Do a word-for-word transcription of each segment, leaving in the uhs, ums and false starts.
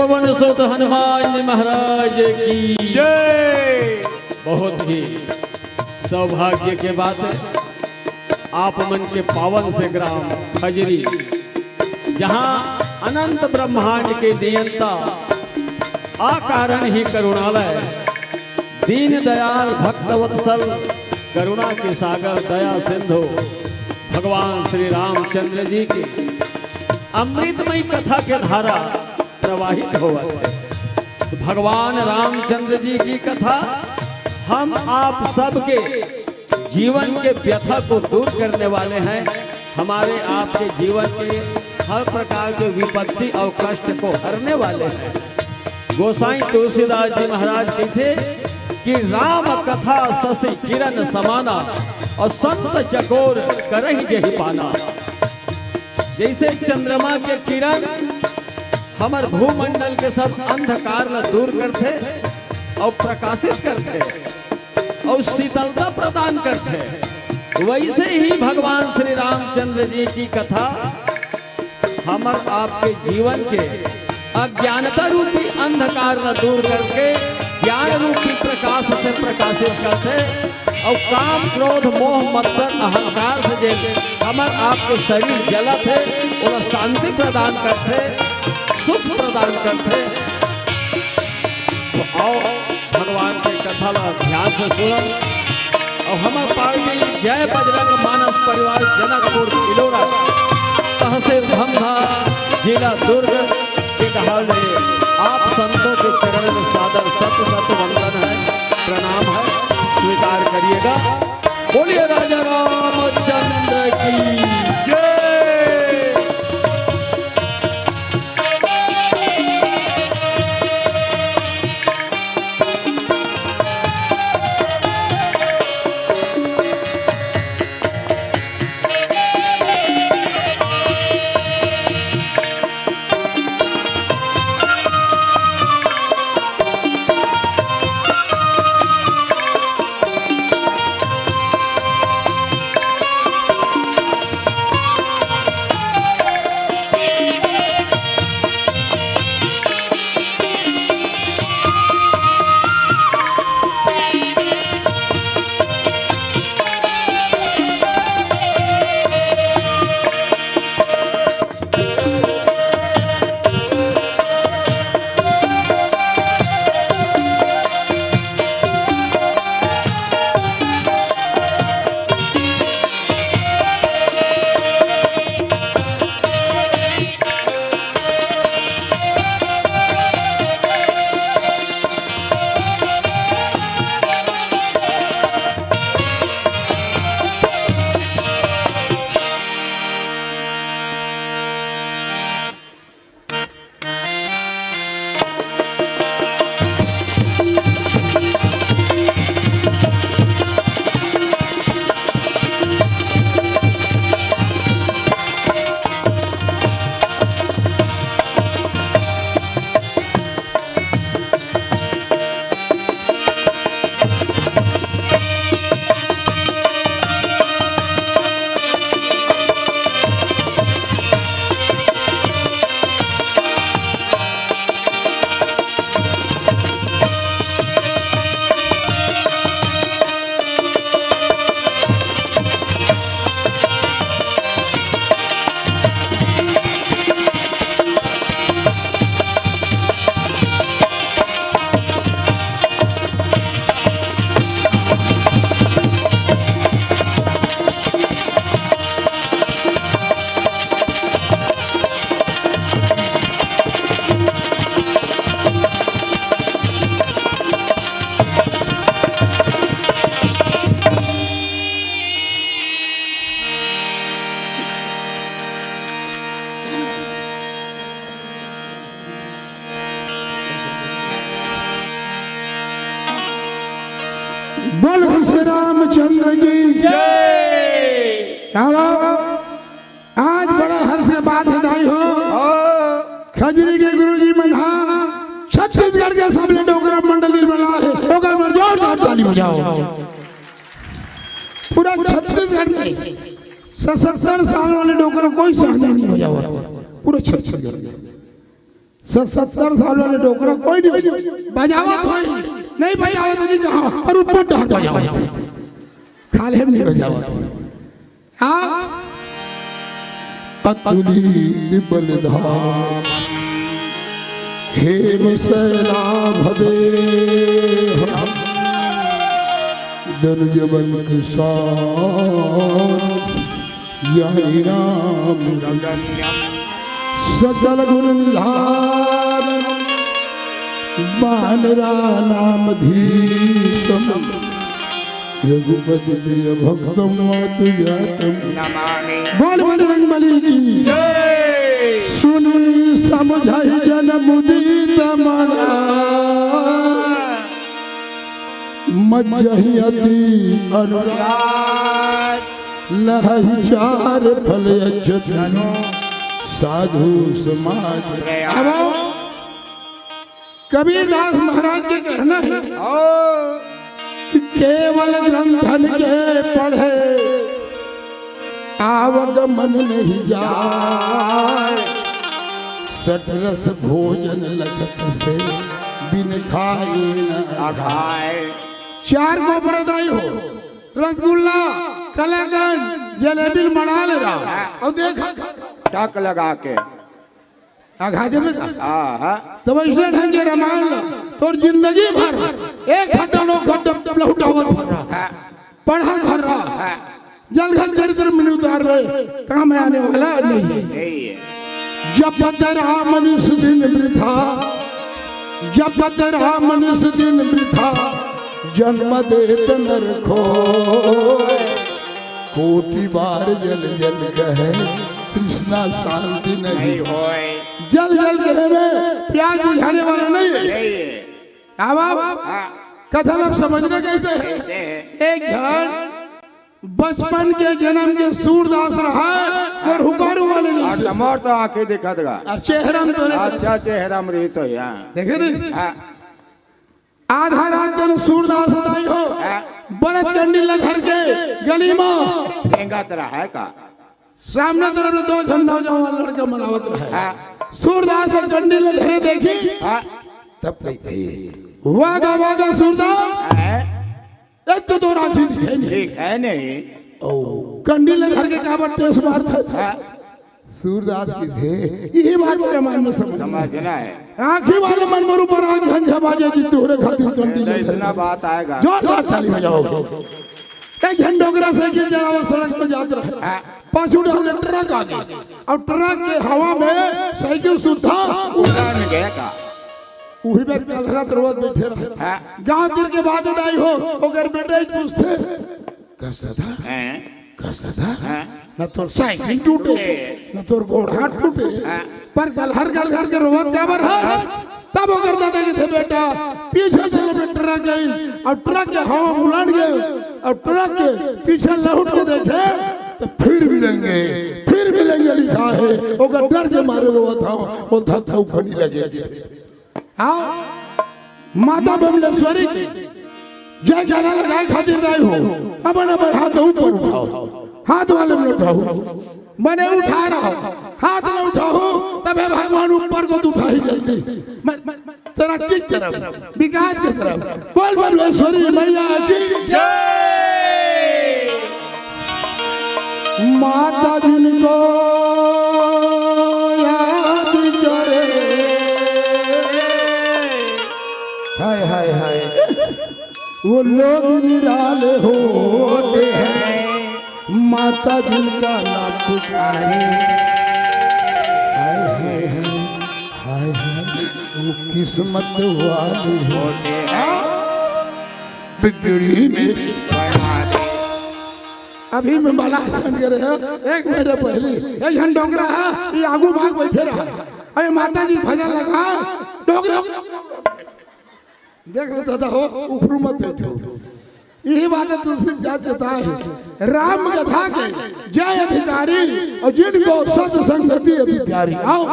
पवन सुत हनुमान जी महाराज की जय। बहुत ही सौभाग्य के बात है, आप मन के पावन से ग्राम खजरी, जहां अनंत ब्रह्मांड के नियंता, अकारण ही करुणालय, दीन दयाल भक्त वत्सल, करुणा के सागर दया सिंधु भगवान श्री रामचंद्र जी के अमृतमय कथा के धारा प्रवाहित होवत है। तो भगवान रामचंद्र जी की कथा हम आप सबके जीवन के व्यथा को दूर करने वाले हैं, हमारे आपके जीवन के हर प्रकार के विपत्ति और कष्ट को हरने वाले हैं। गोसाई तुलसीदास जी महाराज कहिथे कि राम कथा शशि किरण समाना, और संत चकोर करहि जेहि पाना। जैसे चंद्रमा के किरण हमर भूमंडल के सब अंधकार ल दूर करथे और प्रकाशित करथे और शीतलता प्रदान करथे, वैसे ही भगवान श्री रामचंद्र जी की कथा हमर आपके जीवन के अज्ञानता रूपी अंधकार ल दूर करके ज्ञान रूपी प्रकाश से प्रकाशित करथे। और काम, क्रोध, मोह, मत्सर, अहंकार से जे हमर आपके शरीर जलत हे, ओला शांति प्रदान करथे, सुख प्रदान करथे। तो आओ, भगवान के कथा ला ध्यान से सुनब। और हमर पार्टी जय बजरंग मानस परिवार जनकपुर भिलोरा, तहसील धमधा, जिला दुर्ग के कहाले आप संतों के चरण में सादर सत सत वंदन है, प्रणाम है, स्वीकार करिएगा। बोलिए राजा रामचंद्र की जय। बोल श्री रामचंद्र की जय। क्या बात? आज बड़ा हर्ष के बात हे दाई हो। खजरी के गुरुजी मन हा छत्तीसगढ़ के सबले डोकरा मंडली बना हे, ओकर बर जोरदार ताली बजाओ। पूरा छत्तीसगढ़ में सतहत्तर साल वाले डोकरा कोई सहना नहीं बजावत, पूरा छत्तीसगढ़ में। स-, सत्तर साल वाले डोकरा कोई नहीं बजावत होई, नहीं बजावत नहीं कहा, पर ऊपर डहर बजावत होई। खाले में नहीं बजावत होई। हाँ? अतुलित बलधाम हेम सैलाभ देह दनुज बल कृशान। यही नाम सकल गुण निधान। बानरा नाम धीशम रघुपति प्रिय भक्तम मातु जातम। बोल बजरंग बली की। सुनी समझाई जन मुदित मना। मज्जहि अति अनुराग लहहि चार फल अज्जति साधु समाज। अब कबीरदास महाराज के कहना है कि केवल ग्रंथन के पढ़े आवागमन नहीं जाय। सठरस भोजन लगत से बिन खाए न अघाय। चार को बरदाई हो, रसगुल्ला, कलाकंद, जलेबी मड़ा ले रहा। और देखा टक लगा के अघा जमे का। हाँ, हाँ। तब ऐसे ढंग के रामायण ला, तोर जिंदगी भर एक घंटा, दो घंटा लहुटावत भर रहा, हाँ। पढ़त भर रहा, हाँ। जलघन चरित्र में उतार में काम आने वाला नहीं है। नहीं है। जपत राम निस दिन वृथा, जपत राम निस दिन वृथा, जन्म देत नर को। कोटि बार जल जल कहे, तृष्णा शांति नहीं नहीं। होय। जल जल कहे में प्यास बुझाने वाला नहीं है। नहीं है। अब आप हाँ। कथा ला समझना कैसे है? कैसे है? एक घर बचपन के जन्म के सूरदास रहा है, और हुकारू वाले और जैसे। तमोर तो आंखें दिखत गा। और चेहरा में तो नहीं। अच्छा, चेहरा में रही तो यहाँ। देखे नहीं? हाँ। आधा रात जन सूरदास दाई हो, हाँ। बरत कंडील ला धर के गली में। रेंगत रहा है का? सामने तरफ ले दो झन नौजवान लड़का मनावत रहे। हाँ। सूरदास और कंडील ला धरे देखी। हाँ। तब कही थे, "वागा, वागा सूरदास।" हाँ। एक तो दो राखी दिखे नहीं। ठीक है नहीं। ओ, कंडील ला धर के काबर टेस मारत हे। हाँ। सूरदास कथे, यही बात मेरे मन में समझ। समझना है। आंखी वाले मन मरू पर आंख झंझा बाजे जी, तोहरे खातिर कंडील नहीं, इतना बात आएगा। जोरदार ताली बजाओ। एक झन डोकरा साइकिल चलावत सड़क पर जात रहे। हाँ। पाछू डाल ट्रक आ गया। और ट्रक के हवा में साइकिल सुद्धा उड़ान गया का। उही बेर कलहरत रोवत बैठे रहे। हाँ। गांव तीर के बात दाई हो, ओकर बेटा ही पूछथे, "कस दादा? हैं? कस दादा? हैं? न तोर साइकिल टूटे, ए। न तोर गोड़ हाथ टूटे, हाँ। पर कलहर कलहर के रोवत काबर है?" हाँ। तब ओकर दादा कथे, "बेटा, पीछे चले में ट्रक गई और ट्रक के हवा में उड़ान गए और ट्रक के पीछे लौट के देखे तो फिर मिलेंगे, फिर मिलेंगे लिखा है।" ओकर डर के मारे रोवत हूँ, वो धक्का उफनी लगे। हाँ, माता बमलेश्वरी के जयकारा लगाए खातिर दाई हो, अपन अपन हाथ ऊपर उठाओ, हाथ वाले में उठाओ, मने उठा रहा हो, हाथ में उठाओ, तबे भगवान ऊपर को उठाई जल्दी। मैं, मैं तरक्की की तरफ, विकास की तरफ। बोल बमलेश्वरी मैया की जय। माता जिनको याद करे, हाय, हाय, हाय, वो लोग निराले होते हैं। माता जिनका नाम पुकारे, हाय, हाय, हाय, हाय, हाय, वो किस्मत वाले होते हैं। बिगड़ी मेरी अभी में बाला हसन करे है, एक महीना पहले एक झन डोकरा है, ये आगू भाग बैठे रहा। अरे माता जी भजन लगा, डोकरा देख लो दादा हो, उखरू मत बैठो। यही बात है, तुलसी जात जता है। राम कथा के जय अधिकारी और जिनको सत संगति अति प्यारी। आओ।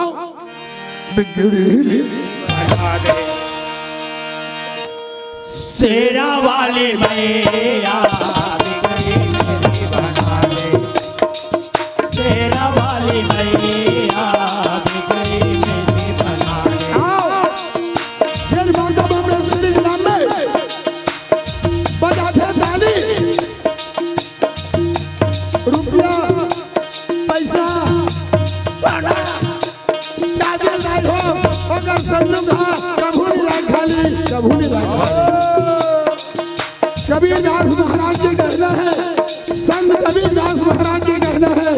बिगड़ी शेरा वाली मैया, बिगड़ी मेरी बना दे। शेरा वाली मैया, बिगड़ी मेरी बना दे। कभू नहीं राखा ली, कभू नहीं राखा ली। कबीर दास महाराज के कहना है, संत कबीर दास महाराज के कहना है,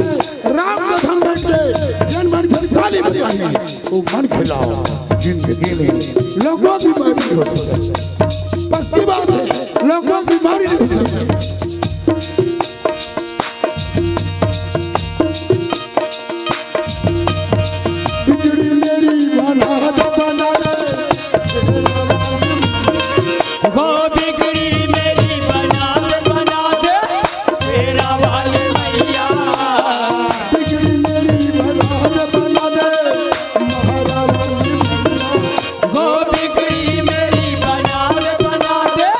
राम कथा में बैठ के जन मन की ताली बजानी, वो मन खिलाओ, जिंदगी में लोगों की बीमारी नहीं हो सकती। पक्की बात है, लोगों की बीमारी नहीं हो सकती। बिगड़ी मेरी बना दे, बना दे। वो बिगड़ी मेरी बना दे, बना दे, शेरा वाली मैया। बिगड़ी मेरी बना दे, बना दे, महारानी मैया। वो बिगड़ी मेरी बना दे, बना दे,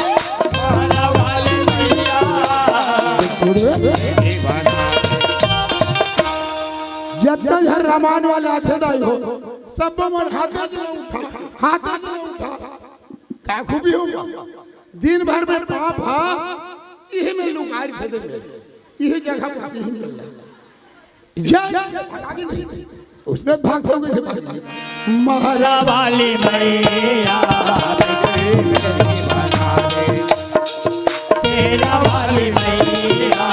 शेरा वाली मैया। बिगड़ी मेरी बना दे। जतना झन रामायण वाले आथे दाई हो, सब मन हाथे च ला उठा, हाथे च ला उठा। का खूबी होगा? दिन भर में पाप हा, इही में लुकाई दे दे, इही जगह पर इही मिल रहा। जय, आगे नहीं। उसने भाग हो गई से भाग। महाराज वाली मैया, शेरा वाली मैया।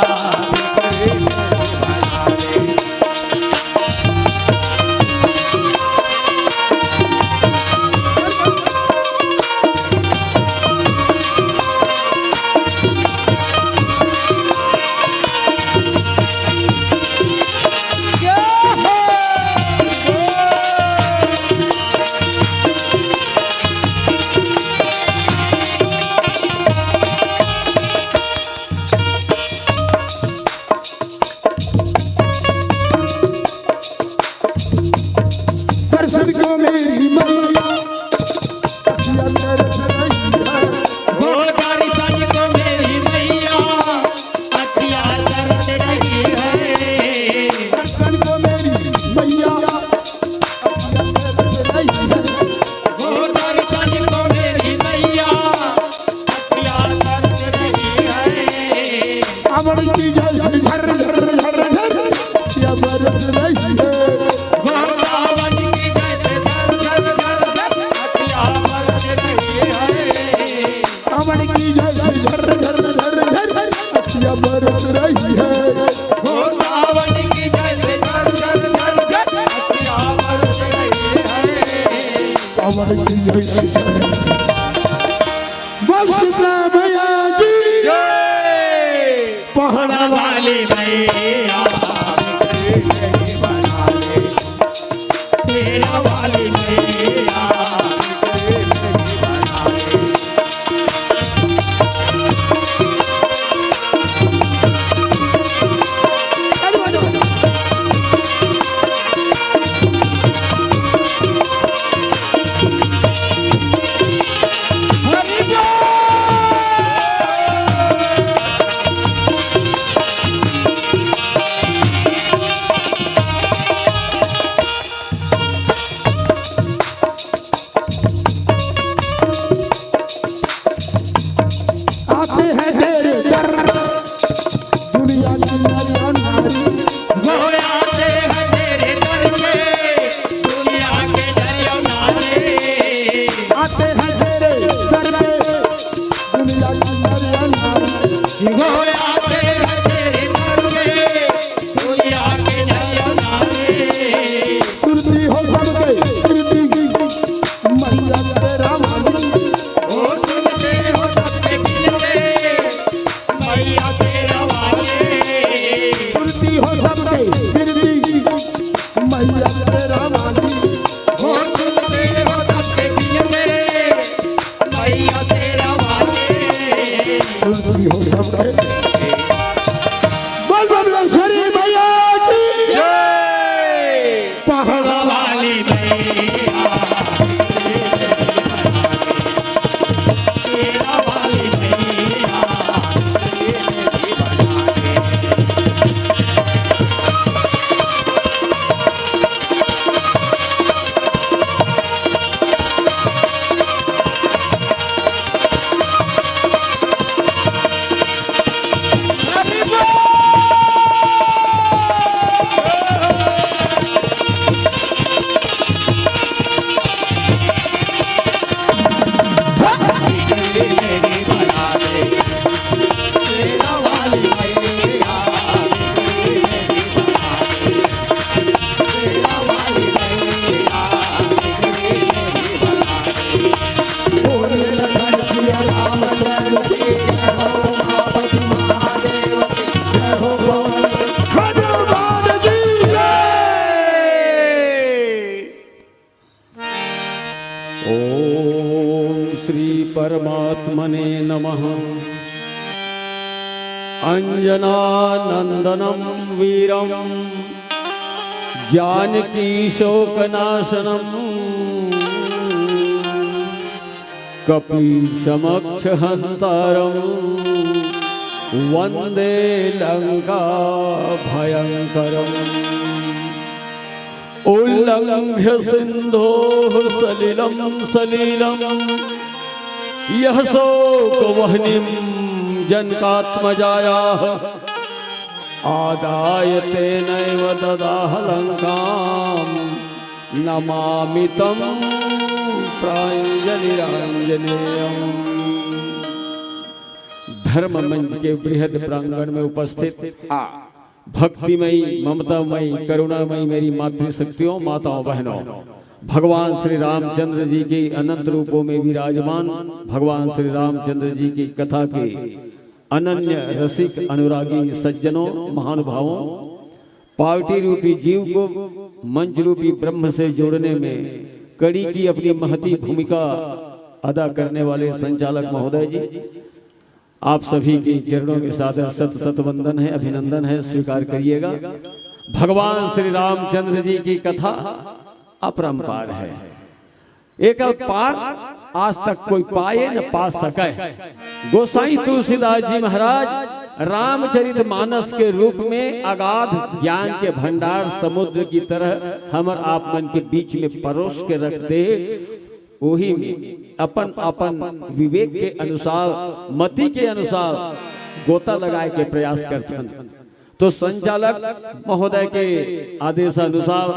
दर्शन को मेरी मैया, अखियाँ तरस रही है। वो दर्शन को मेरी मैया, अखियाँ तरस रही है। दर्शन को मेरी मैया, अखियाँ तरस रही है। वो दर्शन को मेरी मैया, अखियाँ तरस रही है। सावन की जैसे झर झर झर झर अखियाँ बरस रही है। सावन की जैसे झर झर झर झर अखियाँ बरस रही है। सावन की जैसे झर झर झर झर अखियाँ बरस रही है। सावन की जैसे झर झर झर झर अखियाँ बरस रही है। सावन की जैसे झर। बस इतना भैया जी। जय। पहाड़ा वाली मैया, शेरा वाली मैया। परमात्मने नमः। अञ्जनानन्दनं वीरं जानकीशोकनाशनम्। कपीशमक्षहन्तारं वन्दे लङ्काभयङ्करम्। उल्लङ्घ्य सिन्धोः सलिलं सलीलं यः शोकवह्निं जनकात्मजायाः आदाय तेनैव ददाह लङ्कां नमामि तं प्राञ्जलिराञ्जनेयम्। धर्म मंच के बृहद प्रांगण में उपस्थित हाँ। भक्तिमयी, ममतामयी, करुणामयी मेरी मातृशक्तियों, माताओं, बहनों, भगवान श्री रामचंद्र जी के अनंत रूपों में विराजमान भगवान श्री रामचंद्र जी की कथा के अनन्य रसिक अनुरागी सज्जनों, महानुभावों, पार्टी रूपी जीव को मंच रूपी ब्रह्म से जोड़ने में कड़ी की अपनी महती भूमिका अदा करने वाले संचालक महोदय जी, आप सभी के चरणों में सादर शत शत वंदन है, अभिनंदन है, स्वीकार करिएगा। भगवान श्री रामचंद्र जी की कथा अपरंपार है, एकर पार आज तक कोई पाए न पा सके। गोसाई तुलसीदास जी महाराज रामचरित मानस के रूप में अगाध ज्ञान के भंडार समुद्र की तरह हमर आप मन के बीच में परोस के रखते, ओही में अपन अपन विवेक के अनुसार, मति के अनुसार गोता लगाए के प्रयास करथन। तो संचालक महोदय के आदेशानुसार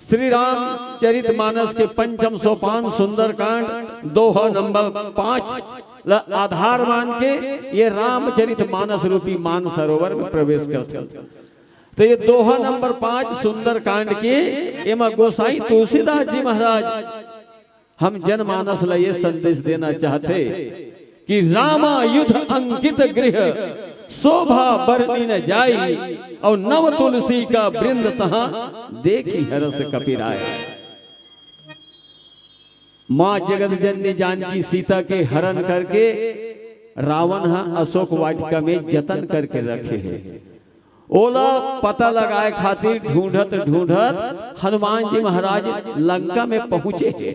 श्री रामचरित मानस के पंचम सोपान सुंदरकांड दोहा नंबर पाँच ल आधार मान के ये रामचरित मानस रूपी मान सरोवर में प्रवेश करथन। तो ये दोहा नंबर पाँच सुंदरकांड के एमा गोसाई तुलसीदास जी महाराज हम जनमानस ला ये संदेश देना चाहथे कि रामायुध अंकित गृह शोभा बरनि न जाई, और नव तुलसी का वृंद तहाँ देखी हरस कपिराय। माँ जगत जननी जानकी सीता के हरण करके रावण ह अशोक वाटिका में जतन करके रखे हे। ओला पता लगाए खातिर ढूंढत ढूंढत हनुमान जी महाराज लंका में पहुंचे हे।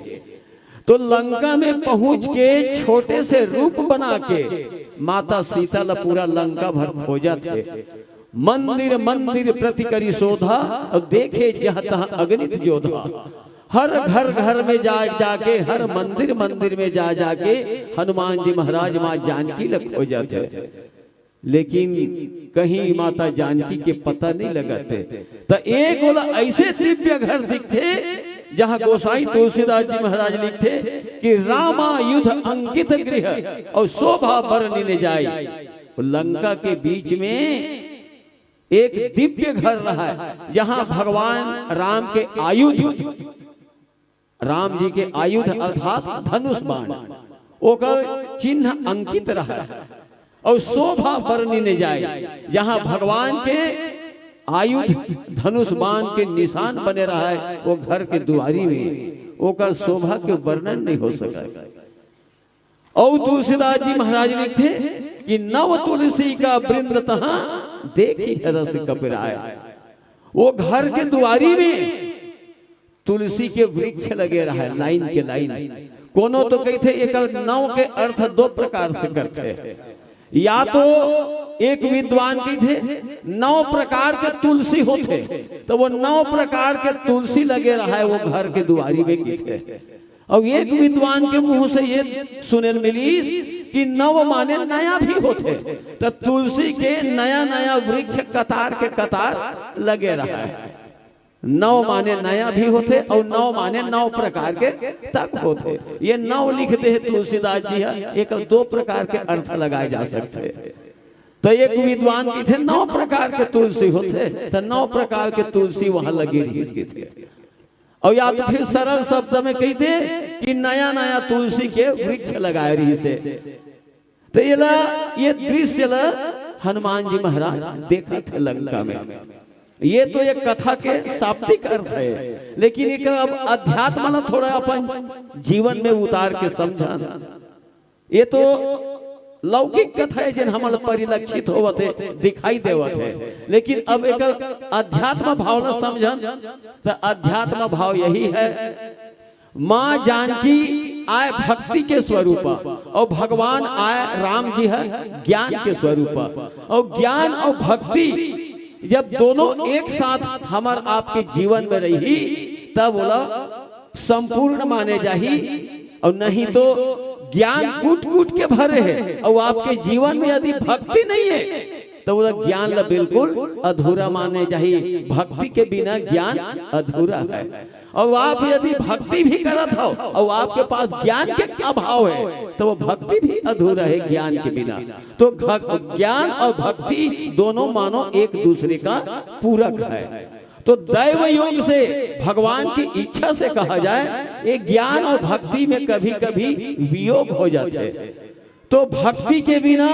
तो लंका में पहुंच के छोटे से रूप बना के माता सीता ला पूरा लंका भर खोजत हे। मंदिर मंदिर प्रति करी शोधा, और देखे जहाँ तहाँ अगणित जोधा। हर घर घर में जा जाके, हर मंदिर मंदिर में जा जाके हनुमान जी महाराज माँ जानकी ला खोजत हे, लेकिन कहीं माता जानकी के पता नहीं लगत हे। त एक ओला ऐसे दिव्य घर दिखथे, जहाँ गोसाई तुलसीदास जी महाराज लिखथे कि रामायुध अंकित गृह और शोभा बरनि न जाई। वो लंका के बीच में एक दिव्य घर रहा है, जहाँ भगवान राम के आयुध, राम जी के आयुध अर्थात धनुष बाण, ओकर चिन्ह अंकित रहा है। और शोभा बरनि न जाए, जहाँ भगवान के आयुध धनुष बाण के निशान बने रहा है, वो घर के दुआरी में, ओकर शोभा के वर्णन नहीं हो सका। और तुलसीदास जी महाराज लिखथे कि नव तुलसी का वृंद तहाँ देखी हरस कपिराय। वो घर के दुआरी में तुलसी के वृक्ष लगे रहे, लाइन के लाइन। कोनो तो कहिथे एकर नव के अर्थ दो प्रकार से करथे। या तो एक विद्वान कहिथे नौ प्रकार के तुलसी होथे, तो वो नौ प्रकार के तुलसी लगे रहे वो घर के दुआरी में कहिथे। और एक विद्वान के मुंह से ये सुने मिलीस कि नव माने नया भी होथे, तो तुलसी के नया नया वृक्ष कतार के कतार लगे रहा है। नव माने नया भी होथे और नव माने नौ प्रकार के तक होथे। ये नव लिख दे हे तुलसीदास जी ह, एक दो प्रकार के अर्थ लगाए जा सकथे। तो एक विद्वान कहिथे नौ प्रकार के तुलसी होथे, तो नौ प्रकार के तुलसी वहां लगे रहिस कहिथे। और या तो फिर सरल शब्द में कहिथे कि नया नया तुलसी के वृक्ष लगाए रहिस हे। तो ये ला, ये दृश्य ला हनुमान जी महाराज देखत हे लंका में। ये तो एक कथा के शाब्दिक अर्थ है, लेकिन एक अब अध्यात्म ला थोड़ा अपन जीवन में उतार के समझन। ये तो लौकिक कथा हे, जेन हमन ल परिलक्षित होवत हे, दिखाई देवत हे, लेकिन अब एक अध्यात्म भाव ल समझन, त अध्यात्म भाव यही हे, माँ जानकी आय भक्ति के स्वरूप, अउ भगवान आय राम जी हे ज्ञान के स्वरूप। अउ ज्ञान अउ भक्ति जब दोनों एक साथ हमर आपके जीवन में रही, तब ओला संपूर्ण माने जाही। अउ नहीं तो ज्ञान कूट कूट के भरे हे, अउ आपके जीवन में यदि भक्ति नहीं हे, तो ओला ज्ञान ला बिल्कुल अधूरा माने जाही। भक्ति के बिना ज्ञान अधूरा हे। अउ आप यदि भक्ति भी करत हव अउ आपके पास ज्ञान के अभाव हे, तो वो भक्ति भी अधूरा हे ज्ञान के बिना। तो घ-, ज्ञान अउ भक्ति दोनों मानो एक दूसरे का पूरक हे। तो दैव योग से, भगवान की इच्छा से कहा जाए, ये ज्ञान अउ भक्ति में कभी-कभी वियोग हो जाथे। तो भक्ति के बिना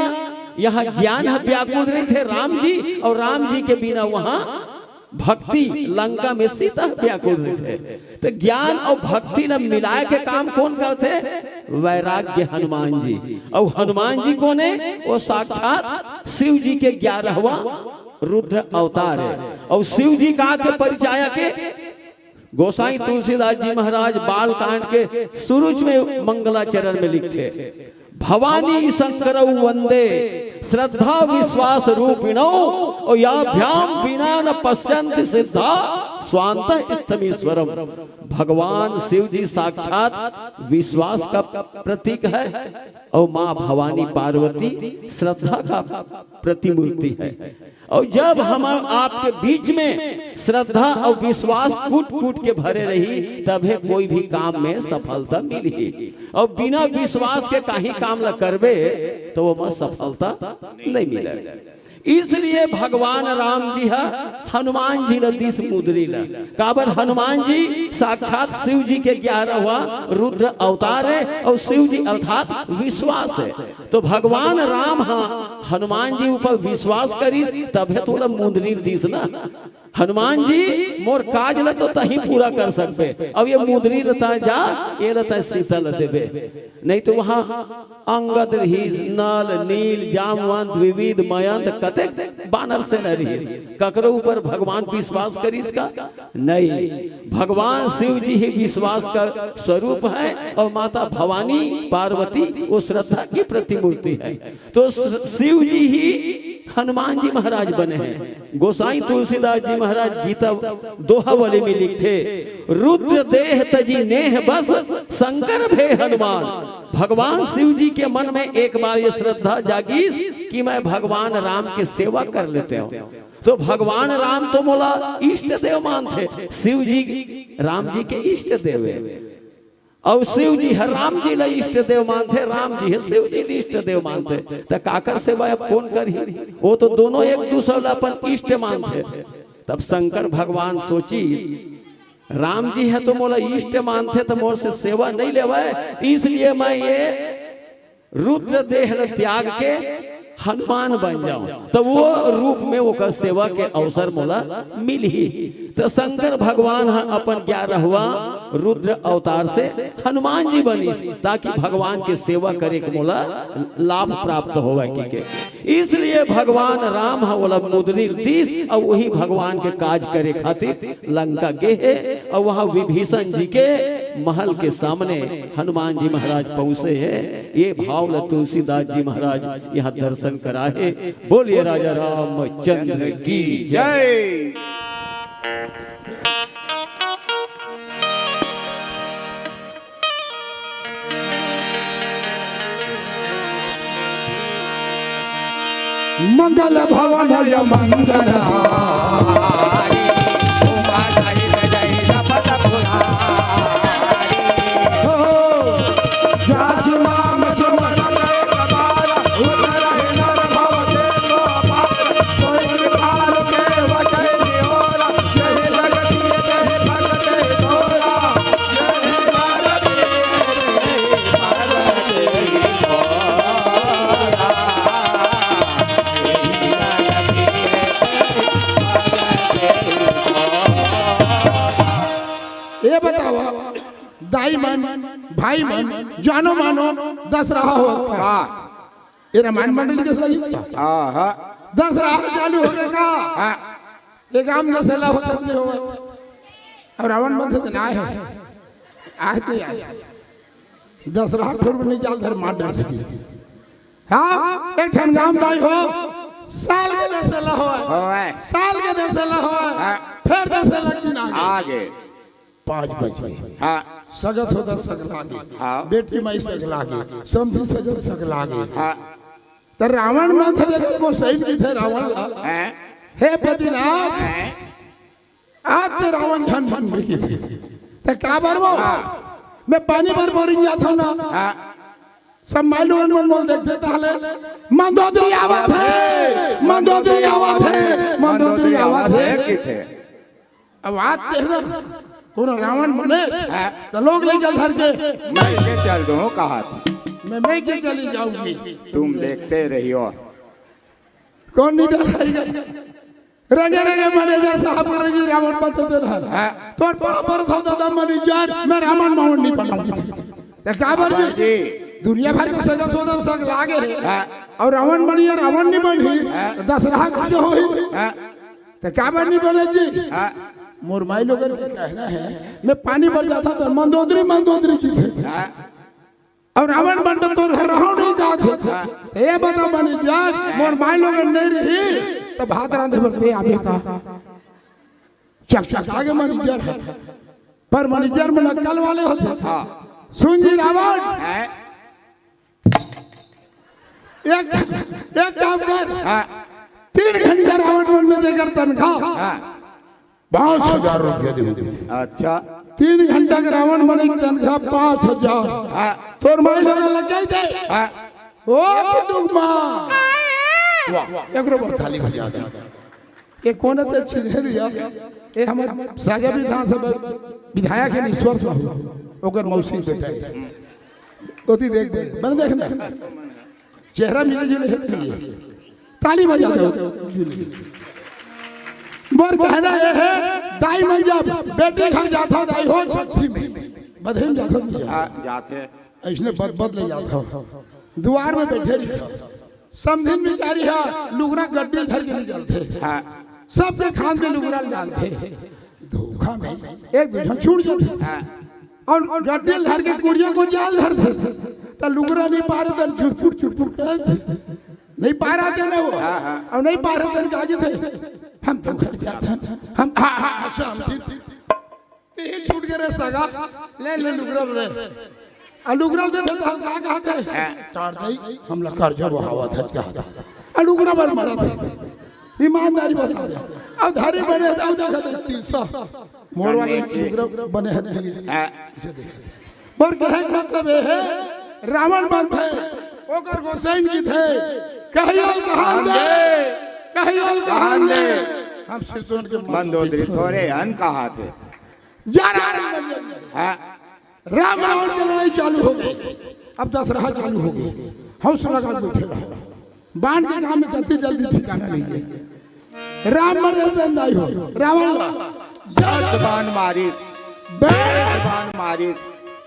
यहाँ ज्ञान ह व्याकुल रहिथे राम जी, अउ राम जी के बिना वहाँ भक्ति, लंका में सीता ह व्याकुल रहिथे। तो ज्ञान अउ भक्ति ल मिलाय के काम कोन करथे? वैराग्य हनुमान जी। अउ हनुमान जी कोन हे? वो साक्षात शिव जी के ग्यारहवाँ रुद्र अवतार हे। अउ शिव जी का के परिचायक हे? गोसाई तुलसीदास जी महाराज बाल कांड के शुरू में मंगलाचरण में लिखथे, भवानी शंकरौ वंदे श्रद्धा विश्वास रूपिणौ, और याभ्याम विना न पश्यंति सिद्धा स्वांतः स्थमीश्वरम। भगवान शिव जी साक्षात विश्वास का प्रतीक हे, और माँ भवानी पार्वती श्रद्धा का प्रतिमूर्ति हे। अउ जब हमर आपके बीच में श्रद्धा अउ विश्वास कूट कूट के भरे रही, तभे कोई भी काम में सफलता मिलही। अउ बिना विश्वास के काहीं काम ल करबे, तो ओमा सफलता नहीं मिले। इसलिए भगवान राम जी ह हनुमान जी ल दिस मुंदरी ल। काबर हनुमान जी साक्षात शिव जी के ग्यारहवाँ रुद्र अवतार हे, अउ शिव जी अर्थात विश्वास हे। तो भगवान राम ह हनुमान जी ऊपर विश्वास करिस, तभे तोला मुंदरी दिस ना। हनुमान जी, मोर काज ल तो तहीं पूरा कर सकबे, अब ये मुंदरी ल तैं जा, ये ल तैं सीता ल देबे, नहीं तो वहाँ अंगद रहिस, नल, नील, जामवंत, विविध, मयंत, कतेक बानर सेना रहिस। ककरो ऊपर भगवान विश्वास करिस का? नहीं। भगवान शिव जी ही विश्वास का स्वरूप हे, अउ माता भवानी पार्वती वो श्रद्धा की प्रतिमूर्ति हे। तो स-, शिव जी ही हनुमान जी महाराज बने हे। गोसाई तुलसीदास जी महाराज गीता दोहावली में लिखथे, रुद्र देह तजि नेह बस शंकर भे हनुमान। भगवान शिव जी के मन में एक बार ये श्रद्धा जागिस कि मैं भगवान राम के सेवा कर लेतेंव। तो भगवान राम तो मोला इष्ट देव मानथे, शिव जी राम जी के इष्ट देव हे। अउ शिव जी ह राम जी ल इष्ट देव मानथे, राम जी ह शिव जी ल इष्ट देव मानथे, त काकर सेवा अब कोन करही? वो तो दोनों एक दूसर ल अपन इष्ट मानथे। तब शंकर भगवान सोचिस, राम जी ह तो मोला इष्ट मानथे, त मोर से सेवा नहीं लेवय, इसलिए मैं ये रुद्र देह ल त्याग के हनुमान बन जाऊं, त वो रूप में ओकर सेवा के अवसर मोला मिलही। त शंकर भगवान ह अपन ग्यारहवाँ रुद्र अवतार से हनुमान जी बनिस, ताकि भगवान के सेवा करे के मोला लाभ प्राप्त होवय कहिके। इसलिए भगवान राम ह ओला मुंदरी दिस, अउ वही भगवान के काज करे खातिर लंका गे हे, अउ वहाँ विभीषण जी के महल के सामने हनुमान जी महाराज पहुँचे हे। ये भाव ल तुलसीदास जी महाराज यहाँ दर्शन कराहे। बोलिए राजा रामचंद्र की जय। मंगल भवन मंगल ये बतावा, दाई मन, भाई मन, जानो मानो, दसरहा होत का? का? ये रामायण मंडली के सही का? हाँ, हाँ। दसरहा चालू हो गए का? हाँ। ये गांव दसरहा होत नहीं हो। और रावण मन से तो ना है। आज नहीं आए। दसरहा ठोर में नहीं चाल धर मार डर सके। हाँ, एक ठन गांव दाई हो। साल के दसरहा हो। होए। साल के दसरहा हो। हाँ। फिर दसरहा की ना आगे। आगे। पाँच बजे। हाँ। सगा सोदर सग लागे। हाँ। बेटी माई सग लागे। समधी सजन सग लागे। हाँ। त रावण मन थे जगह को सही नहीं थे रावण ला। हैं? हे पतिनाथ, हैं? आज ते रावण झन मन में की थे। ते का बर वो? हाँ। मैं पानी बर बोरिंग जात हूँ ना। हाँ। सब माई लोगन मन मोल देखते ताहले, "मंदोदरी आवत हे, मंदोदरी आवत हे, मंदोदरी आवत हे।" की थे। अब आज तेरा कोनो रावण बने, हाँ। तो लोग ले चल धर के। मैं के चल दूँ कहा था। मैं, मैं के चली जाऊंगी। तुम देखते रहियो। कौन नहीं डराएगा? रगे रगे मैनेजर साहब को रजी रावण बन तो दे रहा। हाँ। तोर पाँव पर था दादा मैनेजर, मैं रावण मावण नहीं बनाऊंगी। ते का बर जी? जी। दुनिया भर के सगा सोदर सग लागे हे। हाँ। और रावण बनिए, रावण नहीं बनी। हाँ। तो दसरहा कइसे होही? हाँ। ते का बर नहीं बने जी? हाँ। मोर माई लोगन के कहना है, मैं पानी भर जाता तो मंदोदरी, मंदोदरी की थे। हाँ। और रावण बन तो तोर घर रहो नहीं जात हे। हाँ। ते ये बता मैनेजर, मोर माई लोगन नहीं रही, तो भात रांधे बर ते आबे का? चकचका के मैनेजर हे। पर मैनेजर मन अक्कल वाले होथे। हाँ। सुन जी रावण, हैं? एक, एक काम कर। हाँ। तीन घंटा रावण मन में देकर तनखा। हाँ। पाँच हजार रुपया दे। अच्छा। तीन घंटा के रावण मन की तनखा पाँच हजार। हाँ। तोर माई लोगन लग जाई थे। हाँ। ओ कुटुक माँ। वाह, एकरो बर ताली बजा दे। ये कोन ते चिन्हे रिया? ये हमर साजा विधानसभा विधायक हे ईश्वर साहू, ओकर मौसी बेटा हे। ओती देख दे, मैंने देखना। चेहरा मिले जुले हे नहीं हे। ताली बजा दो। मोर कहना ये हे, दाई मन जब बेटी घर जात हो, दाई हो छठी में, बधई में जात हो नहीं जात? हाँ, जात हे। अइसने बद बद ले जात हो। दुआर में बैठे रही हो। समधिन बिचारी हे, लुगरा गड्डी धर के नहीं चलते। हाँ। सबके खान में लुगरा डालते। धोखा में एक दू झन छूट जाथे। हाँ। और गड्डी धर के कुरिया को जाल धरथे, त लुगरा नहीं पारे त चुरपुर चुरपुर करथे। नहीं पारा देना वो। हाँ, हाँ। और नहीं पारे त जाजे थे। हम तो घर जाते हैं। हम, हाँ, हाँ, हाँ, शाम थी। यही छूट के रे सगा, ले ले लुगरा रे। आ लुगरा देथे त हम का कहत हे? हाँ। टार दई, हमला कर्जा बहावत हे कहत हे। आ लुगरा बर मरत हे। ईमानदारी बता दे। अब धरी बने त अब देखत हे तिरसा। मोर वाले लुगरा बने हे। हाँ। इसे देख। मोर कहे के मतलब ये हे, रावण बनथे, ओकर गोसाइन की थे, कहियल कहान दे, कहियल कहान दे। हम सिरतोन के मंदोदरी थोरे अन कहा थे। जा रावण बन जाए। हाँ। राम रावण की लड़ाई चालू हो गई। अब दसरहा चालू हो गई। हौसला लगा के बैठे रहो। बाण के घाव में कतनी जल्दी ठिकाना नहीं हे। राम मरे त अंदाई हो, रावण ला दस बाण मारिस, बीस बाण मारिस,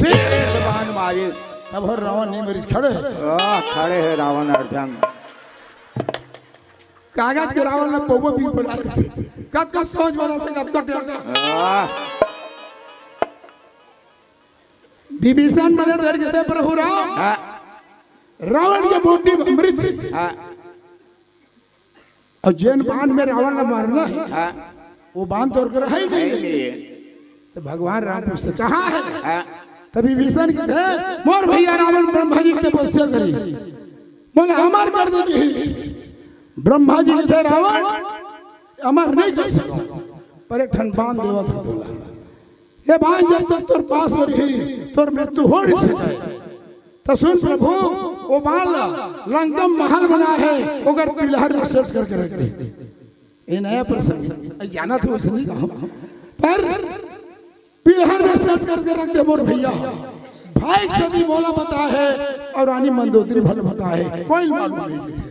तीस बाण मारिस। अब हर रावण नहीं मरिस, खड़े हे। आह, खड़े हे रावण अर्जन। कागज के रावण ला पौवा भी बना रहे। कब कब सोच बना थे, कब कब डरना। आह। विभीषण मरे डर गए थे प्रभु राम। हाँ। रावण के बूटी में अमृत हे। हाँ। और जेन बाण में रावण ला मारना हे, हाँ। वो बाण तोर कर हे ही नहीं। नहीं हे। तो भगवान राम पूछते, "कहाँ हे?" हाँ। तब विभीषण कथे, "मोर भैया रावण ब्रह्मा जी की तपस्या करी, मोला अमर कर दे जी।" ब्रह्मा जी कथे, "रावण, अमर नहीं कर सकूं, पर एक ठन बाण देवत हों तोला।" ये बाण जब तक तोर पास में रही, तोर मृत्यु हो नहीं सके। तो सुन प्रभु, वो बाण ला लंका महल बना हे, ओकर पिलहर में set करके रख दे। ये नया प्रसंग हे, जाना था उसने कहा, पर पिलहर में set करके रख दे मोर भैया। भाई सदी मोला बता हे और रानी मंदोदरी भल बता हे, कोई मालूम नहीं हे।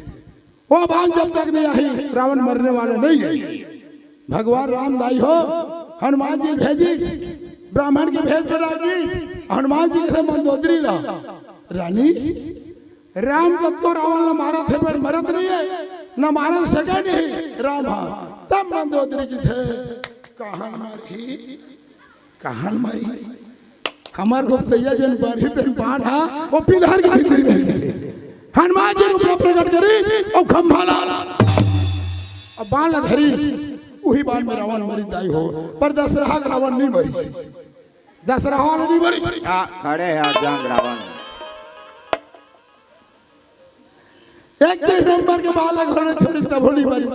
वो बाण जब तक नहीं आई, रावण मरने वाला नहीं हे। भगवान राम दाई हो, हनुमान जी भेजी, ब्राह्मण के भेज बना दी, हनुमान जी के मंदोदरी ला रानी, राम कतको रावण ल मारत हे, पर मरत नहीं हे, न मारन सके नहीं राम हा। तब मंदोदरी कथे, "कहां मरही, कहां मरही?" हमर गोसैया जेन बरही तेन बाण हा, वो पिलहर के भीतरी में हे। हनुमान जी रूप ल प्रकट करिस, अउ खंभा ला, अब बाण ला धरिस, उही बाण में रावण मरिस दाई हो, पर दशरथ के रावण नहीं मरिस। दशरथ वाला नहीं मरिस। आ, खड़े हे जंग रावण। एक दिन नंबर के बाण ला घलो छोड़िस, तभो नहीं मरिस।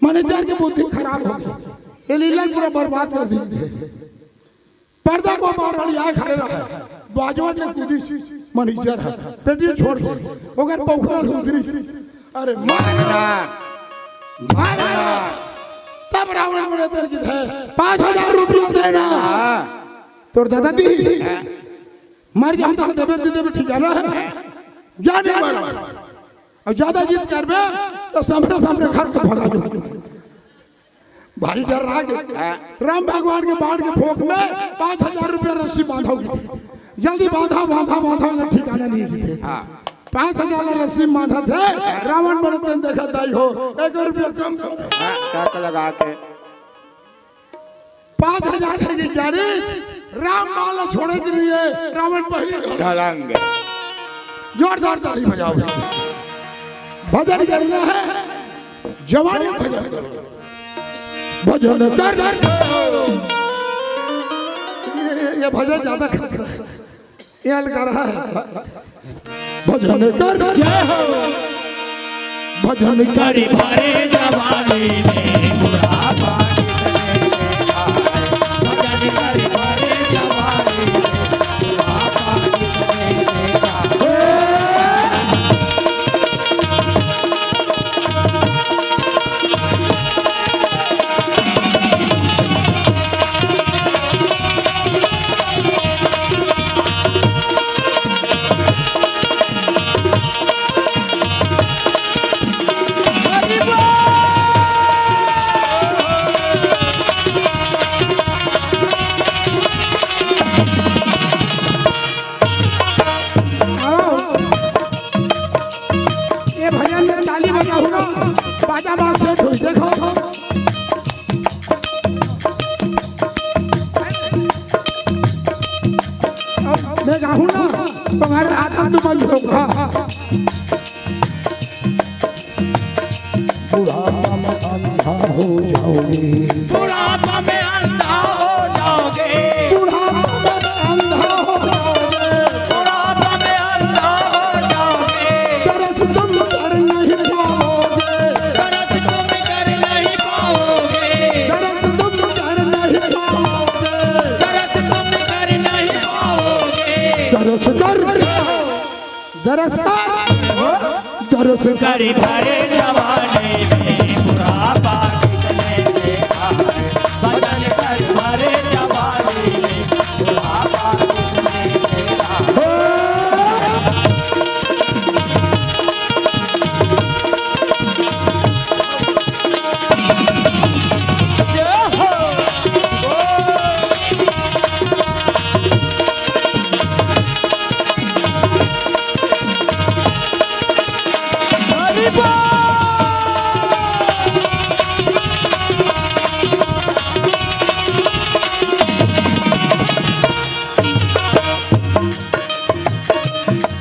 मैनेजर के बुद्धि खराब हो गई, ये लीला पूरा बर्बाद कर दी। पर्दा को मार रही आए खड़े रहा, बाजवट ले कूदिस, मैनेजर हे, पेटी छोड़ दे, ओकर पौखरा उतरिस। अरे मारना, मारना। तब रावण बोले, "तेरे की है, पाँच हजार रुपया देना।" हाँ। तोर दादा दी, हाँ। मर जाहूं त हम देबे, दे देबे, ठिकाना हे। जा नहीं मारा। अउ ज्यादा जिद करबे, त सामने, सामने घर को भगा दो। भारी डर रहा कि हाँ। राम भगवान के बाण के फोंक में पाँच हजार रुपया रस्सी बांधा होगी। जल्दी बांधा, बांधा, बांधा, अगर ठिकाना नहीं दिखे। हाँ। पाँच हजार ला रस्सी बांधा थे, रावण बने तेन देखा दाई हो, एक रुपया कम करो। हाँ, शर्त लगा के। पाँच हजार हे कि जारी, राम बाण ला छोड़े के लिए रावण पहली ढलांग। जोरदार ताली बजाओ। भजन करना हे, जवानी भजन करो। भजन कर। ये, ये, ये भजन ज्यादा खतरा हे। ये हल्का रहा हे। भजन कर। जय हो। भजन कर। करी भरे जवानी में बुढ़ापा कितने देखा है। भजन करी भरे जवानी में बुढ़ापा कितने देखा है। आओ। ये भजन में ताली बजाओ ना, बाजा बाज से ढोल देखो। अब मैं गाऊं ना, तुम्हारे आदत में होगा। बुढ़ापा में अंधा हो जाओगे। बुढ़ापा में अंधा हो जाओगे। बुढ़ापा में अंधा हो जाओगे। बुढ़ापा में अंधा हो जाओगे। दरस तुम कर नहीं पाओगे। दरस तुम कर नहीं पाओगे। दरस तुम कर नहीं पाओगे। दरस तुम कर नहीं पाओगे। दरस कर। दरस कर। दरस कर। करी भरे जवानी में बुढ़ापा कितने देखा है। भजन करी भरे जवानी में बुढ़ापा कितने देखा है।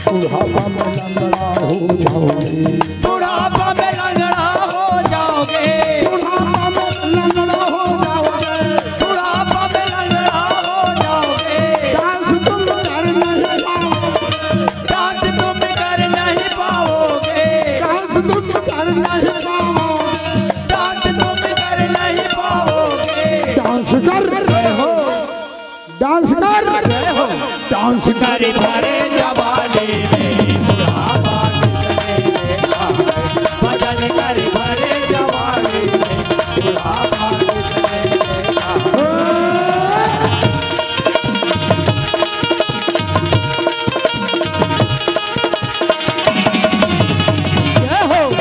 बुढ़ापा में लंगड़ा हो जाओगे। बुढ़ापा में लंगड़ा हो जाओगे। बुढ़ापा में लंगड़ा हो जाओगे। बुढ़ापा में लंगड़ा हो जाओगे। डांस तुम कर नहीं पाओगे। डांस तुम कर नहीं पाओगे। डांस तुम कर नहीं पाओगे। डांस तुम कर नहीं पाओगे। डांस कर। जय हो। डांस कर। जय हो। डांस कर। करी भरे जवानी में बुढ़ापा कितने देखा है। भजन करी भरे जवानी में बुढ़ापा कितने देखा है। जय हो।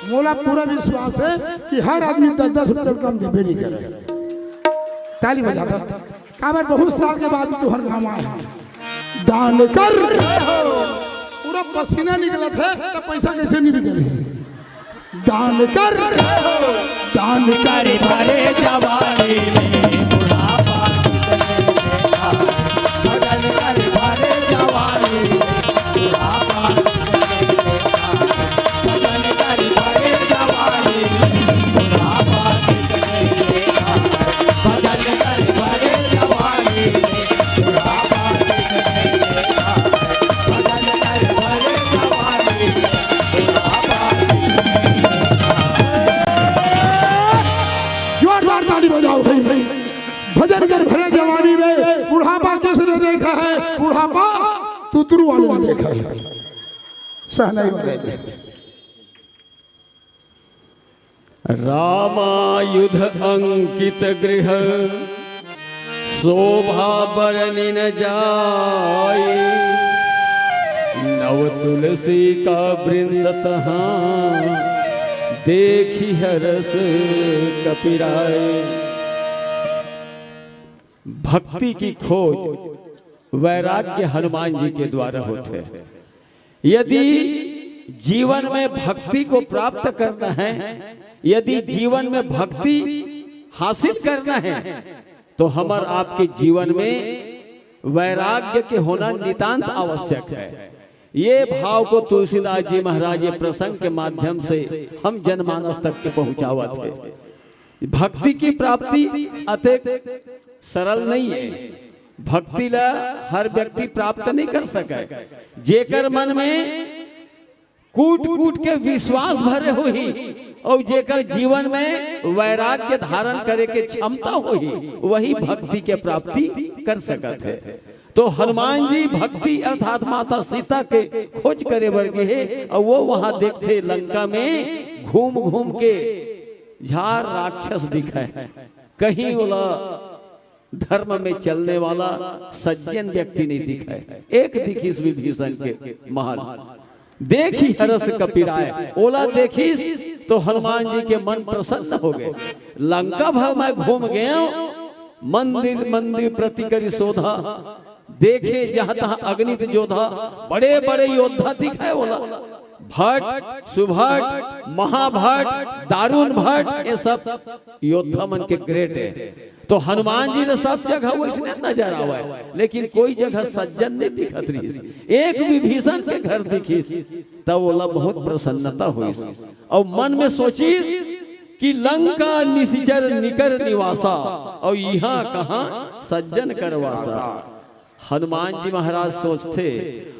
मोला पूरा विश्वास हे कि हर आदमी दस दस रुपया कम देबे नहीं करे। ताली बजा दो। काबर बहुत साल के बाद भी तुहर गाँव आए हे। दान कर। पूरा पसीना निकलत हे, त पैसा कैसे नहीं निकले? दान कर। दान कर। भरे जवानी में बुढ़ापा कितने देखा। भजन कर भरे जवानी में बुढ़ापा कितने देखा। भजन कर भरे जवानी में बुढ़ापा कितने देखा। भजन कर भरे जवानी में बुढ़ापा कितने देखा। भजन कर भरे जवानी में बुढ़ापा कितने देखा। जोरदार ताली बजाओ भाई। भजन कर भरे जवानी में बुढ़ापा किसने देखा है? बुढ़ापा तुतरू वाले ने देखा है, शहनाई वाले ने। रामायुध अंकित गृह शोभा बरनि न जाय। नव तुलसी का वृंद तहाँ देखी हरस कपिराय। भक्ति की खोज वैराग्य हनुमान जी के द्वारा होथे। यदि जीवन में भक्ति को प्राप्त करना है, यदि जीवन में भक्ति हासिल करना है, तो हमर आपके जीवन में वैराग्य के होना नितांत आवश्यक है। ये भाव को तुलसीदास जी महाराज ये प्रसंग के माध्यम से हम जनमानस तक के पहुंचावत हे। भक्ति की प्राप्ति अतेक सरल नहीं है। भक्ति ला हर व्यक्ति प्राप्त नहीं कर सके। जेकर मन में कूट कूट के विश्वास भरे होही और जेकर जीवन में वैराग्य धारण करे के क्षमता होही, वही भक्ति के प्राप्ति कर सकत हे। तो हनुमान जी भक्ति अर्थात माता सीता के खोज करे बर गे हे और वो वहां देखथे लंका में घूम घूम के झार राक्षस दिखे, कहीं ओला धर्म में चलने वाला सज्जन व्यक्ति नहीं दिखे। एक दिखिस विभीषण के महल, देखी हरस कपिराय, ओला देखिस तो हनुमान जी के मन प्रसन्न हो गए। लंका भर मैं घूम गए, मंदिर मंदिर प्रति करी शोधा, देखे जहां तहां अगणित जोधा, बड़े बड़े योद्धा दिखे ओला, भट, सुभट, महाभट, दारुण भट, ये सब योद्धा मन के ग्रेट हे। तो हनुमान जी ला सब जगह वैसने नजर आवय, लेकिन कोई जगह सज्जन नहीं दिखत रहिस। एक विभीषण के घर दिखिस, तब ओला बहुत प्रसन्नता होइस। और मन में सोचिस कि लंका निशिचर निकर निवासा, और इहां कहां सज्जन कर वासा। हनुमान जी महाराज सोचथे,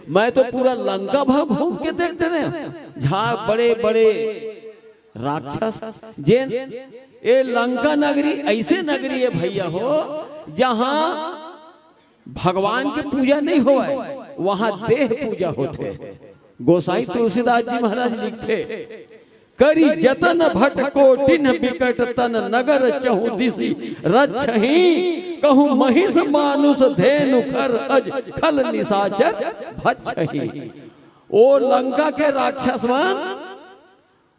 मैं तो पूरा लंका भर घूम के देख डरे हूं, जहां बड़े बड़े राक्षस, जेन, ए लंका नगरी ऐसे नगरी हे भैया हो, जहां भगवान के पूजा नहीं होवय, वहां देह पूजा होथे। गोसाई तुलसीदास जी महाराज लिखथे, करी जतन भट कोटिन बिकट तन नगर चहुदिसि रक्षही, कहूं महिष मानुष धेनु खर अज खल निशाचर भक्षही। ओ लंका के राक्षस मन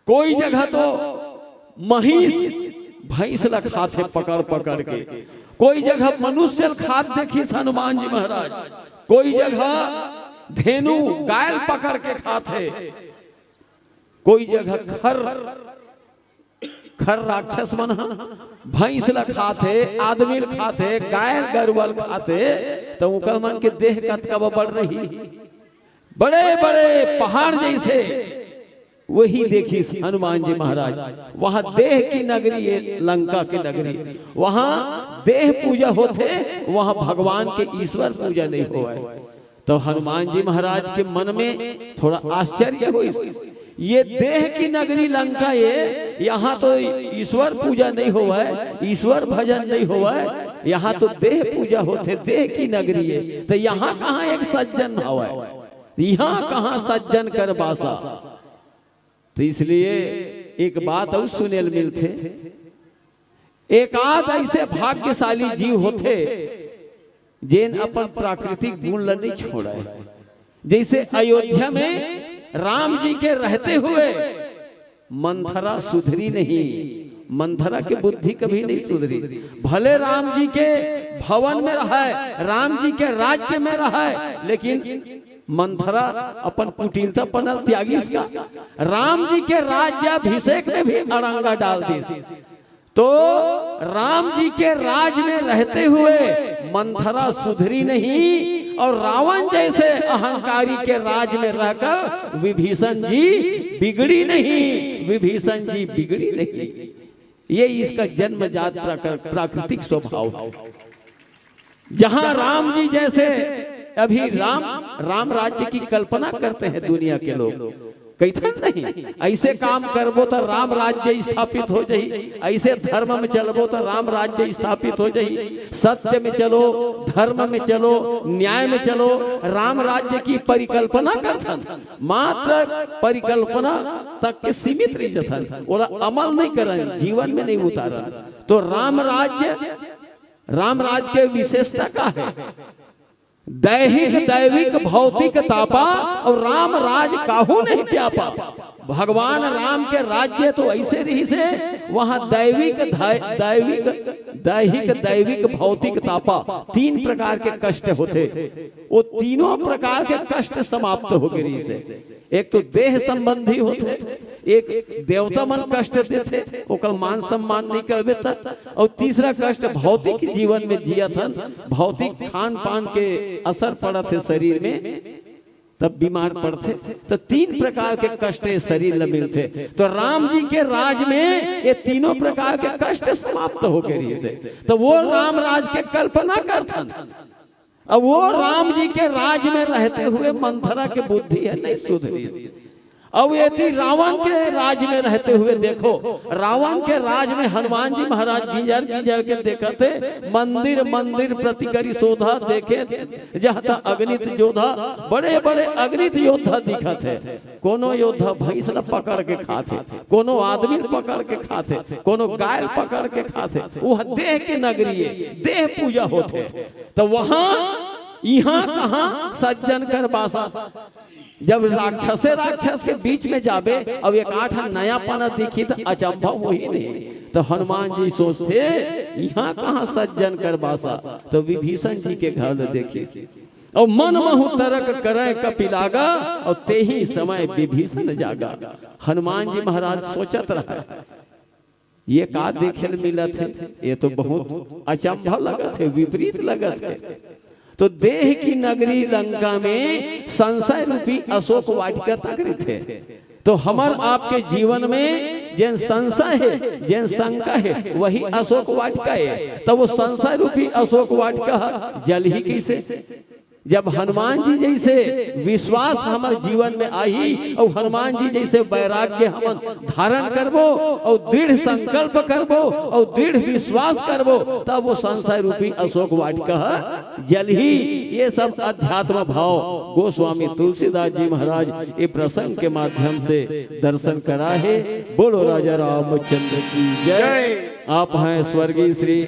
कोई जगह तो महिष भैंस ला खाथे पकड़ पकड़ के, कोई जगह मनुष्य ल खात देखिस हनुमान जी महाराज, कोई जगह धेनु गाय ल पकड़ के खाथे, कोई जगह खर, खर राक्षस मन ह भैंस ल खाथे, आदमी ल खाथे, गाय गरुवा ल खाथे, त ओकर मन के देह कतका बड़ रही। बड़े बड़े पहाड़ जैसे वही देखिस हनुमान जी महाराज। वहां देह की नगरी हे, लंका की नगरी, वहां देह पूजा होथे, वहां भगवान के ईश्वर पूजा नहीं होवय। तो हनुमान जी महाराज के मन में थोड़ा आश्चर्य होइस, ये देह की नगरी लंका हे, यहां तो ईश्वर पूजा नहीं होवय, ईश्वर भजन नहीं होवय, यहां तो देह पूजा होथे, देह की नगरी हे, तो यहां कहां एक सज्जन हवय, यहां कहां सज्जन कर बासा। तो इसलिए एक बात अउ सुने ल मिलथे, एकाध ऐसे भाग्यशाली जीव होथे, जेन अपन प्राकृतिक गुण ल नहीं छोड़य। जैसे अयोध्या में राम जी के रहते हुए मंथरा सुधरी नहीं, मंथरा के बुद्धि कभी नहीं सुधरी। भले राम जी के भवन में रहय, राम जी के राज्य में रहय, लेकिन मंथरा अपन कुटिलतापन ल त्यागिस का? राम जी के राज्याभिषेक में भी अड़ंगा डाल दिस। तो राम जी के राज में रहते हुए मंथरा सुधरी नहीं और रावन जैसे अहंकारी के राज में रहकर विभीषण जी बिगड़ी नहीं, विभीषण जी बिगड़ी नहीं। ये इसका जन्मजात प्राकृ-, प्राकृतिक स्वभाव है। जहां राम जी जैसे, अभी राम, राम राज्य की कल्पना करते हैं दुनिया के लोग, कहिथन नहीं, ऐसे काम करबो तो राम राज्य स्थापित हो जाही, ऐसे धर्म में चलबो तो राम राज्य स्थापित हो जाही, सत्य में चलो, धर्म में चलो, न्याय में चलो, राम राज्य की परिकल्पना करथन, मात्र परिकल्पना तक के सीमित रह जथन, ओला अमल नहीं करन, जीवन में नहीं उतारन। तो राम राज्य, राम राज के विशेषता का है? दैहिक, दैविक, भौतिक तापा और राम राज काहू नहीं त्यापा। भगवान राम के राज्य तो ऐसे रहिसे, वहां दैविक, दै-, दैविक, दैहिक, दैविक, भौतिक तापा, तीन प्रकार के कष्ट होथे। वो तीनों प्रकार के कष्ट समाप्त हो गे रहिसे। एक तो देह संबंधी होथे, एक देवता मन कष्ट देथे, ओकर मान सम्मान नहीं करबे त, और तीसरा कष्ट भौतिक जीवन में जियत हन, भौतिक खान पान के असर पड़त हे शरीर में, तब बीमार पड़थे। तो तीन प्रकार के कष्ट ये शरीर ल मिलथे। तो राम जी के राज में ये तीनों प्रकार के कष्ट समाप्त हो गे रहिसे। तो वो राम राज के कल्पना करथन। अब वो राम जी के राज में रहते हुए मंथरा के बुद्धि हे नहीं सुधरिस। अब एती रावण के राज में रहते हुए देखो, रावण के राज में हनुमान जी महाराज गिंजर गिंजर के देखत हे, मंदिर मंदिर प्रति करी शोधा, देखे जहता अगणित योद्धा, बड़े बड़े अगणित योद्धा दिखत हे। कोनो योद्धा भैंस ल पकड़ के खाथे, कोनो आदमी ल पकड़ के खाथे, कोनो गाय ल पकड़ के खाथे। वो देह के नगरी हे, देह पूजा होथे। तो वहां, इहां कहां सज्जन कर बासा? जब राक्षसे राक्षस के बीच में जाबे, अब एक आठ नया पना दिखी त अचंभव होही नहीं। तो हनुमान जी सोचथे, इहां कहां सज्जन कर बासा? तो विभीषण जी के घर ल देखिस, और मन महु तरक करय कपिलागा, और तेही समय विभीषण जागा। हनुमान जी महाराज सोचत रहा, ये का देखे ल मिलत हे? ये तो बहुत अचंभा लगत हे, विपरीत लगत हे। तो देह की नगरी लंका में संशय रूपी अशोक वाटिका तक रहिथे। तो हमर आपके जीवन में जेन संशय हे, जेन शंका हे, वही अशोक वाटिका हे। तब वो संशय रूपी अशोक वाटिका ह जलही कइसे? जब हनुमान जी जैसे विश्वास हमर जीवन में आही और हनुमान जी जैसे वैराग्य हमन धारण करबो और दृढ़ संकल्प करबो और दृढ़ विश्वास करबो, तब वो संशय रूपी अशोक वाटिका ह जलही। ये सब अध्यात्म भाव गोस्वामी तुलसीदास जी महाराज ये प्रसंग के माध्यम से दर्शन करा हे। बोलो राजा रामचंद्र की जय। जय। आप हैं स्वर्गीय श्री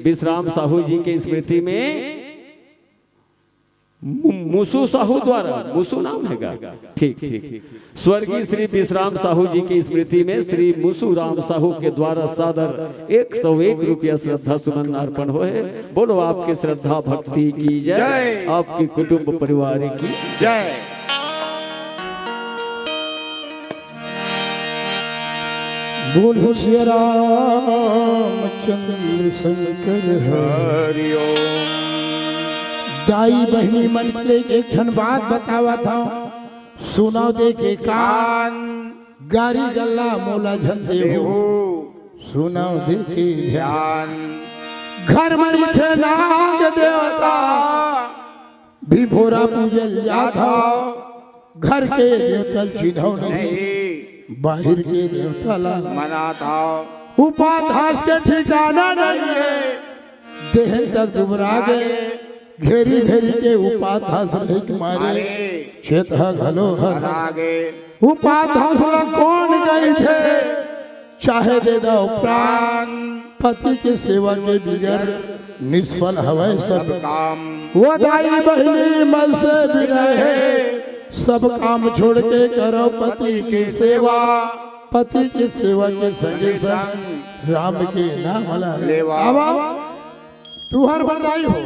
विश्राम साहू जी की स्मृति में मु-, मुसु साहू द्वारा, मुसु नाम हे गा? ठीक, ठीक। स्वर्गीय श्री विश्राम साहू जी की स्मृति में श्री मुसु राम साहू के द्वारा सादर एक सौ एक रुपया श्रद्धा सुमन अर्पण होहे। बोलो आपके श्रद्धा भक्ति की जय, जय। आपके कुटुंब परिवार की जय। बोलो श्री रामचंद्र शंकर हरि। हरि ओम। दाई बहिनी मन के एक ठन बात बतावत हंव, सुनव दे के कान, गारी गल्ला मोला झन देहू, देहू। सुनव दे के ध्यान। घर म रहिथे नाग देवता, भिभोरा पूजल जात हव। घर के देवता ल चिन्हव नहीं, नहीं। बाहिर के देवता ला मनात हव। उपास के ठिकाना नहीं हे, देह तक दुबरा गे, घेरी भेरी के उपास रहिक मारे, मारे। चेत ह घलो हर हरा गे। उपास ला कोन कहिथे? चाहे दे दव प्राण, पति के सेवा के बिगर निष्फल हवय सब काम। वो दाई बहिनी मन से विनय हे, सब काम छोड़ के करव पति के सेवा। पति के सेवा के संगे संग राम के नाम ला लेवा। आवा, तुहर बरदाई हो।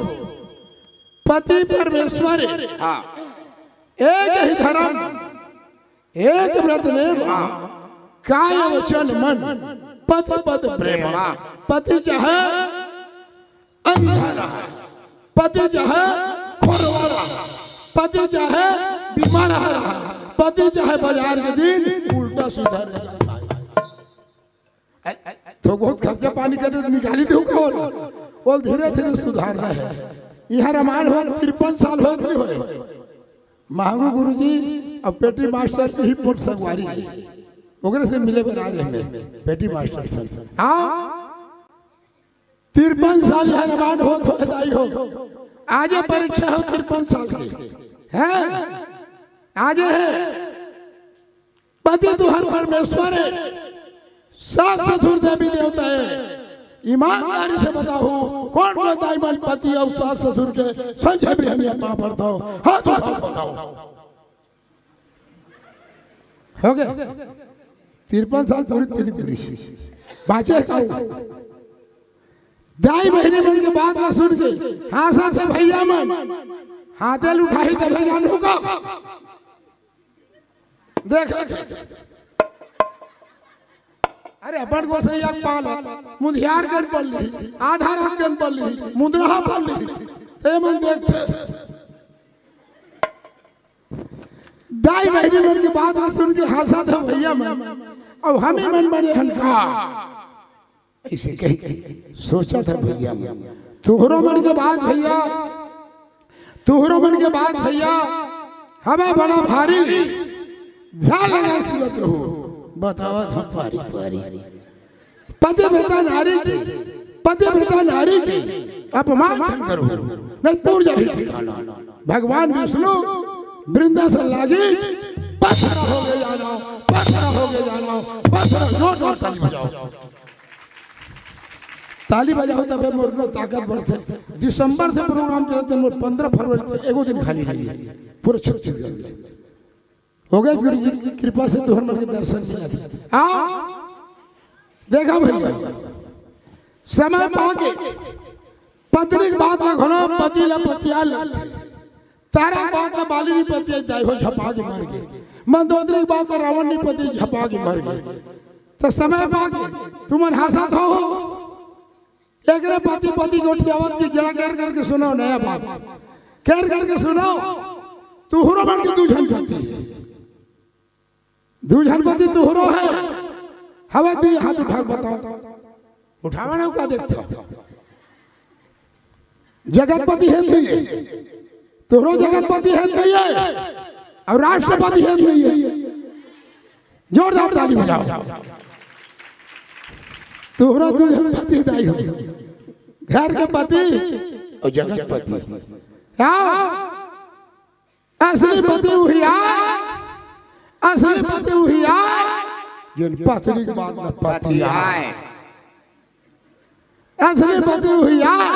पति परमेश्वर, हाँ। एक ही धर्म, एक व्रत नेम, हाँ। काय वचन मन, पति पद प्रेम। हाँ। पति चाहे अंधा रहा, पति चाहे खोरवा रहा, पति चाहे बीमार रहा, पति चाहे बाजार के दिन उल्टा सीधा रह जाता है। तो बहुत खर्चा पानी करके तो निकाली दे का होला। वो धीरे धीरे सुधारना है। यहाँ रामायण हो तिरपन साल हो नहीं होए। महंगू गुरुजी अब पेटी मास्टर की ही मोट संगवारी है। ओकरे से मिले बना रहे हैं पेटी मास्टर से। हाँ, तिरपन साल यहाँ रामायण होत हो दाई हो। आजे परीक्षा हो तिरपन साल की। हैं? आजे है। पति तुहर परमेश्वर है, सास ससुर देवी देवता है। ईमानदारी से बताओ, कौन कौन दाई मन पति और सास ससुर के संझा बिहनिया पाँव परथव? हाथ उठाओ, बताओ। हो गए? तिरपन साल पूरी, पूरी, पूरी। बाँचे का? दाई बहिनी मन के बात ला सुन के हाँसथे भैया मन, हाथे ल उठाही तभे जानहू का। देख, अरे अपन गोसैया के पाल, मुंधियार कन पल्ली, आधा रात कन पल्ली, मुंदरहा पल्ली, ते मन देखथे। दाई बहिनी मन के बात ला सुन के हाँसथे भैया मन। अब हमी मन बने हन का? ऐसे कही, कही सोचथे भैया मन। तुहरो मन के बात भैया, तुहरो मन के बात भैया, हमें बड़ा भारी ध्यान लगा सुनत रहो। बतावत हम पारी पारी। पतिव्रता नारी के, पतिव्रता नारी के अपमान मत करो, नहीं पूर जाही ठिकाना। भगवान विष्णु वृंदा से लागी, पत्थर हो गए जानो, पत्थर हो गए जानो, पत्थर, जोर जोर ताली बजाओ। ताली बजाओ तबे मोर में ताकत बढ़थे। दिसंबर से प्रोग्राम चलत हे, मोर पंद्रह फरवरी तक एगो दिन खाली नहीं है पूरे छत्तीसगढ़ में। हो गए गुरु जी की कृपा से तुहर मन के दर्शन मिला था। आ देखा भैया, समय पाके पत्नी के बात ला घलो पति ला पतिया ला, तारा के बात ला बाली नहीं पतिया, दाई हो झपा के मर गए। मंदोदरी के बात ला रावण नहीं पतिया, झपा के मर गए। तो समय पाके तुमन हाँसत हो, एकरे पति पति गोठियावत की जरा कर करके सुनाओ नया बात, कर करके सुनाओ। तुहरो मन के दू झन पति है, दू झन पति तुहरो है। हवा दी हाथ उठा के बताओ, उठावा ना का देखता। जगतपति है नहीं है, तुहरो जगतपति है नहीं है, और राष्ट्रपति है नहीं है। जोरदार ताली बजाओ। तुहरो दू झन पति दाई हो, घर के पति और जगतपति। क्या? असली पति उही आय, असली पति उही आय, जेन पत्नी के बात ला पति आय। असली पति उही आय,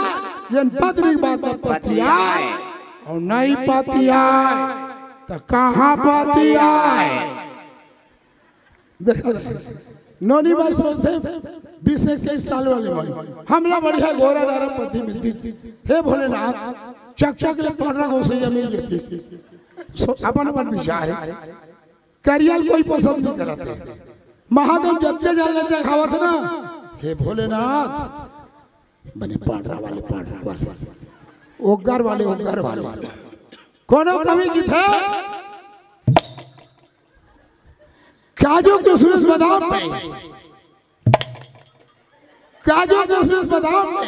जेन पत्नी के बात ला पति आय, और नहीं पति आय, तो कहाँ पति आय? देखा, नोनी माई सोचथे, बीस इक्कीस साल वाले मन, हमला बढ़िया गोरा नारा पति मिलती। हे भोलेनाथ, चकचक ले पंडरा गोसैया मिल जाती। सो-, अपन अपन विचार है। करिया ल कोई पसंद नहीं करत हे। महादेव जतके जन ले चघावत ना, हे भोलेनाथ, बने पंडरा वाले, पंडरा वाले, ओग्गर वाले, ओग्गर वाले। कोनो कवि किथे, काजू किशमिश बादाम में, काजू किशमिश बादाम में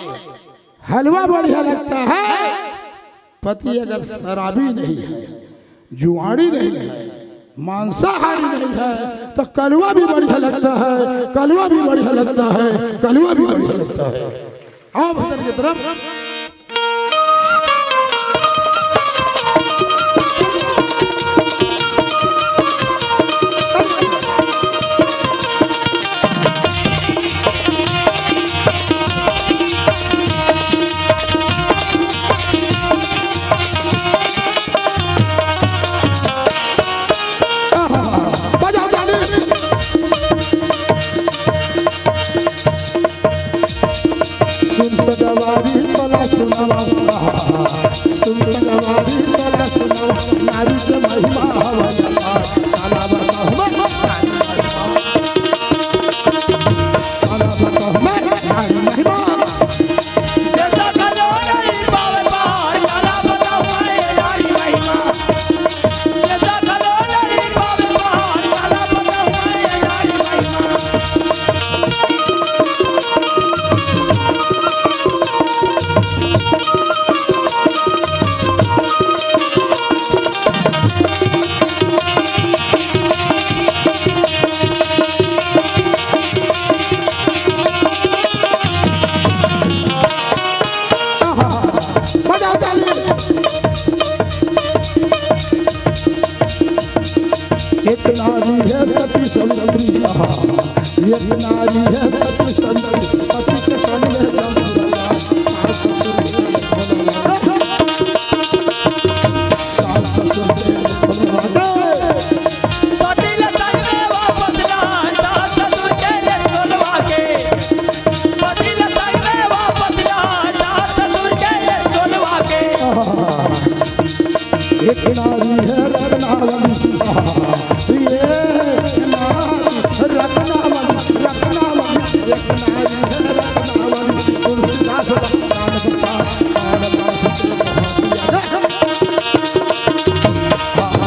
हलवा बढ़िया लगता है। पति अगर शराबी नहीं है, जुआड़ी नहीं है, मांसाहारी नहीं है, तो कलवा भी बढ़िया लगता है, कलवा भी बढ़िया लगता है, कलवा भी बढ़िया लगता है। आओ भजन की तरफ। बजाओ ताली। नारी है सती संदरी, पति के संग में संग भला, सास ससुर के संग भला, सास ससुर के संग भला। पति लताई में वापस ना, सास ससुर के ले बोलवा के। पति लताई में वापस ना, सास ससुर के ले बोलवा के। एक नारी है रत्नावली, ये नारी रत्नावली, रत्नावली, एक नारी है रत्नावली, तुलसीदास भगवान का, भगवान का।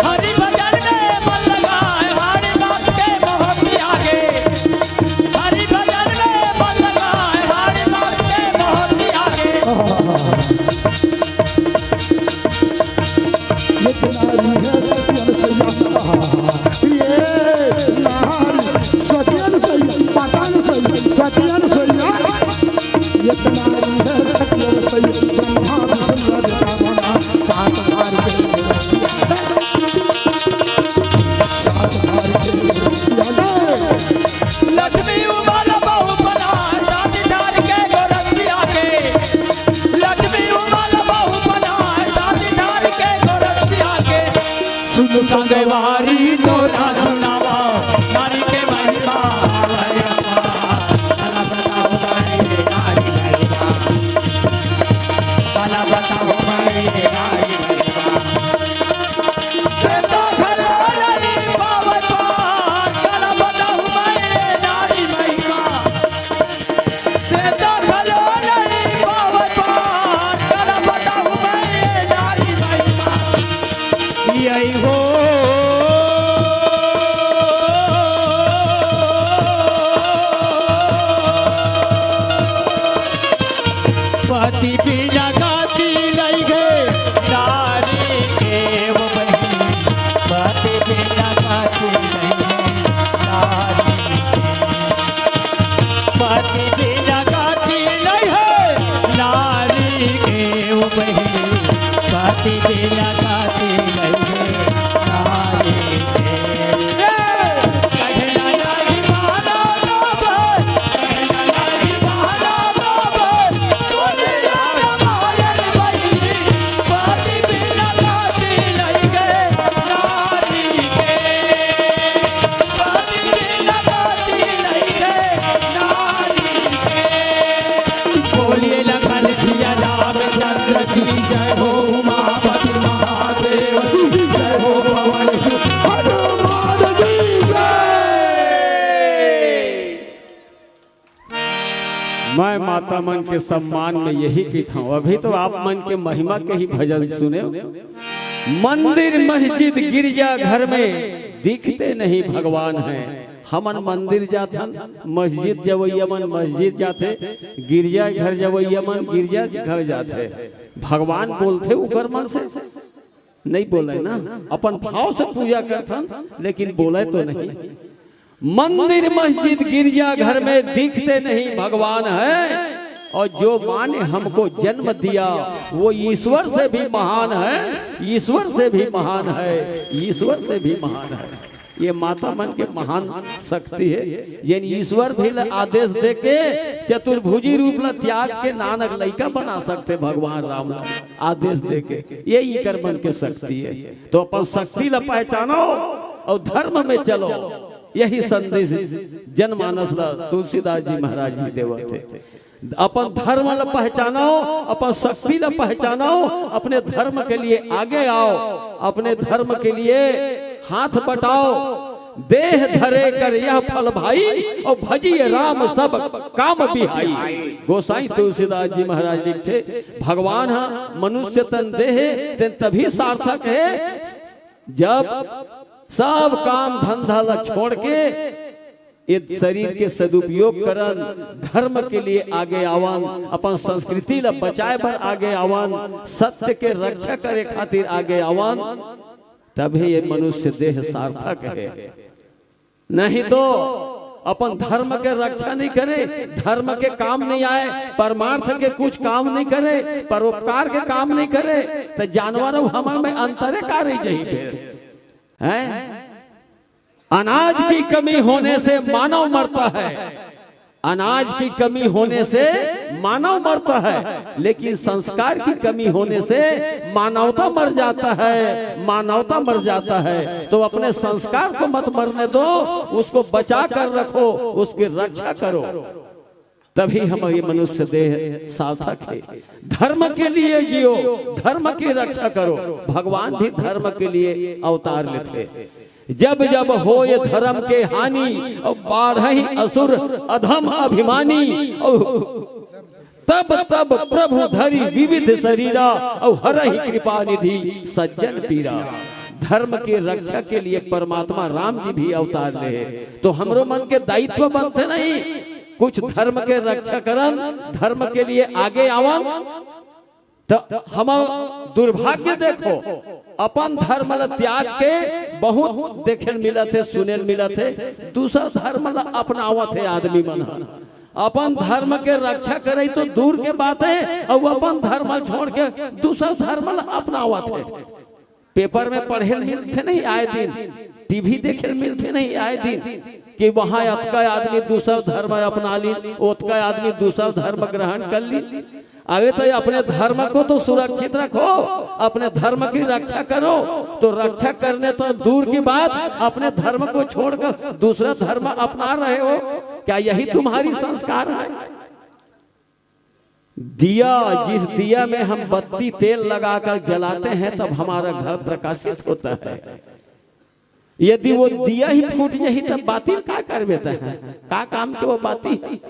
हरि भजन में मन लगाए, हरि नाम के मोह त्यागे। हरि भजन में मन लगाए, हरि नाम के मोह त्यागे। ये नारी है सती अनुसैया, ये नारी सती अनुसैया, पता नहीं सैया, सती अनुसैया। ये नारी है सती अनुसैया, ब्रह्मा विष्णु ललिता बना, सात बार के, सात बार के। लक्ष्मी उमा ला बहू बनाए, सात ठार के गोरखिया के। लक्ष्मी उमा ला बहू बनाए, सात ठार के गोरखिया के। सुन संगवारी तोरा सुनावा, नारी के महिमा। भला बताओ भाई नारी महिमा। भला बताओ भाई नारी महिमा। पति बिना गति नइगे, नारी के ओ बहिनी। पति बिना गति नइगे, नारी के। पति बिना गति नइगे, नारी के ओ बहिनी। पति बिना गति नइगे, नारी के। बोलिए लखन सिया रामचंद्र की जय हो, उमापति महादेव की जय हो, पवन सुत हनुमान जी जय। मैं माता मन के सम्मान में यही कहिथंव, अभी तो आप मन के महिमा के ही भजन सुनेव। मंदिर मस्जिद गिरजा घर में दिखते नहीं भगवान हैं। हमन मंदिर जाथन, मस्जिद जवइया मन मस्जिद जाथे, गिरजा घर जवइया मन गिरजा घर जाथे। भगवान बोलथे उकर मन से? नहीं बोले ना, अपन भाव से पूजा करथन, लेकिन बोले तो नहीं। मंदिर मस्जिद गिरजा घर में दिखते नहीं भगवान है, और जो माँ ने हमको जन्म दिया वो ईश्वर से भी महान है, ईश्वर से भी महान है, ईश्वर से भी महान है। ये माता मन के महान शक्ति है। जेन ईश्वर भी ल आदेश दे के चतुर्भुजी रूप ल त्याग के नानक लइका बना सकथे भगवान राम ल आदेश दे के, ये इकर मन के शक्ति है। तो अपन शक्ति ल पहचानो और धर्म में चलो, यही संदेश जनमानस ल तुलसीदास जी महाराज भी देवत है। अपन धर्म ल पहचानो, अपन शक्ति ल पहचानो, अपने धर्म के लिए आगे आओ, अपने धर्म के लिए हाथ बटाओ। देह धरे कर यह फल भाई, और भजिए राम सब काम बिहाई। गोसाई तुलसीदास जी महाराज लिखथे, भगवान ह मनुष्य तन देहे, तेन तभी सार्थक है, जब सब काम धंधा ल छोड़ के ये शरीर के सदुपयोग करन, धर्म के लिए आगे आवन, अपन संस्कृति ल बचाए बर आगे आवन, सत्य के रक्षा करे खातिर आगे आवन, तभे ये मनुष्य देह सार्थक है। नहीं तो अपन धर्म के रक्षा नहीं करे, धर्म के काम नहीं आए, परमार्थ के कुछ काम नहीं करे, परोपकार के काम नहीं करे, तो जानवर अउ हमन में अंतरे का रही जाही फिर? हैं? अनाज की कमी होने से मानव मरता है, अनाज की कमी होने से मानव मरता है, लेकिन संस्कार की कमी होने से मानवता मर जाता है, मानवता मर जाता है। तो अपने संस्कार को मत मरने दो, उसको बचा कर रखो, उसकी रक्षा करो। तभी हम ये मनुष्य देह सार्थक है। धर्म के लिए जियो, धर्म की रक्षा करो। भगवान भी धर्म के लिए अवतार लेथे। जब जब होय धर्म के हानि, और बाढ़हि असुर अधम अभिमानी, और तब तब प्रभु धरि विविध शरीरा, और हरहि कृपा निधि सज्जन पीरा। धर्म के रक्षा के लिए परमात्मा राम जी भी अवतार ले हे। तो हमरो मन के दायित्व बनथे नहीं, कुछ धर्म के रक्षा करन, धर्म के लिए आगे आवन। तो हम दुर्भाग्य देखो, अपन धर्म ल त्याग के बहुत देखे ल मिलत हे, सुने ल मिलत हे, दूसर धर्म ल अपनावत हे आदमी मन ह। अपन धर्म के रक्षा करे तो दूर के बात हे, अउ अपन धर्म ल छोड़ के दूसर धर्म ल अपनावत हे। पेपर में पढ़े ल मिलथे नहीं आए दिन, टीवी देखे ल मिलथे नहीं आए दिन, कि वहां अतका आदमी दूसर धर्म अपना लीन, ओतका आदमी दूसर धर्म ग्रहण कर लीन। अरे तो अपने धर्म को तो सुरक्षित रखो, अपने धर्म की रक्षा करो। तो रक्षा करने तो दूर की बात, अपने धर्म को छोड़कर दूसरा धर्म अपना रहे हो, क्या यही तुम्हारी संस्कार है? दिया, जिस दिया में हम बत्ती तेल लगाकर जलाते हैं, तब हमारा घर प्रकाशित होता है। यदि वो दिया ही फूट जाही, तब बाती का करबे तैं? का काम के वो बाती?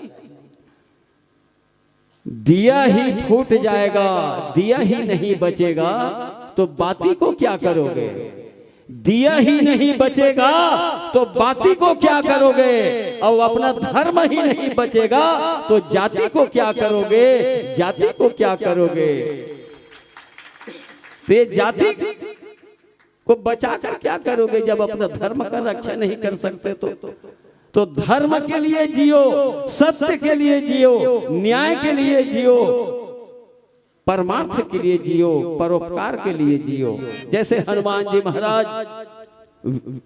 दिया ही फूट जाएगा, दिया ही नहीं बचेगा, तो बाती को क्या करोगे? दिया ही नहीं बचेगा, तो बाती को क्या करोगे? और अपना धर्म ही नहीं बचेगा, तो जाति को क्या करोगे? जाति को क्या करोगे? तो ये जाति को बचाकर क्या करोगे, जब अपना धर्म का रक्षा नहीं कर सकते तो? तो धर्म के लिए जियो, सत्य के लिए जियो, न्याय के लिए जियो, परमार्थ के लिए जियो, परोपकार के लिए जियो। जैसे हनुमान जी महाराज,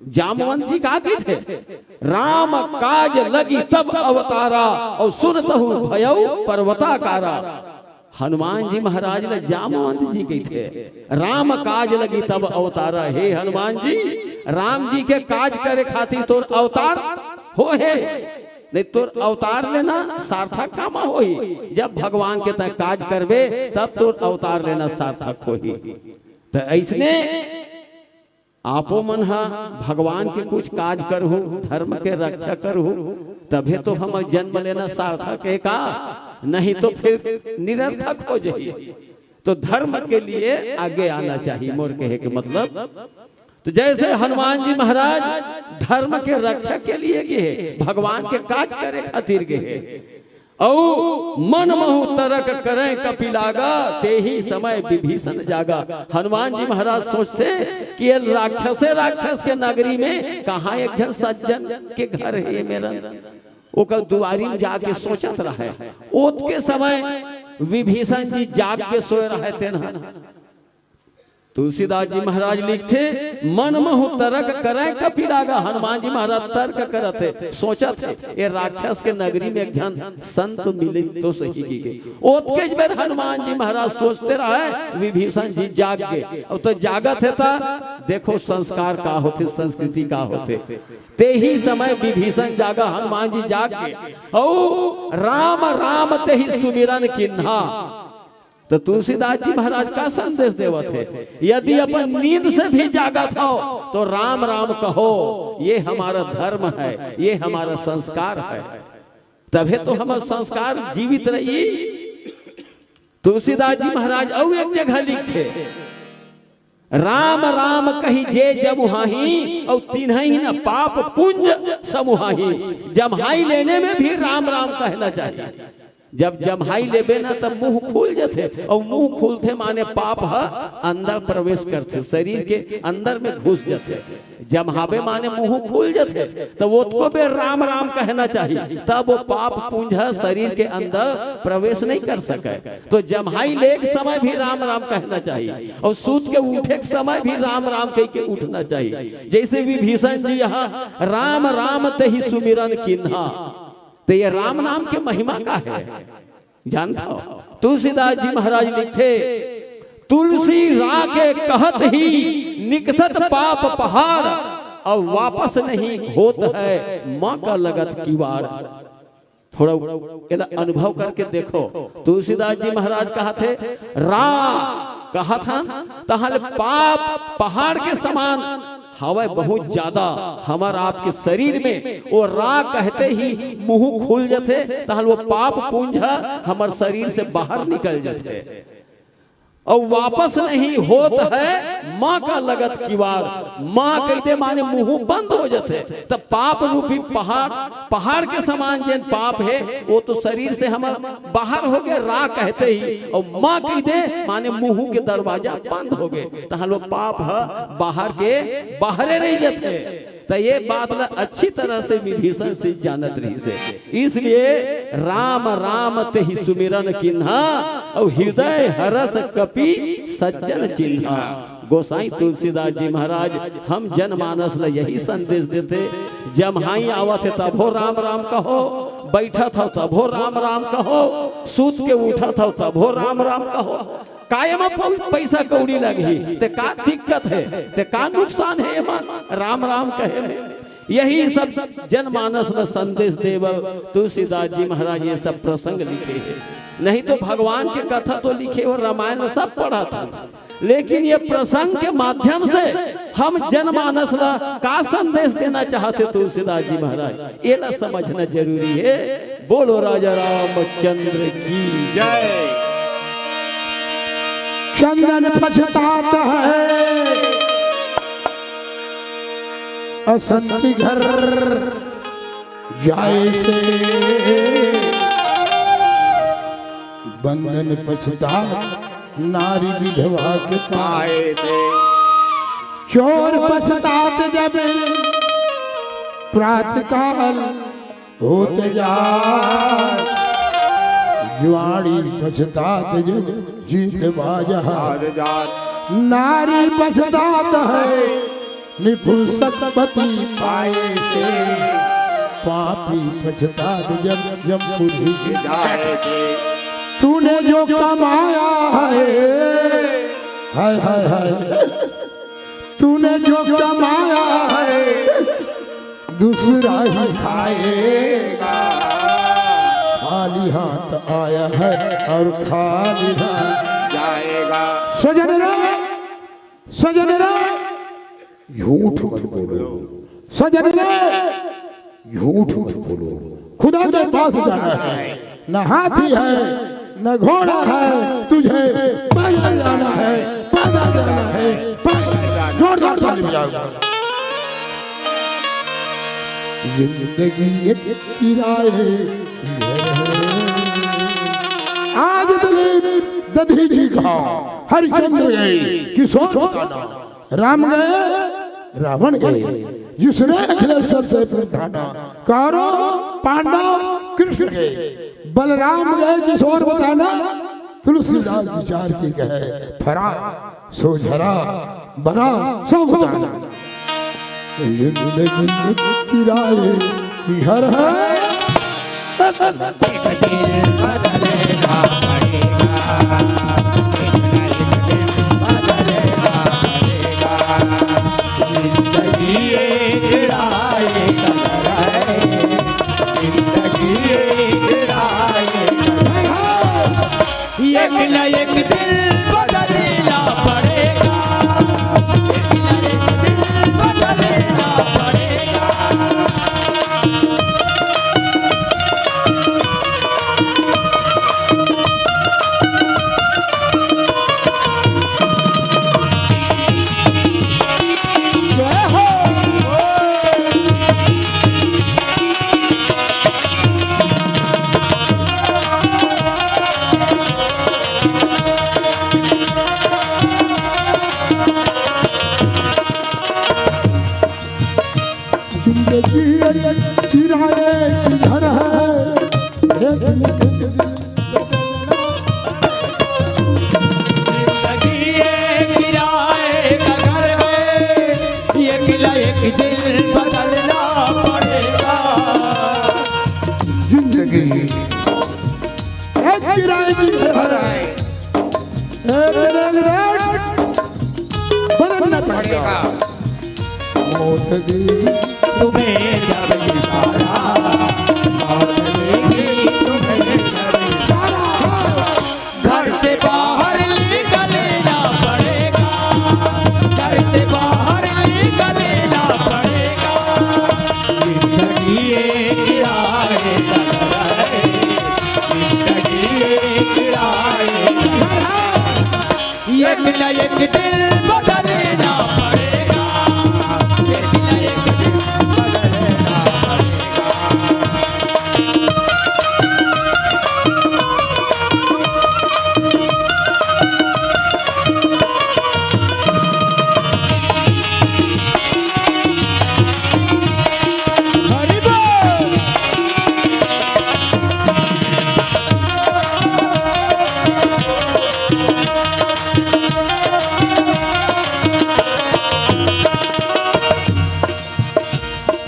जामवंत जी का कहिथे, "राम काज लगी तब अवतारा, और सुनतहु भयउ पर्वताकारा।" हनुमान जी महाराज ल जामवंत जी कहिथे, "राम काज लगी तब अवतारा।" हे हनुमान जी, राम जी के काज करे खातिर तोर अवतार हो हे, नहीं तोर अवतार लेना सार्थक कामा होही। जब भगवान के तैं काज करबे, तब तोर अवतार लेना सार्थक होही। तो ऐसने आपो मन ह भगवान के कुछ काज करहू, धर्म के रक्षा करहू, तभे तो हम जन्म लेना सार्थक हे का, नहीं तो फिर निरर्थक हो जाही। तो धर्म के लिए आगे आना चाहिए, मोर कहे के मतलब। तो जैसे हनुमान जी महाराज धर्म के रक्षा के लिए गे हे, भगवान के काज करे खातिर गे हे, अउ मन महु तरक करैं कपि लागा, तेहि समय विभीषण जागा। हनुमान जी महाराज सोचथे कि ये राक्षसे राक्षस के नगरी में कहाँ एक झन सज्जन के घर हे मेरा, ओकर दुआरी में जाके सोचत रहय। ओतके समय विभीषण जी जाग के सोए रहय तेन ह। तुलसीदास जी महाराज लिखथे, "मन महु तरक करैं कपि लागा।" हनुमान जी महाराज तर्क करत हे, सोचत हे, "ये राक्षस के नगरी में एक झन संत मिले तो सही," कहिके। ओतकेच बेर हनुमान जी महाराज सोचते रहय, विभीषण जी जाग गे। अब तो जागत हे त देखो संस्कार का होथे, संस्कृति का होथे। तेहि समय विभीषण जागा, हनुमान जी जाग गे। अउ राम राम तेहि सुमिरन कीन्हा। तो तुलसीदास जी महाराज का संदेश देवत हे, यदि अपन नींद से भी जागत हो तो राम राम कहो, ये हमारा धर्म है, ये हमारा संस्कार है, तभे तो हमर संस्कार जीवित रही। तुलसीदास जी महाराज अउ एक जगह लिखथे, "राम राम कहि जे जमुहाही, अउ तिन्हहि न पाप पुंज समुहाही।" जम्हाई लेने में भी राम राम कहना चाहिए। जब जम्हाई लेबे ना, तब मुंह खुल जथे, अउ मुंह खुलथे माने पाप ह अंदर प्रवेश करथे, शरीर के अंदर में घुस जथे। जम्हाबे माने मुंह खुल जथे, तब ओतको बेर राम राम कहना चाही, तब वो पाप पुंज ह शरीर के अंदर प्रवेश नहीं कर सके। तो जम्हाई लेक समय भी राम राम कहना चाही, अउ सूत के उठे के समय भी राम राम कह के उठना चाही। जैसे विभीषण जी यहाँ राम राम तेहि सुमिरन किन्हा, तो ये राम नाम के महिमा का है, जानत हो? तुलसीदास जी महाराज लिखथे, "तुलसी रा के कहत ही निकसत पाप पहाड़, अब वापस नहीं होत है माँ का लगत किवाड़।" थोड़ा एला अनुभव करके देखो, तुलसीदास जी महाराज कहत हे, "रा" कहत हन, तहाँ ले पाप पहाड़ के समान हवय बहुत ज्यादा हमर आपके शरीर में। वो रा कहते ही मुंह खुल जथे, तहाँ ले वो पाप पुंज ह हमर शरीर से बाहर निकल जथे। अउ वापस नहीं होत है माँ का लगत किवाड़। माँ कहिथे माने मुंह बंद हो जथे, तब पाप रूपी पहाड़, पहाड़ के समान जेन पाप हे, वो तो शरीर से हमर बाहर हो गए, रा कहते ही, अउ माँ कहिथे माने मुंह के दरवाजा बंद हो गए, तहाँ ले वो पाप ह बाहर के बाहरे रह जथे। त ये बात ला अच्छी तरह से विभीषण सिंह जानत रहिस हे। इसलिए राम राम तेहि सुमिरन किन्हा, अउ हृदय हरस कपि सज्जन चिन्हा। गोसाई तुलसीदास जी महाराज हम जनमानस ला यही संदेश देथे, जम्हाई आवत हे तभो राम राम कहो, बैठत हव तभो राम राम कहो, सूत के उठत हव तभो राम राम कहो। काय म पौ-, पैसा कौड़ी लगही, ते का दिक्कत हे, ते का नुकसान हे एमा राम राम कहे में? यही सब जनमानस में संदेश देवल तुलसीदास जी महाराज ये सब प्रसंग लिखे हे। नहीं तो भगवान के कथा तो लिखे हो, रामायण में सब पढ़त हन, लेकिन ये प्रसंग के माध्यम से हम जनमानस ला का संदेश देना चाहत हे तुलसीदास जी महाराज, एला समझना जरूरी हे। बोलो राजा रामचंद्र की जय। चंदन पछतात है असंति घर जाए से, बंधन पछतात नारी विधवा के पाए। पाए थे। चोर पछतात जब प्रातःकाल होत जात, जुआड़ी पछतात जब जीत बाज हार। हार जात। नारी पछतात है निपुंसक पति पाए से, पापी पछतात जब जमपुरी जाए थे। तूने जो कमाया है, हाय, हाय, हाय। तूने जो कमाया है, दूसरा ही खाएगा। खाली हाथ आया है और खाली हाथ जाएगा। सजन रे, सजन रे, झूठ मत बोलो। सजन रे, झूठ मत बोलो। खुदा के पास जाना है, न हाथी है, न घोड़ा है, तुझे पैदल जाना है, पैदल जाना है, पैदल जाना है। जोरदार ताली बजाओ। जिंदगी एक किराए की है। आज दिलीप दधी जी का, हरिचंद्र गए, किशोर का नाम। राम गए, रावण गए, जिसने अखिलेश्वर से प्रेम ठाना। कौरव, पांडव, कृष्ण गए, बलराम गए, जिस ओर बताना, तुलसीदास विचार की कहे, फरा, सोझरा, बरा, सब जाना। जिंदगी एक किराए की घर है। एक न एक दिन बदलना पड़ेगा। किराए की घर है, एक जिंदगी एक किराए का घर है, ये किला एक दिन बदलना पड़ेगा। जिंदगी एक किराए की घर है, एक दिन बदलना पड़ेगा। मौत देगी तुम्हें जब इशारा, मौत देगी तुम्हें जब इशारा। घर से बाहर निकलना पड़ेगा, घर से बाहर निकलना पड़ेगा। जिंदगी एक किराए का घर है, जिंदगी एक किराए का घर है। एक न एक दिन बदलना पड़ेगा, एक न एक दिन बदलना पड़ेगा। हरि बोल।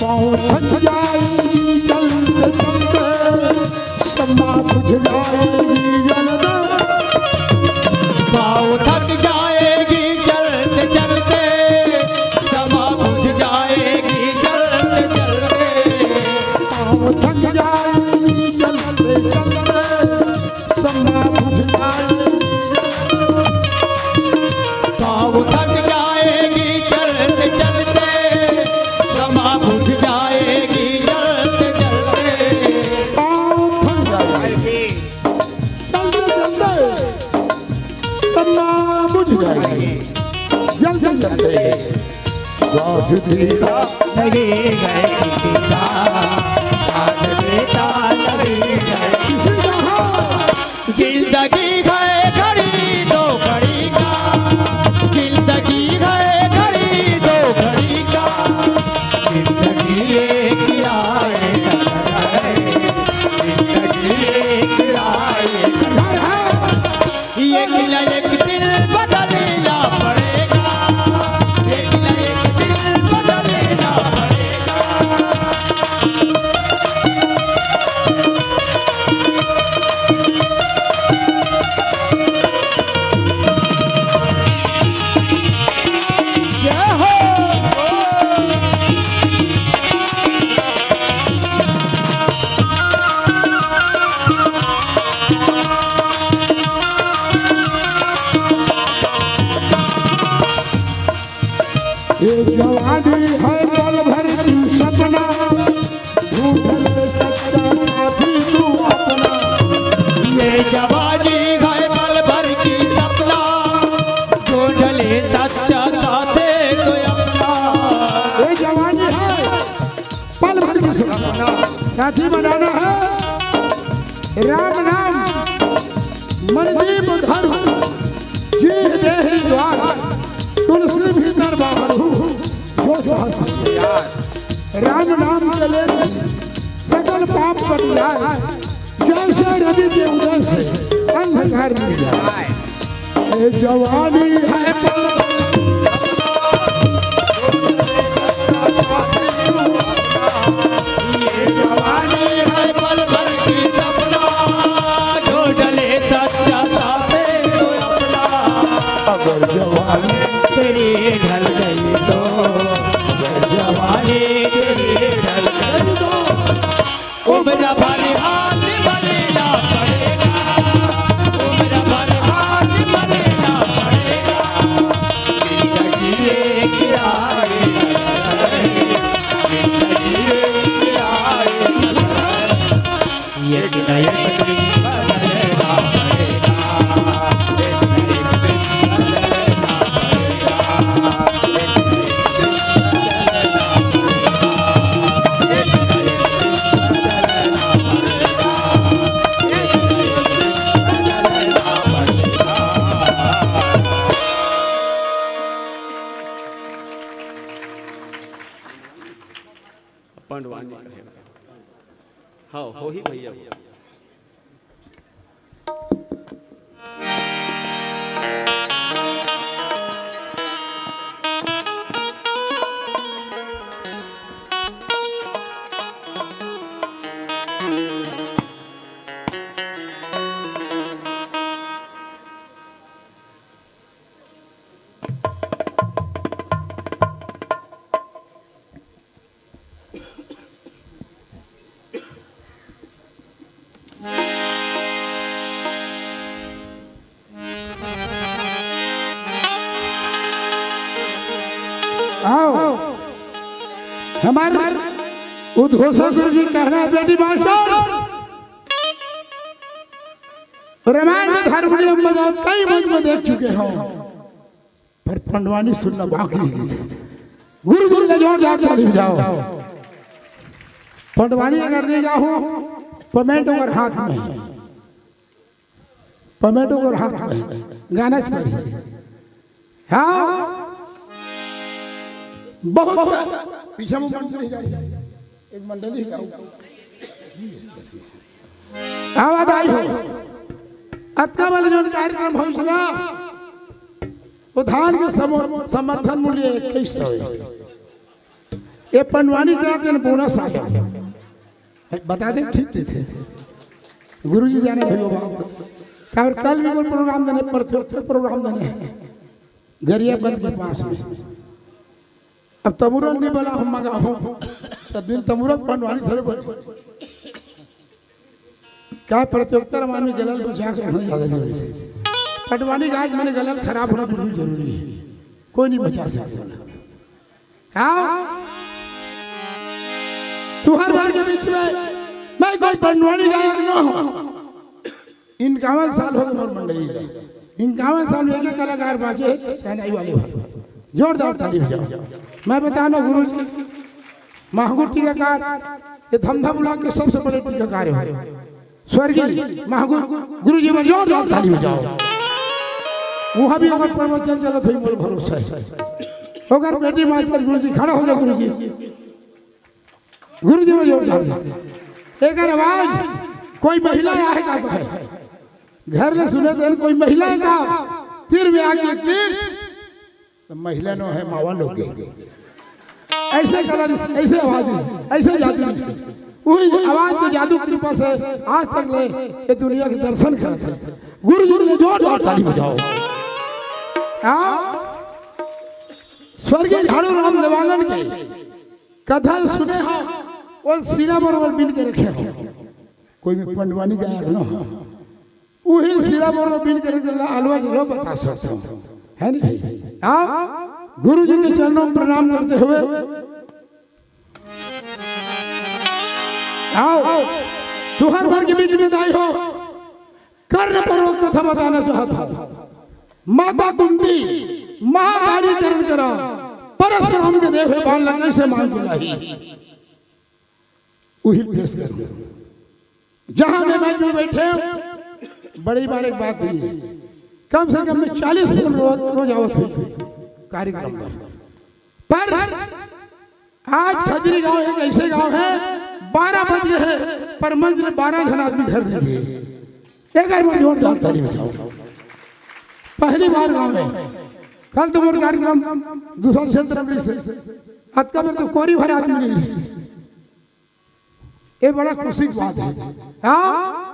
पाँव थक जाएगी चलते चलते, समा बुझ जाएगी जलते। पाँव थक जाएगी चलते चलते, समा बुझ जाएगी जलते जलते। पाँव थक जाएगी चलते चलते, समा बुझ जाएगी। पाँव थक जाएगी चलते चलते, समा बुझ जाएगी जलते जलते। पाँव थक जाएगी चलते चलते, समा बुझ जाएगी जलते जलते। साथ देता नहीं है किसी का, साथ देता नहीं है किसी का। जिंदगी है घड़ी दो घड़ी का, जिंदगी है घड़ी दो घड़ी का। जिंदगी एक किराए का घर है, जिंदगी एक किराए का घर है। एक न एक दिन बदलना पड़ेगा, एक न एक दिन बदलना पड़ेगा। जय हो। ये जवानी है पल भर की सपना, झूठ ले सच्चा साथी तू अपना। ये जवानी है पल भर की सपना, झूठ ले सच्चा साथी तू अपना। ये जवानी है पल भर की सपना, साथी बनाना है। राम नाम मन दीप धर, जीह देहि द्वार, तुलसी भीतर बाहर, जो सहज। राम नाम के लेते सकल पाप कट जाए, जैसे रवि के उदय से अंधकार मिट जाए। ये जवानी है पल, ये जवानी है पल भर की सपना, जो ढले सच्चा साथे तो अपना। अगर जवानी तेरी ढल गई तो, अगर जवानी तेरी ढल गई तो, उम्र भर हाथ बनना पड़ेगा, उम्र भर हाथ बनना पड़ेगा। जिंदगी एक किराए, जिंदगी एक किराए। एक न एक दिन बदलना पड़ेगा। अपन पंडवानी कहे। हाँ, होही भैया। आओ, हमारे उद्घोषक गुरु जी कहना है, बेटी मास्टर, रामायण में हारमोनियम बजाओ, कई मंच में देख चुके हो, पर पंडवानी सुनना बाकी है। गुरु जी ले जोरदार ताली बजाओ। पंडवानी अगर नहीं जाओ, पेमेंट ओकर हाथ में, पेमेंट ओकर हाथ में, गाना चाहिए। हाँ, बहुत पीछे में मंडली जा रही है, एक मंडली गाओ। आवाज आई हो। अतका वाले जो कार्यक्रम होइस ना, वो धान के समो-, समर्थन मूल्य इक्कीस सौ है। ये पंडवानी चला दिन बोनस आया। बता दे, ठीक नहीं थे। गुरु जी जाने भाई वो बात। काबर कल भी कोई प्रोग्राम देने, परसों प्रोग्राम देने। गरियाबंद के पास में। अब तमुरल नहीं बला हम मगा हो, तब दिन तमुरल पंडवानी थोड़े बने। का प्रतियोगिता रमान में गलल बचा के रखना ज्यादा जरूरी है। पंडवानी गाय मैंने गलल खराब होना बिल्कुल जरूरी है, कोई नहीं बचा सकता। हाँ, तुहर भर के बीच में मैं कोई पंडवानी गायक न हूँ। इक्यावन साल हो गए मोर मंडली ला। इक्यावन साल में एक एक कलाकार बाँचे, सेनाई वाले हो। जोरदार ताली बजाओ। मैं बताना गुरु जी, महगुर टीकाकार, ये धमधा ब्लॉक के सबसे बड़े टीकाकार है। स्वर्गीय महगुर गुरु जी में जोरदार ताली बजाओ। वहाँ भी अगर प्रवचन चलत होई, मोर भरोसा है। अगर बेटी मास्टर गुरु जी खड़ा हो जाओ, गुरु जी। गुरु जी में जोरदार ताली। एक आवाज, कोई महिला आहे का कहे? घर ले सुने तो कोई महिला है का? तीर में आके तीर, तो महिला नो है, मावा लोग के। ऐसे कला, ऐसे आवाज, ऐसे जादू, वही आवाज के जादू कृपा से आज तक ले ये दुनिया के दर्शन करत है। गुरु जी ले जोरदार ताली बजाओ। हाँ? स्वर्गीय झाड़ू राम देवांगन के कथा सुने हो और सीना बरोबर बिन के रखे हो। कोई भी पंडवानी गायक न हो, उही सिरा मोर बिन करे जल्ला अलवा जलो बता सकता हूँ, है नहीं? आओ, गुरु जी के चरणों में प्रणाम करते हुए आओ, तुहर भर के बीच में दाई हो, कर्ण पर्व कथा बताना चाहता हूँ। माता कुंती महाकाली करण करा, परशुराम के देखे बाण लगे से मांग के लाई। वही पेश कर दे। जहां मैं मंच में बैठे हूं, बड़ी बार एक बात हुई है, कम से कम मैं चालीस फोन रोज, रोज आवत हूं कार्यक्रम पर। पर आज खजरी गांव एक ऐसे गांव है, बारह बज गए हैं, पर मंच में बारह जन आदमी घर नहीं गए। एक बार जोरदार ताली बजाओ। पहली बार गांव में, कल तो मोर कार्यक्रम दूसरा क्षेत्र में से, आज का तो कोरी भर आदमी नहीं। ये बड़ा खुशी की बात है। हाँ?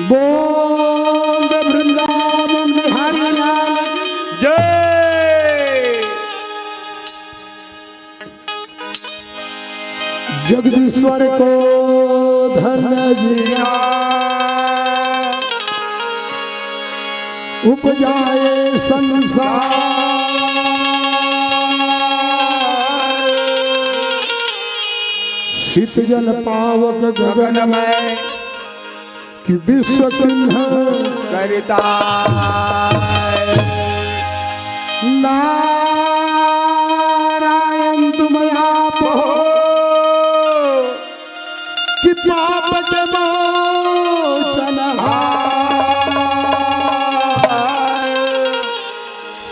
बोल दे वृंदावन बिहारी लाल की जय। जगदीश्वर को धन जिया उपजाए संसार। शीत जल पावक गगन में कि विश्व चिन्ह करता। नारायण तुम आप हो कि पाप के मोचनहार।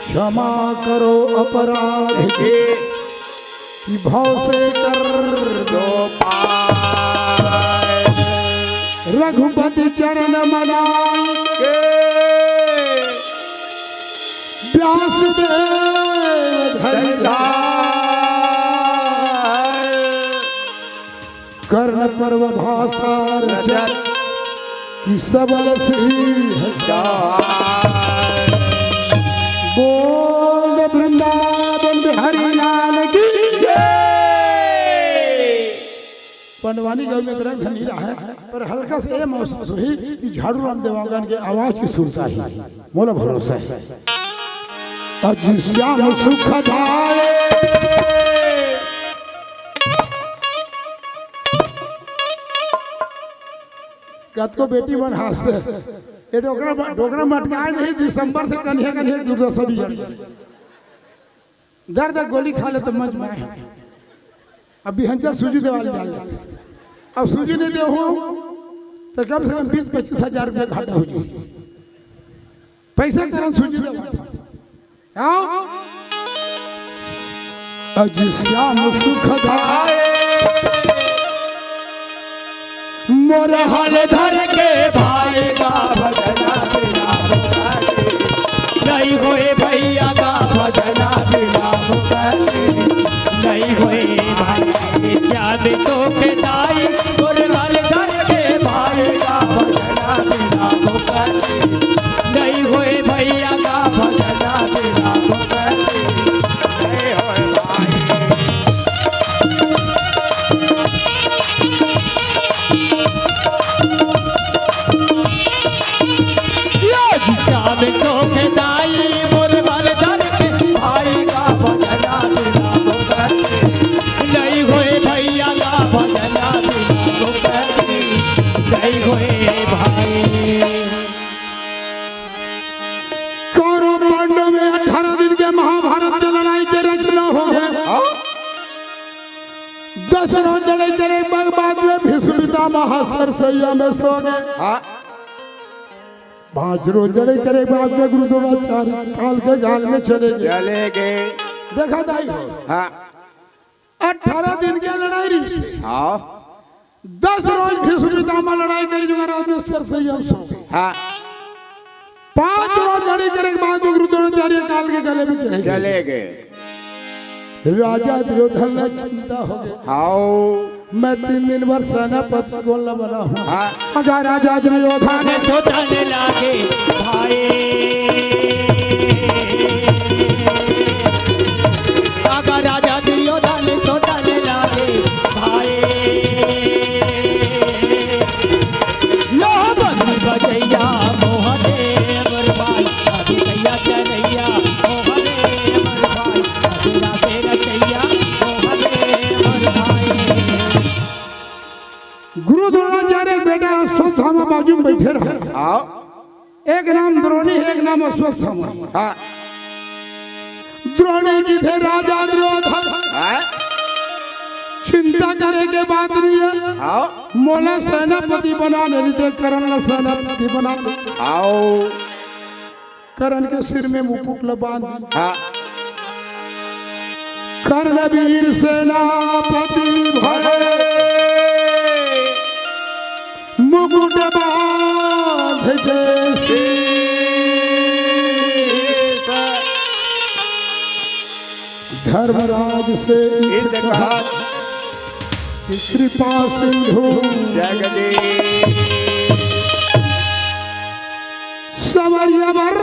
क्षमा करो अपराध के कि भव से कर दो पार। रघुपति चरण मना के व्यास देव धरि धार। कर्ण पर्व भाषा रचत कि सबल सिंह चार। बोल वृंदावन बिहारी लाल की जय। पंडवानी गौ में दर्द नहीं रहा है, पर हल्का से ये महसूस हुई कि झाड़ू राम देवांगन के आवाज की सुरता ही मोला भरोसा है। अज श्याम सुखदाय। कतको बेटी मन हांसथे, ये डोकरा, डोकरा मटकाए नहीं, दिसंबर से कन्हे कन्हे दुर्दशा बिगड़ जाए। दर्द गोली खा ले तो मज माए। अब बिहंचा सूजी देवाल जान लेते। अब सूजी नहीं दे हो तो कम से कम बीस पच्चीस हजार रुपया घाटा हो जाए। पैसा करन सूजी देवाल। हाँ? अज श्याम सुखदाय मोर हल धर के भाई का भजना बिना पुकारे। नहीं होए भैया का भजना बिना पुकारे। नहीं होए भाई श्याम तो के दाई मोर हल धर के भाई का भजना बिना पुकारे। नहीं होए भैया का भजना बिना पुकारे। नहीं होए भाई। श्याम चौक दाई मोर मर्दन के भाई का भजना बिना पुकारे। नहीं होए भैया का भजना बिना पुकारे। नहीं होए भाई। कौरव पांडव में अठारह दिन के महाभारत के लड़ाई के रचना हो है। हाँ? दस रोज लड़ाई करे के बाद में भीष्म पितामह सरसैया में सो गए। हाँ। पांच रोज लड़ाई करे के बाद में गुरु द्रोणाचार्य काल के गाल में चले गए। चले गए। देखा दाई हो। हाँ। अठारह दिन के लड़ाई रही। हाँ। दस रोज भीष्म पितामह लड़ाई करी, जुगाराज में सरसैया में सो गए। हाँ। पांच रोज लड़ाई करे के बाद में गुरु द्रोणाचार्य काल के गले में चले गए। चले गए। राजा दुर्योधन ला चिंता हो गई। हाओ। मैं तीन दिन भर सेनापति कोन ला बनाहूं। हाँ। अगर राजा दुर्योधन सोचने लागे भाई, अगर राजा दुर्योधन सोचने लागे भाई, लो बंसी बजैया मोहन रे मोर भाई, अभी गैया चलैया मोहन रे मोर भाई, अभी राधे रचैया मोहन रे मोर भाई। गुरु द्रोणाचार्य के बेटा अश्वत्थामा बाजू में बैठे रहे। हाँ। एक नाम द्रोणी है, एक नाम अश्वत्थामा। हाँ। द्रोणी जी थे राजा दुर्योधन। हाँ। चिंता करे के बात नहीं है। हाँ। मोला सेनापति बना, नहीं तो करण ला सेनापति बना। आओ। करण के सिर में मुकुट ल बांध। हाँ। कर्णवीर सेनापति भय, मुकुट बांध के शीश। धर्मराज से इत इत कहा कहा कि कृपा सिंधु जगदीश। सवरिया बर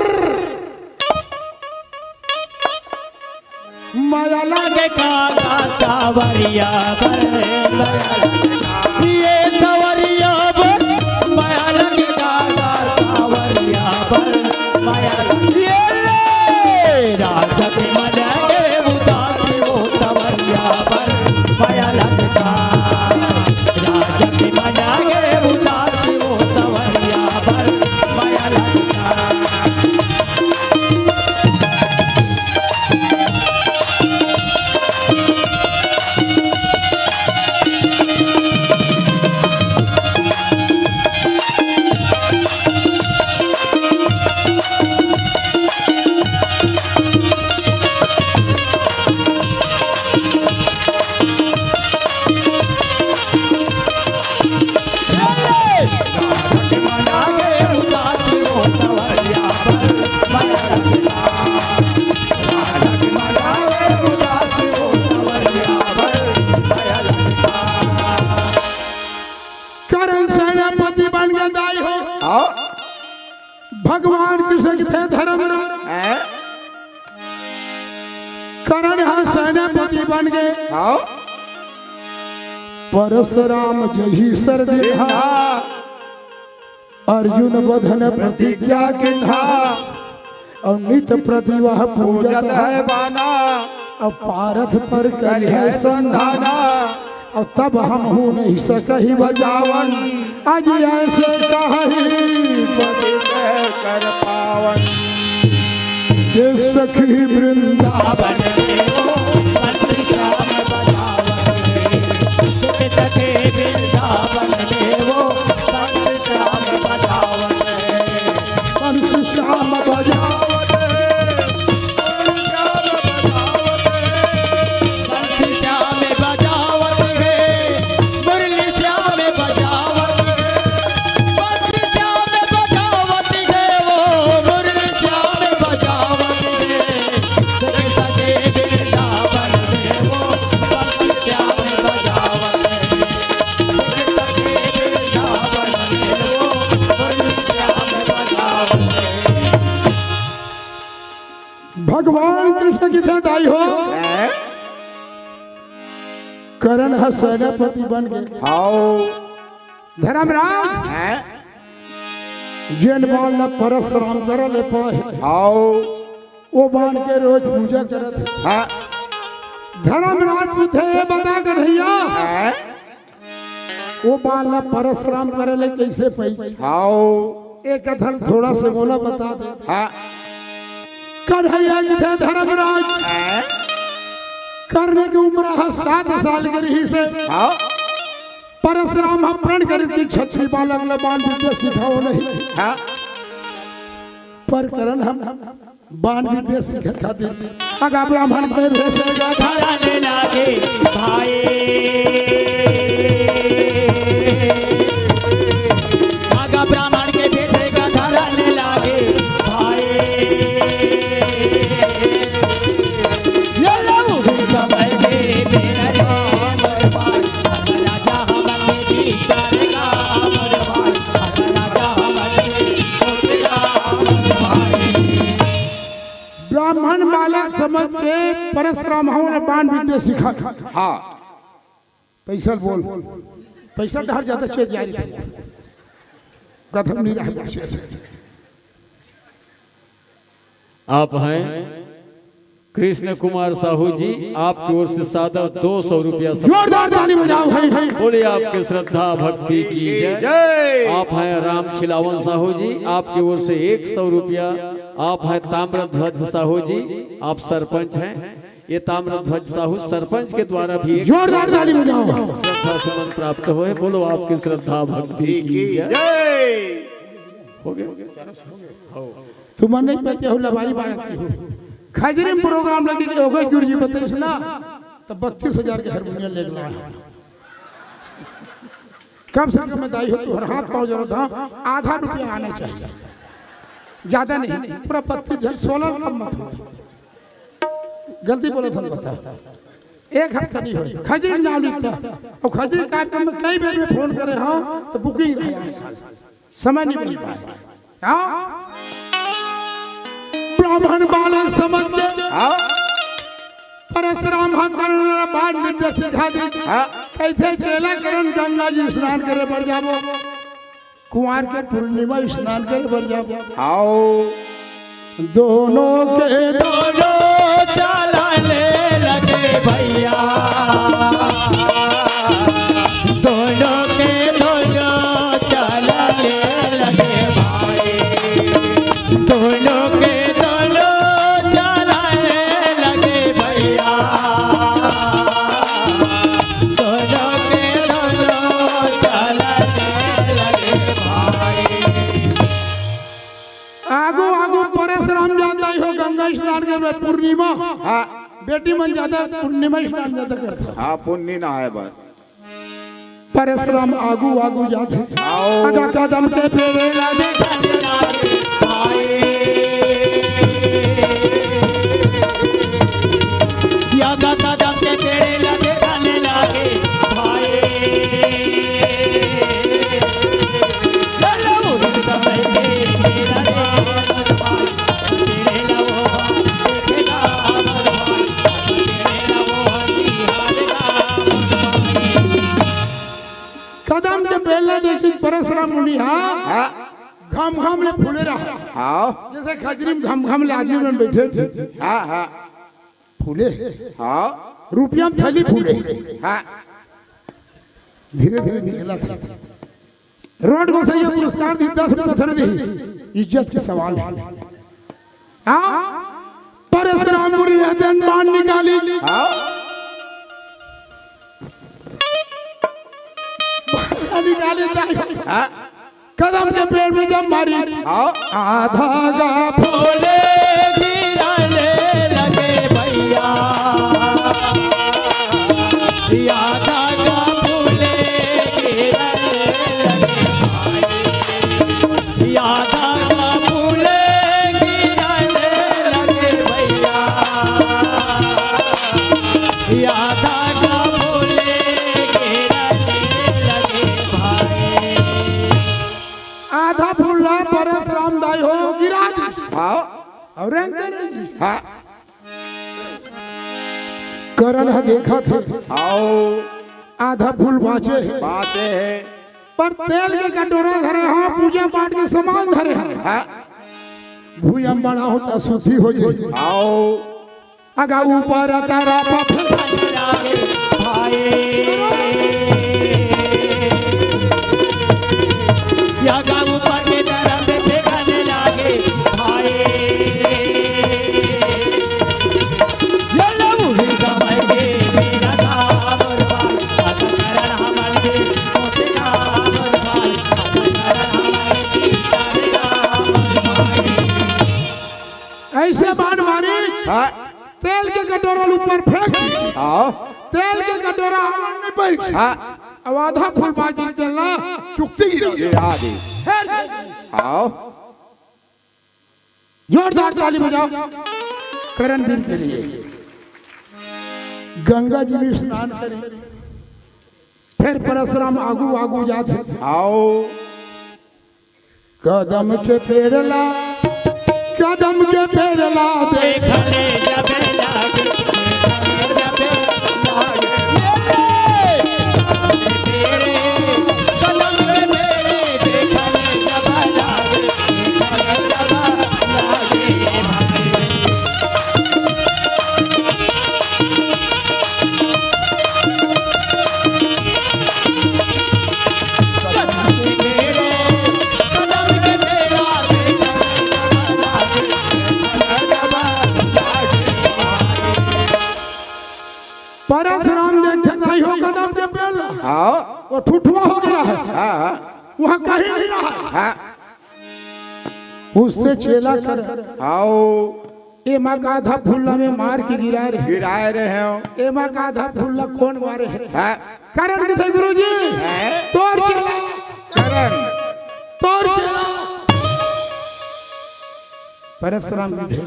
मया लगे काका। सवरिया बर मया लगे काका। ये सवरिया बर मया लगे काका। सवरिया बर मया लगे। ये ले राजक मन के उदासी वो सवरिया बर मया लगे काका। राजक मन के उदासी वो सवरिया बर मया लगे काका। बन गे। हाँ। परसराम जही सरदिन्हा, अर्जुन बधन प्रतिज्ञा किन्हा, अउ नित प्रति वह पूजत है बाना, अउ पारथ पर करिहै संधाना, अउ तब हमहू नहीं सकही बजावन। अज ऐसे कहहि पतित कर पावन। देख सखी वृंदावन। भगवान कृष्ण किथे दाई हो। हैं? करण ह सेनापति बन गे। हाओ। धर्मराज। हैं? जेन बान ल परसराम कर ले पाए। हाओ। वो बान के रोज पूजा करत हे। हाँ। धर्मराज पूछे, "ये बता कन्हैया, हाँ? वो बान ला परसराम करे ले कैसे पई?" हाओ। एक कथन थोड़ा से मोला बता दे। हाँ। कन्हैया किथे धर्मराज, हाँ? कर्ण के उम्र ह सात साल के रहिसे। हाँ। परसराम ह प्रण करिस कि छत्री बालक ल बान विद्या सिखाओ नहीं। हाँ। पर करण ह बान विद्या सीखे खातिर अगा ब्राह्मण के भेष गा धराने लागे भाई। अगा ब्राह्मण के भेष गा धराने लागे भाई। ये लहू समय के बेरा रे मोर भाई। राजा हमर जी करेगा मोर भाई। राजा हमर जी करेगा मोर भाई। ब्राह्मण बालक समझ के परसराम ह ओला बान विद्या सिखा। हाँ। पैसा बोल, पैसा डहर जादा चेत जारी थे। कथम नहीं रहा। आप हैं कृष्ण कुमार साहू जी, आपकी ओर से सादा दो सौ रुपया सब। जोरदार ताली बजाओ भाई। बोलिए आपके श्रद्धा भक्ति की जय। जय। आप हैं राम खिलावन साहू जी, आपकी ओर से एक सौ रुपया। आप हैं ताम्रध्वज साहू जी, आप सरपंच हैं। ये ताम्रध्वज साहू सरपंच के द्वारा भी एक जोरदार ताली बजाओ। श्रद्धा सुमन प्राप्त होए। बोलो आपकी श्रद्धा भक्ति की जय। जय। हो गया? तुमन नहीं पते हो, लबारी बारत की हो। खजरी में प्रोग्राम लगे के होगा, गुरु जी बताइस ना, तो बत्तीस हजार के हारमोनियम लेके लाए। कम से कम दाई हो, तुम्हारा हाथ पाँव जरूरत, हाँ, आधा रुपया आना चाहिए, ज्यादा नहीं, पूरा बत्तीस हजार, सोलह कम मत हो। गलती बोले थे, बता, एक हफ्ता नहीं हो, खजरी के नाम लिखता, और खजरी कार्यक्रम में कई बेर में फोन करे, हाँ, तो बुकिंग रहे हैं। समय नहीं बन पाए। हाँ? ब्राह्मण बालक समझ के हाँ? परसराम ह करण ला बान विद्या सिखा दी। हाँ? कैथे चेला करण गंगा जी स्नान करे बर जाबो, कुंवार के पूर्णिमा स्नान करे बर जाबो। आओ। दोनों के दोनों चलने लगे भैया, दोनों के दोनों चलने लगे भाई, दोनों के दोनों चलने लगे भैया, दोनों के दोनों चलने लगे भाई। आगू आगू परसराम जात हे हो गंगा स्नान करे पूर्णिमा। हाँ। बेटी मन जादा पूर्णिमा स्नान जादा करथे। हाँ, पुन्नी नहाए बर। परसराम आगू आगू जात हे। आओ। आगा कदम के पेरे लागे। आगा कदम के पेरे लागे, खाने लागे भाई। देखिस परसराम मुनि ह, हाँ। घम घम ले फूले रहा। हाँ। जइसे खजरी म घम घम ले आदमी मन बइठे रथे। हाँ, हाँ। फूले। हाँ। रुपया म थैली फूले। हाँ। धीरे धीरे निकलथे। रोंट गोसइया पुरस्कार दिही, दस रुपया थोरे दिही, इज्जत के सवाल हे। हाँ? परसराम मुनि रहते अन बाण निकाली। हाँ। बाण निकाली ताई। हाँ। कदम के पेड़ में जब मारी। हाँ। आधा गा फूले गिरने लगे भइया। आधा गा फूले गिरने लगे भाई। आधा गा फूले गिरने लगे भइया। आधा गा फूले गिरने लगे भाई। आधा फूल ला परसराम दाई हो गिरा दिस। हाँ। अउ रेंग के रेंग दिस। हाँ। करन ह देखत हे। हाँ। आधा फूल बाँचे हे। बाँचे हे। पर तेल के कटोरा धरे हवय, पूजा पाठ के सामान धरे हवय। हाँ। भुइयाँ म बाढ़हूँ त अशुद्धि हो जाही। हाँ। अगा ऊपर तरफ फेंकने लागे भाई। अगा ऊपर के तरफ फेंकने लागे भाई। ये लहू ही समय के मेरा धाम और बाल, अस करण हमर के मोसे धाम और बाल, अस करण हमर के धाम और बाल। अइसे बाण मारी। हाँ। तेल के कटोरा ल ऊपर फेंक दिस। हाँ। तेल के कटोरा हवा म नइ पइस। हाँ। अउ आधा फूल बाँच गे तेल ला चुकती गिरा दिस। गिरा दिस। फेर हाँ। जोरदार ताली बजाओ करणवीर के लिए। गंगा जी म स्नान करे, फेर परसराम आगू आगू जात हे। हाँ। कदम के पेड़ ला, कदम के पेड़ ला देखने जब लागे, देखने जब लागे। कदम के पेड़ देखने जब लागे, देखने जब लागे। परसराम देखथे नहीं हो कदम के पेड़ ला। हाँ। वो ठुठुआ हो गया है। हाँ, हाँ। वहाँ कहीं नहीं रहा। हाँ। उससे चेला कर। आओ। एमा का आधा फूल ला में मार के गिराए रहे। गिराए रहे हो। एमा का आधा फूल ला कोन मारे हे? हाँ। करण कथे गुरुजी। हैं? तोर चेला। करण। तोर चेला। परसराम कथे,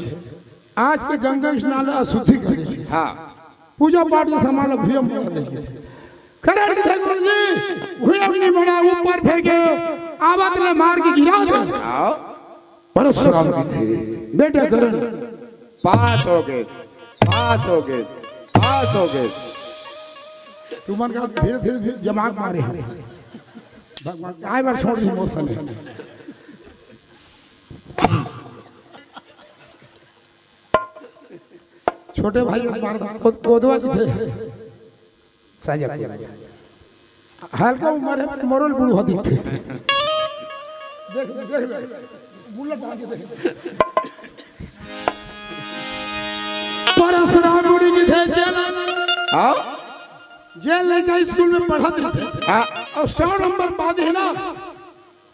आज के गंगा स्नान ला अशुद्धि कर दे। हाँ। पूजा पाठ के सामान ला भुइयां म बड़ा दे। करण कथे गुरुजी, भुइयां म नहीं बड़ा, ऊपर फेंके, आवत ले मार के गिरा दे। आओ। परसराम कथे, बेटा करण। पास हो गे, पास हो गे, पास हो गे। तुमन का धीरे धीरे धीरे दिमाग मारे हे। भगवान काय बार छोड़ दी मोर सने। छोटे भाई एक बार को-, कोदवा जी थे। साजा कोदवा। हल्का उम्र हे, मोर ले बूढ़ा दिखथे। देख, देख, देख, मुल्ला टांग के देख। परसराम मुनि जी थे जेल। हाँ? जेल लइका स्कूल में पढ़त रहिथे। हाँ। अउ सौ नंबर पाथे ना,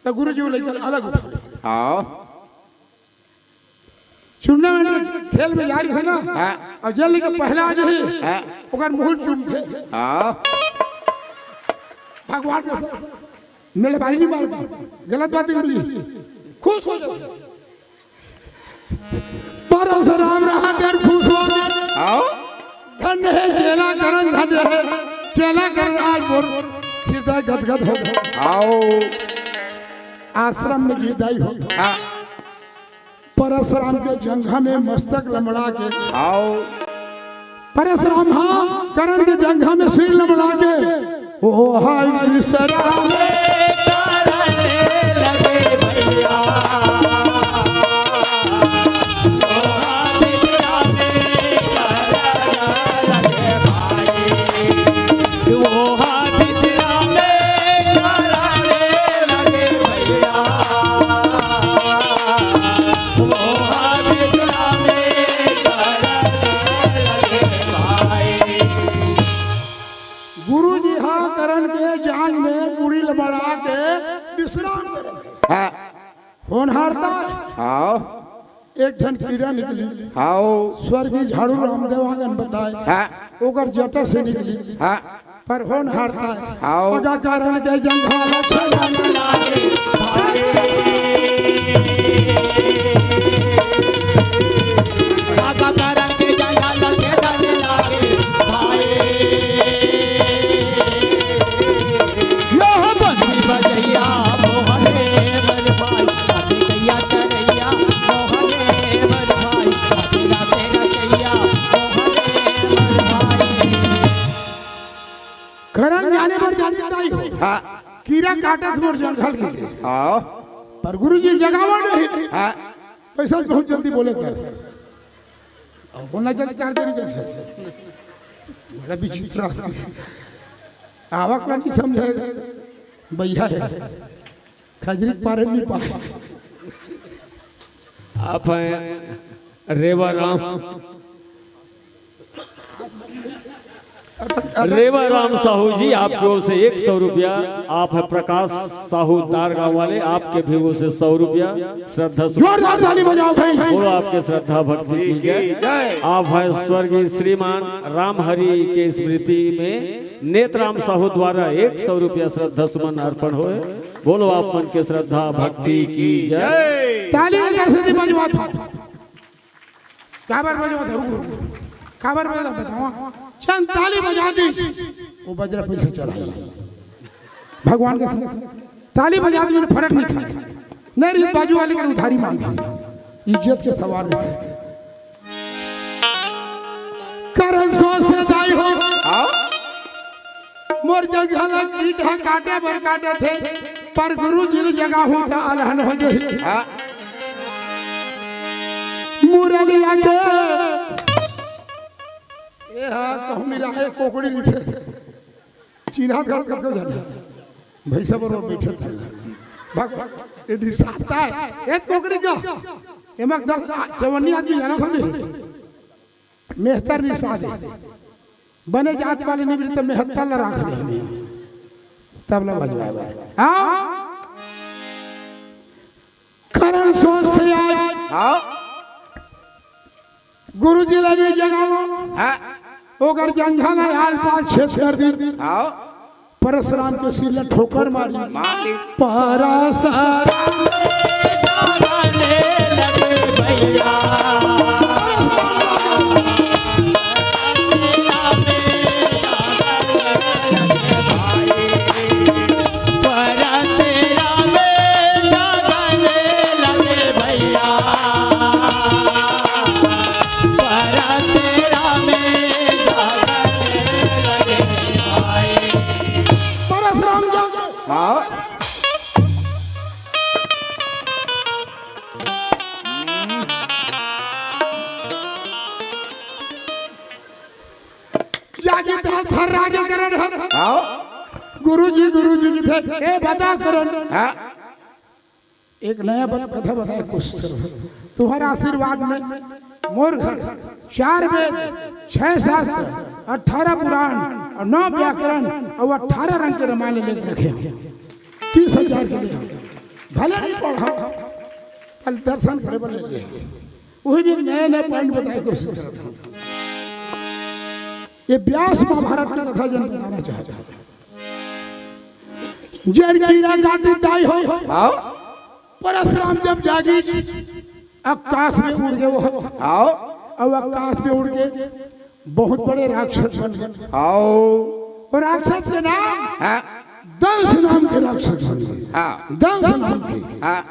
त गुरुजी वो लइका अलग उठा ले। हाँ। टूर्नामेंट के खेल में जा रहिथे ना, हाँ। अउ जेन लइका पहला आ जाही, हाँ। ओकर मुहूं ल चूमथे। हाँ। भगवान के स-, मेरे बारी नहीं मार, गलत बात नहीं बोली, खुश हो जाथे। परसराम रहा तेर खुश हो गए। हाँ। धन्य हे चेला करण, धन्य हे चेला करण, आज मोर हृदय गदगद हो गए। आओ। आश्रम में गिरदाई हो। हाँ। परसराम के जंघा में मस्तक लमड़ा के। आओ। परसराम हाँ, करण के जंघा में सिर लमड़ा के। ओ हाय विश्राम। गुरु जी हा करन के जांग में मुड़ी ल बढ़ा के विश्राम करत हे। हाँ। होनहारता हे। हाँ। एक ठन कीड़ा निकली। हाँ। स्वर्गीय झाड़ू रामदेव आंगन बताए। हाँ। ओकर जटा से निकली। हाँ। पर होनहारता हे। हाँ। अगा करन के जंघा ल छलन लागे। अगा करन के जंघा ल छलन लागे। करन जाने बर जाने ताई हो। हाँ। कीरा काटत मोर जंघल के। हाँ। पर गुरु जी जगावा नहीं। हाँ। पैसा बहुत जल्दी बोले कर। अब बोलना चाहिए, चार दिन के। बड़ा विचित्र आदमी। आवक ला नहीं समझे, भैया हे। खजरी के पारे नहीं पाए। आप हैं रेवा राम। रेवा राम साहू जी, आपके ओर से एक सौ रुपया। आप है प्रकाश साहू दार गांव वाले, आपके भी ओर से सौ रुपया श्रद्धा सुमन। जोरदार ताली बजाओ भाई। बोलो आपके श्रद्धा भक्ति की जय। आप है स्वर्गीय श्रीमान राम हरि के स्मृति में नेतराम साहू द्वारा एक सौ रुपया श्रद्धा सुमन अर्पण होए। बोलो आप मन के श्रद्धा भक्ति की जय। ताली एक से नहीं बजवा था। काबर बजवा था, रुक, रुक, रुक। काबर बजवा था, बतावा। चंद ताली बजा दी। वो बजरा पैसा चढ़ाई। भगवान के संग ताली बजा दी, फर्क नहीं खाए। नहीं रही बाजू वाले के उधारी मांगी। इज्जत के सवाल नहीं। करन सो से दाई हो। हाँ? मोर जंघा ला कीट ह काटे बर काटत हे, पर गुरु जी ल जगाहूं त अलहन हो जाही। हाँ। मुरलिया के ए हा कहूं मिराहे कोकड़ी रहिथे। चिन्हा घर कतको जाने। भैंसा बरोबर बैठे थे। भाग, भाग, ये निसाता है। ए कोकड़ी का? एमा दस, चवन्नी आदमी जाना था नहीं। मेहतर निसादे। बने जात वाले नहीं मिलते, मेहतर ला राख दे हमें। तब ला बजवाए। हाँ? करन सोच से आए। हाँ। गुरु जी ला भी जगावो। हाँ। ओकर जंघा ला आल पास छेद कर दी। हाँ। परसराम के सिर ला ठोकर मारी। मारी। परसराम परसराम जंघा। हाँ। जाके तो थर्रा के करन ह। हाँ। गुरु जी, गुरु जी कथे, ए बता करन। हाँ। एक नया बत-, कथा बताए कोशिश करो। तुम्हारा आशीर्वाद में मोर घर चार वेद, छह शास्त्र, अठारह पुराण और नौ व्याकरण और अठारह रंग के रामायण लेके रखे हैं। तीस हजार के लिए भले नहीं पढ़ा, कल दर्शन करे बर ले ले। वही भी नए नए पॉइंट बताए कोशिश करता हूँ। ये व्यास महाभारत की कथा जन बताना चाहता हूँ। जड़ कीड़ा काटी दाई हो। आओ। परसराम जब जागी, आकाश में उड़ गए वो। आओ। अब आकाश में उड़ के बहुत बड़े राक्षस बन गए। आओ। और राक्षस के नाम हाँ। दंश नाम के राक्षस बन गए। हाँ। दंश नाम के। हाँ।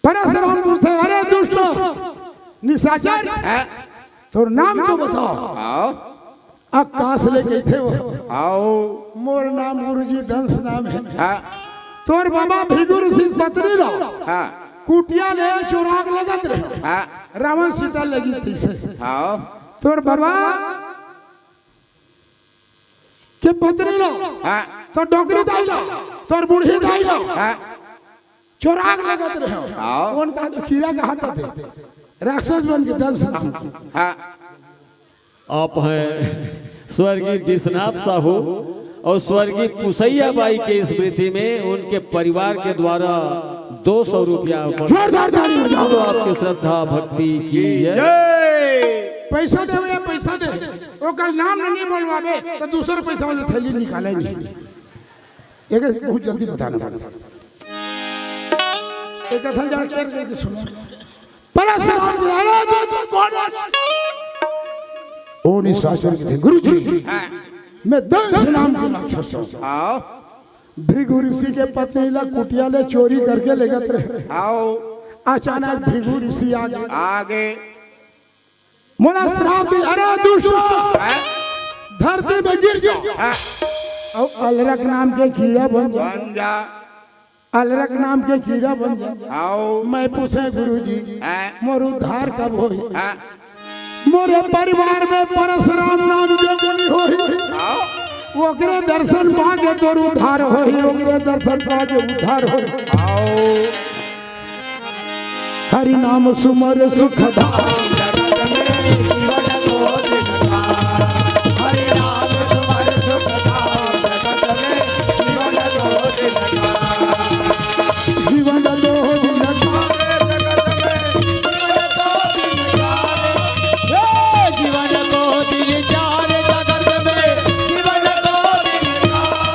परसराम पूछे, "अरे दुष्ट निशाचर, हाँ। तोर नाम तो बताओ।" आओ। आकाश ले कहिथे वो। आओ। "मोर नाम गुरुजी दंश नाम है।" हाँ। "तोर बाबा भृगु ऋषि के पत्नी ला हाँ। कुटिया ले चोराक लगत रहे।" हाँ। रावण सीता लगी तैसे। आओ। "तोर बाबा के पत्नी ला, हाँ। तोर डोकरी दाई ला, तोर बूढ़ी दाई ला।" हाँ। चोराक लगत रहे हो। हाँ। कौन कहा तो कीड़ा कहा तो थे। राक्षस बन के दंश नाम। हाँ। आप हैं स्वर्गीय विश्वनाथ साहू, और स्वर्गीय पुसैया बाई के स्मृति में उनके परिवार के द्वारा दो सौ रुपया अर्पण। जोरदार ताली बजाओ। तो आपकी श्रद्धा भक्ति की जय। जय। पैसा दे भैया, पैसा दे। ओकर नाम नहीं बोलवाबे तो दूसर पैसा वाला थैली निकाले नहीं। एक बहुत जल्दी बताना पड़ता। एक कथा जान के करके सुनो। परसराम जी, अरे तो, तो कौन है? ओ निशाचर के थे, "गुरु जी, मैं दंश नाम के राक्षस हूँ।" आओ। भृगु ऋषि के पत्नी ला कुटिया ले चोरी करके लेगत रहे। आओ। अचानक भृगु ऋषि आ गए। आगे। मोला श्राप दे, "अरे दुष्ट, हैं? धरती में गिर जा।" हैं? और अलरक नाम के कीड़ा बन जा। बन जा। अलरक नाम के कीड़ा बन जा। आओ। मैं पूछे, "गुरु जी, हैं? मोर उद्धार कब होही?" हैं? मोरे परिवार में परसराम नाम के मुनि होही। आओ। ओकरे दर्शन पाके तोर उद्धार होही, ओकरे दर्शन पाके उद्धार होही। आओ। हरि नाम सुमर सुख धाम। जीवन दो दिन का। हे जीवन को दिन चार जगत में, जीवन को दिन चार।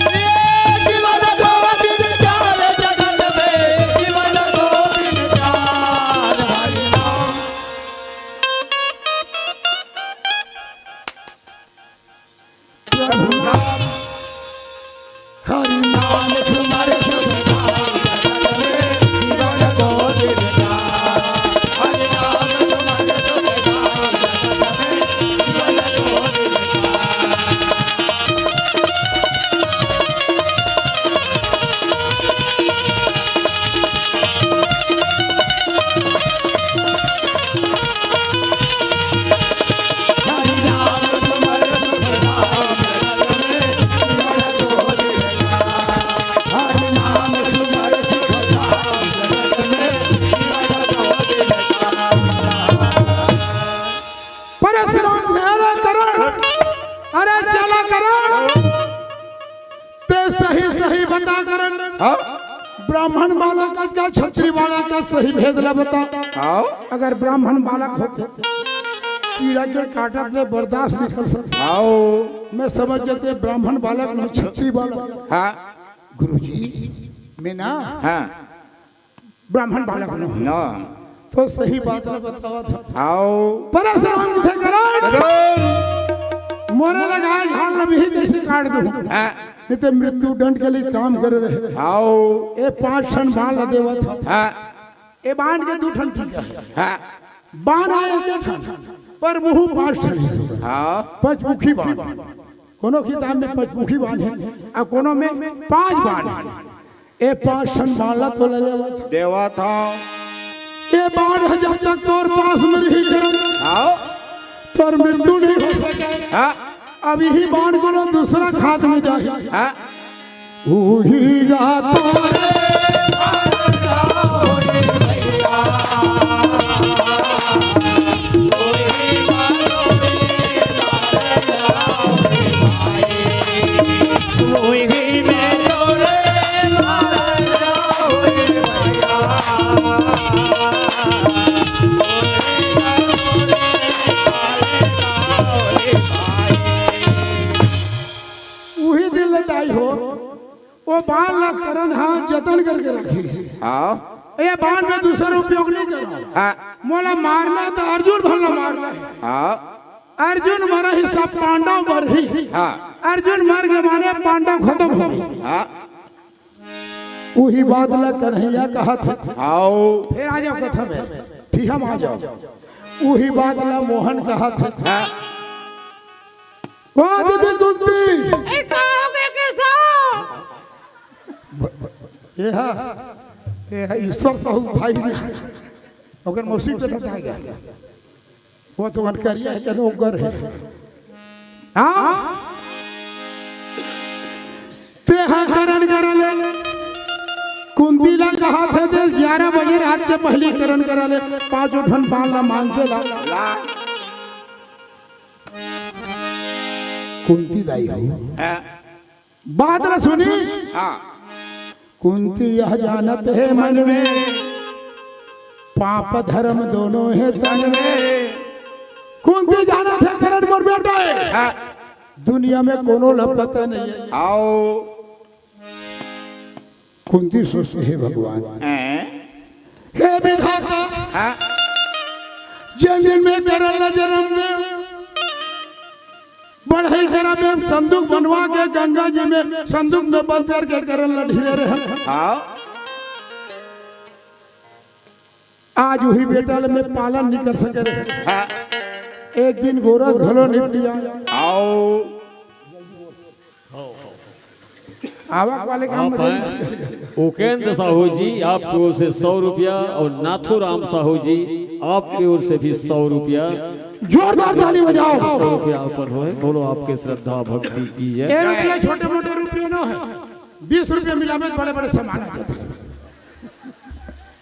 हे जीवन को दिन चार जगत में, जीवन को दिन चार। हरि नाम। हरि नाम तुम्हारे परसराम, अरे करण, अरे चला करण, ते सही सही बता करण। हाँ? ब्राह्मण बालक का, क्षत्रिय बालक का सही भेद ला बता। हाँ? अगर ब्राह्मण बालक होते, कीड़ा के काटत ले बर्दाश्त नहीं कर सकता। आओ। मैं समझ गए ते ब्राह्मण बालक न, क्षत्रिय बालक। हाँ। गुरुजी, मैं ना हाँ। ब्राह्मण बालक न हूँ। ना। तो सही बात ला बतावा था। आओ। परसराम जी थे करण। करण। मोरे लगा झाल नमी जैसे काट दूँ। हाँ। नहीं तो मृत्यु दंड के लिए काम कर रहे। आओ। ए पांच ठन बाण ला देवा था। हाँ। ए बाण के दू ठन टीका है। हाँ। बाण आए एक ठन, पर मुंह पांच ठन है। हाँ। पंचमुखी बाण। कोनो किताब में पंचमुखी बाण है, आ कोनो में पांच बाण है। ए पांच ठन बाण ला तो ले लेवा था। देवा था। ए बाण है जब तक तोर पास में रही करण, हाँ। तोर मृत्यु नहीं हो सके। हाँ। अब यही बाण को लो दूसरा खात में जाए। हाँ। उही गाता रे उही दिन ले दाई हो, वो बाण ला करण हा जतन करके रखी। हाँ। ये बाण में दूसरा उपयोग नहीं करो। हाँ। मोला मारना तो अर्जुन भर ला मारना है। हाँ। अर्जुन मरही सब पांडव मरही। हाँ। अर्जुन मर गए माने पांडव खत्म हो गए। हाँ। उही बात ला कन्हैया कहा था। आओ। फिर आ जाओ कथा में, ठीक हम आ जाओ। उही बात ला मोहन कहा था। हाँ। वाह दीदी कुंती। ए, का हो गया, कैसा हो? ये हा, ये हा ईश्वर साहू भाई ने, ओकर मौसी पे बताएगा। वो तो अनकरिया है, कनो उगर है। हाँ? ते हा करण करा ले। कुंती ला कहा थे, ते ग्यारह बजे रात के पहली करण करा ले, पांचों ठन बाण ला मांग के ला। कुंती दाई हो। हाँ। बात ला सुनिस। हाँ। कुंती यह जानत हे मन में, पाप धर्म दोनों हे तन में। कुंती जानत हे करण मोर बेटा हे। हाँ। दुनिया में कोनो ला पता नहीं हे। आओ। कुंती सोचथे, हे भगवान, हैं? हे विधाता, हाँ। जेन दिन में करण ला जन्म दे, बढ़ई करा में संदूक बनवा के गंगा जी में संदूक में बंद करके करण ला ढीले रहे। हाँ। आज उही बेटा ला मैं पालन नहीं कर सके रहे। हाँ। एक दिन गोरस घलो नहीं पिया। आओ। आवक वाले काम आप में हैं उपेंद्र साहू जी, आपकी ओर से सौ रुपया, और नाथूराम साहू जी, आपकी ओर से भी सौ रुपया। जोरदार ताली बजाओ। सौ रुपया अर्पण होए। बोलो, आपके श्रद्धा भक्ति की जय। ये रुपया छोटे मोटे रुपये नो हे, बीस रुपये मिला में बड़े बड़े सामान आ जाते हैं।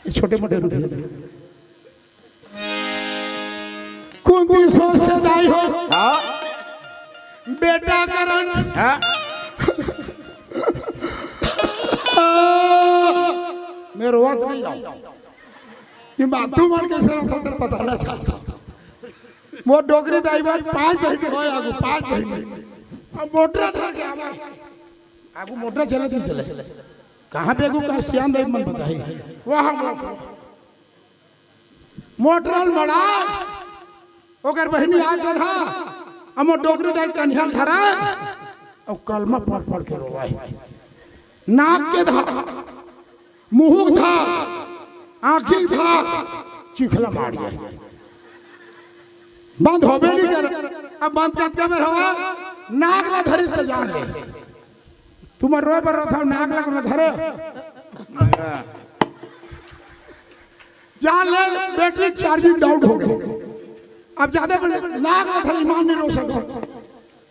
ये छोटे मोटे रुपये। कुंती सोचथे दाई हो। हाँ। बेटा करण। हाँ। मैं रोवत नहीं जाऊँ। ये मातू मन कैसे रोवत हे, पता ना चलता। वो डोकरी दाई बात पांच बहिनी होय आगू, पांच बहिनी। अब मोटरा धर के आवा। आगू मोटरा चले नहीं चले। कहाँ पे आगू कर सियान दाई मन बताई। वहाँ मोटरा। मोटरा ल मड़ा, ओकर बहिनी आ गन हा, अमो डोकरी दाई कनिहा धरा, अउ कलमा पढ़ पढ़ के रोवाई। नाक के धा, मुँह धा, आँखी धा, चिखला मार जाए। बंद होबे नहीं कर। अब बंद कतका बेर होवा, नाक ला धरी त जान ले। तुमन रोए बर रोथव, नाक ला कोनो धरे। जान ले, बैटरी चार्जिंग डाउन हो गई। अब ज्यादा बोले, नाक ला धरे, ईमान नहीं रो सको।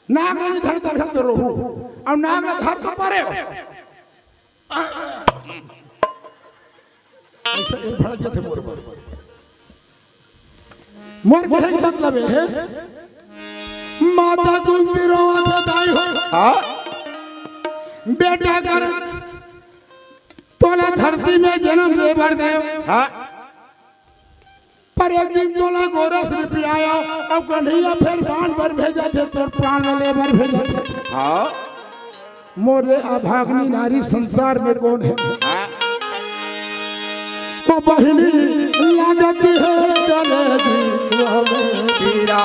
नाक ला नहीं धरे, तब तो रोहू। अब नाक ला धर तो परे हो। ऐसा एक भड़क जाते मोर पर। मोर कहे के मतलब ये है, माता कुंती रोवत हे दाई हो। हाँ। बेटा करण तोला धरती में जन्म दे बर देव। हाँ। पर एक दिन तोला गोरस नहीं पियायो, अब कन्हैया फेर बांध बर भेजथे, तोर प्राण ले बर भेजथे। हाँ। मोरे अभागनी नारी संसार में कौन है? हाँ। ओ बहिनी लागत हे कलेजी हमें पीरा।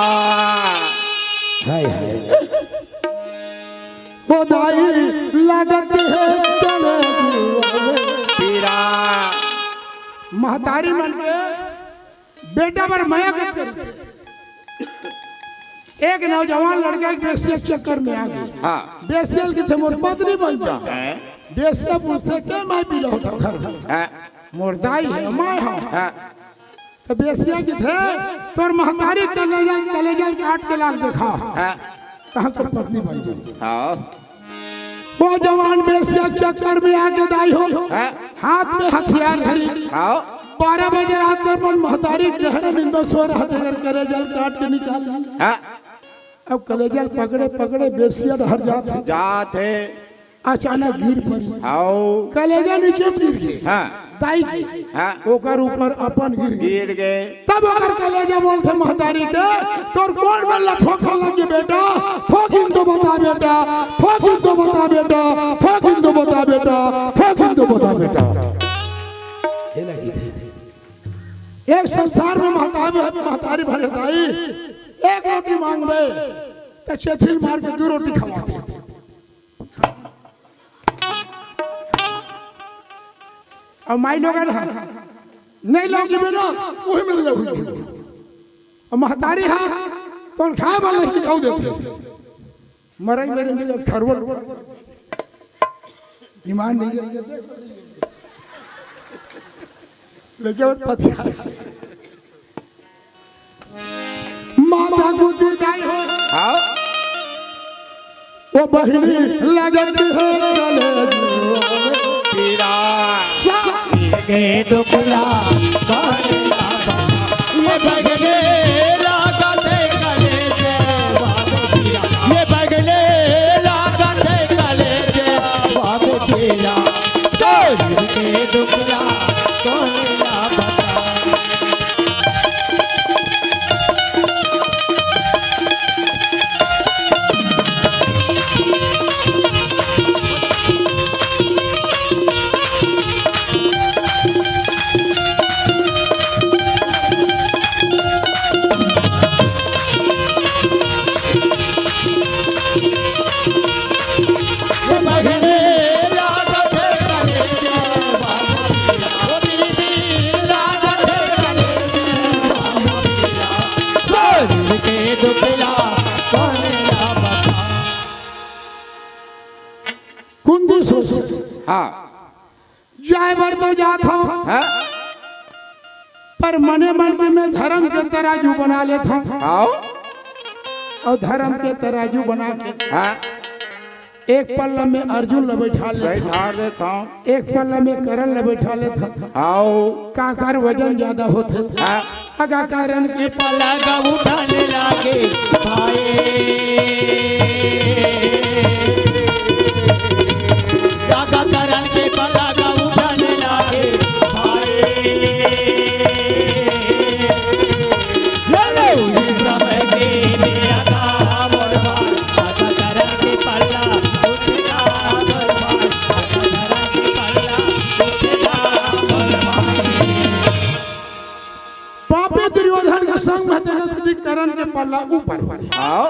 हाय, हाय। ओ दाई लागत हे कलेजी हमें पीरा। महतारी मन के बेटा बर मया कत करिस। एक नौजवान लड़का एक बेस्या चक्कर में आ गया। हाँ। बेस्या ल किथे मोर पत्नी बन जा। हैं? बेस्या पूछथे के मैं पीला होता घर में। हैं? मोर दाई हे, मैं हूँ। हैं? तो बेस्या किथे तोर महतारी कलेजा, कलेजा ल काट के लाग देखा। हैं? तहाँ तोर पत्नी बन जाए। हाँ। वो जवान बेस्या चक्कर में आके दाई हो, हाँ। हाथ में हथियार धरी। हाँ। बारह बजे रात कर अपन महतारी गहरे नींद में सो रहा था, अगर कलेजा ल काट के निकाल ली। हाँ। अब कलेजा ल पकड़े पकड़े बेस्या डहर जात हे। जात हे। अचानक गिर परी। हाँ। कलेजा नीचे गिर गए। हाँ। दाई के। हाँ। ओकर ऊपर अपन गिर गे। गिर गे। तब ओकर कलेजा बोलथे महतारी के, "तोर कोन मन ला ठोकर लगे बेटा? ठोकिन तो बता बेटा, ठोकिन तो बता बेटा, ठोकिन तो बता बेटा, ठोकिन तो बता बेटा।" हे लगी थे। एक संसार में महतारी, महतारी भरे दाई, एक रोटी मांगबे, त चेथिल मार के दू रोटी खवाथे। अउ माई लोगन ह, "नहीं लाओगी बेटा, वही मिल जाओगी।" अउ महतारी ह, "तोन खाए वाला ही खाओ देते।" मरई मेरे में जब खरवल, ईमान नहीं है। लेकिन पतिया माता गुदी दाई हो। हाँ। वो बहिनी लगत हे कलेजुआ में पीरा। के दुखला करे बाबा। ये बगले लागत हे कलेजे बाबा पीरा। ये बगले लागत हे कलेजे कुंती सोचथे, हाँ। जाए बर तो जात हंव, हाँ। पर मने मन के मैं धरम के तराजू बना लेत हंव। हाँ। अउ धरम के तराजू बना के, हाँ। एक पल्ला में अर्जुन ल बइठा लेत हंव, बइठा लेत हंव। एक पल्ला में करण ल बइठा लेत हंव। हाँ। काकर वजन जादा होथे। हाँ। अगा करण के पल्ला गा उठाने लागे भाई। अगा करण के पल्ला गा उठाने लागे भाई। चलो, इस समय के मेरा काम और बात, अगा करण के पल्ला उठना और बात, अगा करण के पल्ला उठना और बात। पापी दुर्योधन के संग में तेकर सेती करण के पल्ला ऊपर हो गे। हाँ।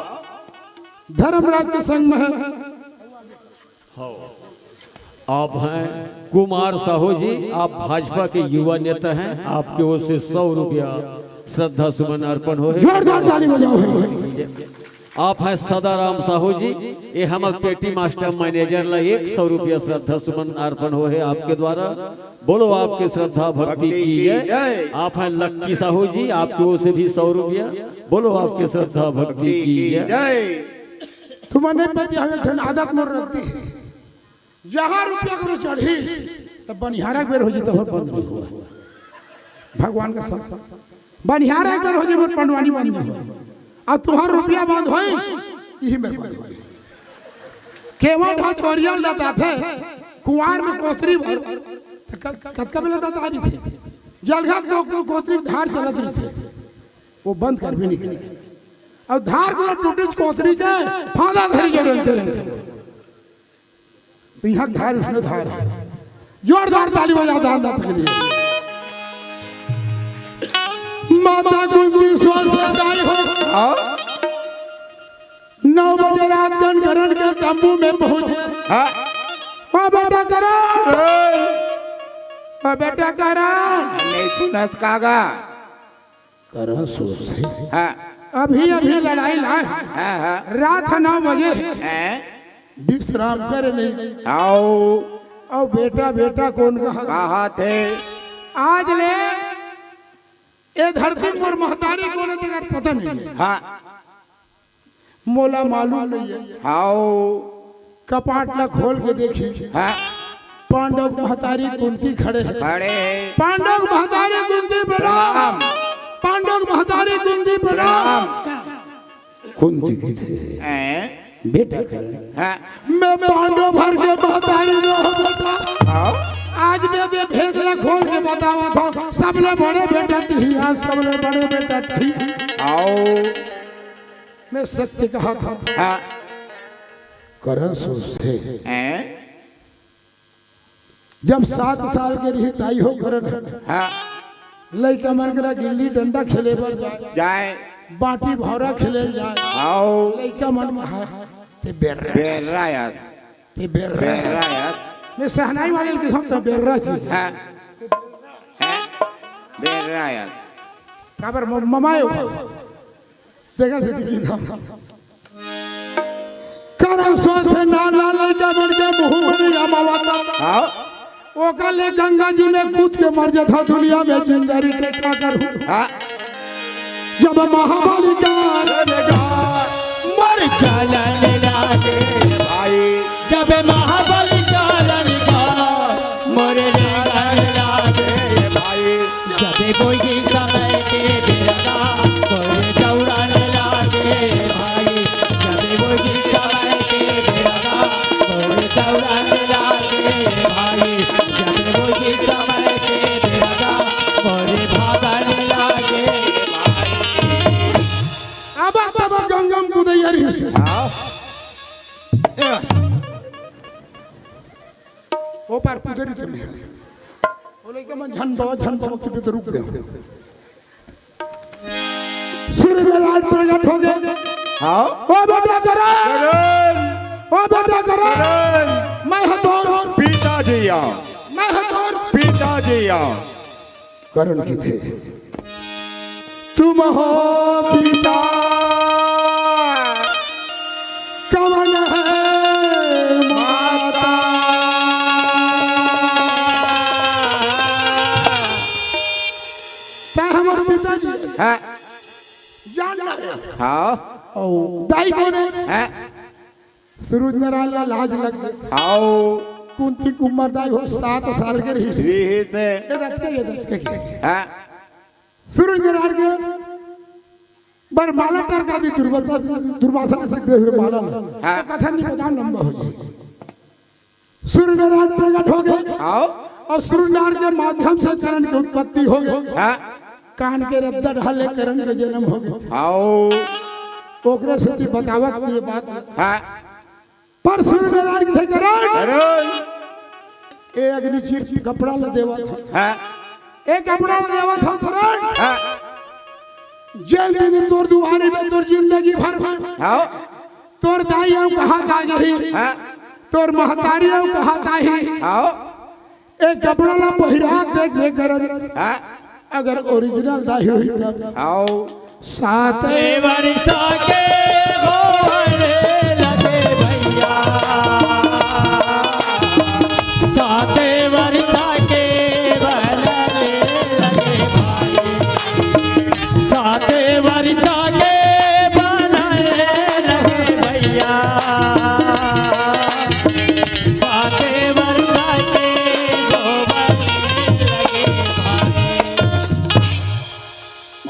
धर्मराज के संग में आप हैं कुमार साहू जी, आप भाजपा के युवा नेता हैं, आपके ओर से सौ रुपया श्रद्धा सुमन अर्पण होहे। जोरदार ताली बजाओ भाई। आप हैं सदाराम साहू जी, ये हमर पेटी मास्टर मैनेजर ला एक सौ रुपया श्रद्धा सुमन अर्पण होहे आपके द्वारा। बोलो आपके श्रद्धा भक्ति की जय। आप हैं लक्की साहू जी, आपके ओर से भी सौ रुपया। बोलो आपके श्रद्धा भक्ति की जय। तुमन नहीं पति हवे, एक ठन आदत मोर रखती है। जहाँ रुपया करो चढ़ी, तब बनिहारा के बेर हो जी, तब बंद नहीं हुआ। भगवान का संग, बनिहारा के बेर हो जी, मोर पंडवानी बंद नहीं हुआ। अब तुम्हार रुपया बंद होई, यही में बंद होई। केवट हा चोरिया लदाथे, कुंवार में कोतरी भर, त क-, कतका बेला दाता रहिथे? जलघा तो को-, कोतरी धार चलत रहिथे, वो बंद करबे नहीं करे। अब धार को टूटिस कोतरी के, फांदा धरी जो रहिथे, रहिथे। तो यहाँ धार, उसमें धार है। जोरदार ताली बजाओ दान दाता के लिए। माता कुंती सोच सदाई हो। हाँ। नौ बजे रात कन करण के तंबू में पहुंचे। हाँ। ओ बेटा करण, ए। ओ बेटा करण। नहीं सुनस कागा। करण सोचथे। हाँ। अभी अभी लड़ाई लाए। हाँ, हाँ। रात नौ बजे। हैं? विश्राम करे नहीं। आओ। अउ बेटा बेटा कोन कहा? कहाथे? आज ले ए धरती मोर महतारी कोन हे तेकर पता नहीं हे। हाँ। मोला मालूम नहीं हे। हाओ। कपाट ला खोल के देखी। हाँ। पांडव महतारी कुंती खड़े हे। खड़े हे। पांडव महतारी कुंती प्रणाम। प्रणाम। पांडव महतारी कुंती प्रणाम। प्रणाम। कुंती कथे, हैं? बेटा करण, हाँ। मैं पांडव भर के महतारी नोहंव बेटा। हाँ। आज मैं ये भेद ला खोल के बतावत हंव, सबले बड़े बेटा तिही, आज सबले बड़े बेटा तिही। आओ। मैं सत्य कहत हंव। हाँ। करण सोचथे। हैं? जब सात साल के रही ताई हो करण, हाँ। लइका मन करा गिल्ली डंडा खेले बर जाए, जाए। बांटी भौरा खेले जाए। आओ। लइका मन कहा, "ते बेर्रा, बेर्रा यार। ते बेर्रा।" बेर्रा यार। मैं सहनाई वाले के हम तो बेर्रा चीज। हाँ। हैं? बेर्रा यार। काबर म-, ममायो। देखा से दीदी था। करण सोचे ना ना लइका मन के मुंह में नहीं आमावत। हाँ। ओकर ले गंगा जी में कूद के मर जात हंव, दुनिया में जिंदा रही के का करहूं? हाँ। जब महाबली का मर जालन लागे भाई। जब महाबली जालन का मोर जालन लागे भाई। जब कोई समय के बेरा मोर दौड़न लागे भाई। जब कोई समय के बेरा मोर दौड़न लागे भाई। जब कोई समय के बेरा मोर भागन लागे भाई। अब, अब, अब गंगम कुदैया रही। हाँ। ओ पार कुदे रहिथे। ओ लइका मन झन बाबा, झन बाबा किथे तो रुक गए। सूर्य महाराज प्रगट हो गए। हाँ। ओ बेटा करण। करण। ओ बेटा करण। करण। मैं हथौर। पिताजी आओ। मैं हथौर। पिताजी आओ। करण कथे, तुम हो पिता, कवन है माता? हाँ। अउ दाई कोन हे? हाँ। सूरज नारायण ला लाज लग गे। हाँ। कुंती के उमर दाई हो सात साल के रहिस। रहिस हे। ये दचके, ये दचके के। हाँ। सूरज नारायण के बर माला टरका दी दुर्वासा, दुर्वासा ऋषि के दे हुए माला ला। हाँ। तो कथा नहीं बताओ, लंबा हो जाए। सूरज नारायण प्रकट हो गे। हाँ। अउ सूरज नारायण के माध्यम से करण के उत्पत्ति हो गे। हाँ। कान के रद्दा डाले करण के जन्म हो गे। हाँ। ओकरे सेती बतावत ये बात। हाँ। पर सूरज नारायण कथे करण। करण। ए अग्नि चीर कपड़ा ला देवत हँव। हाँ। ए कपड़ा ला देवत हँव करण। हाँ। जेन दिन तोर दुआरी में तोर जिंदगी भर में हाँ। तोर दाई अउ कहाँ ता जही, हाँ। तोर महतारी अउ कहाँ ताही। हाँ। ए कपड़ा ला पहिरा देख ले करण। हाँ। अगर original दाई होही तब। हाँ। साते वर्षा के होने लगे भैया, साते वर्षा के बनने लगे भाई, साते वर्षा के बनने लगे भैया, साते वर्षा के गोबर लगे भाई।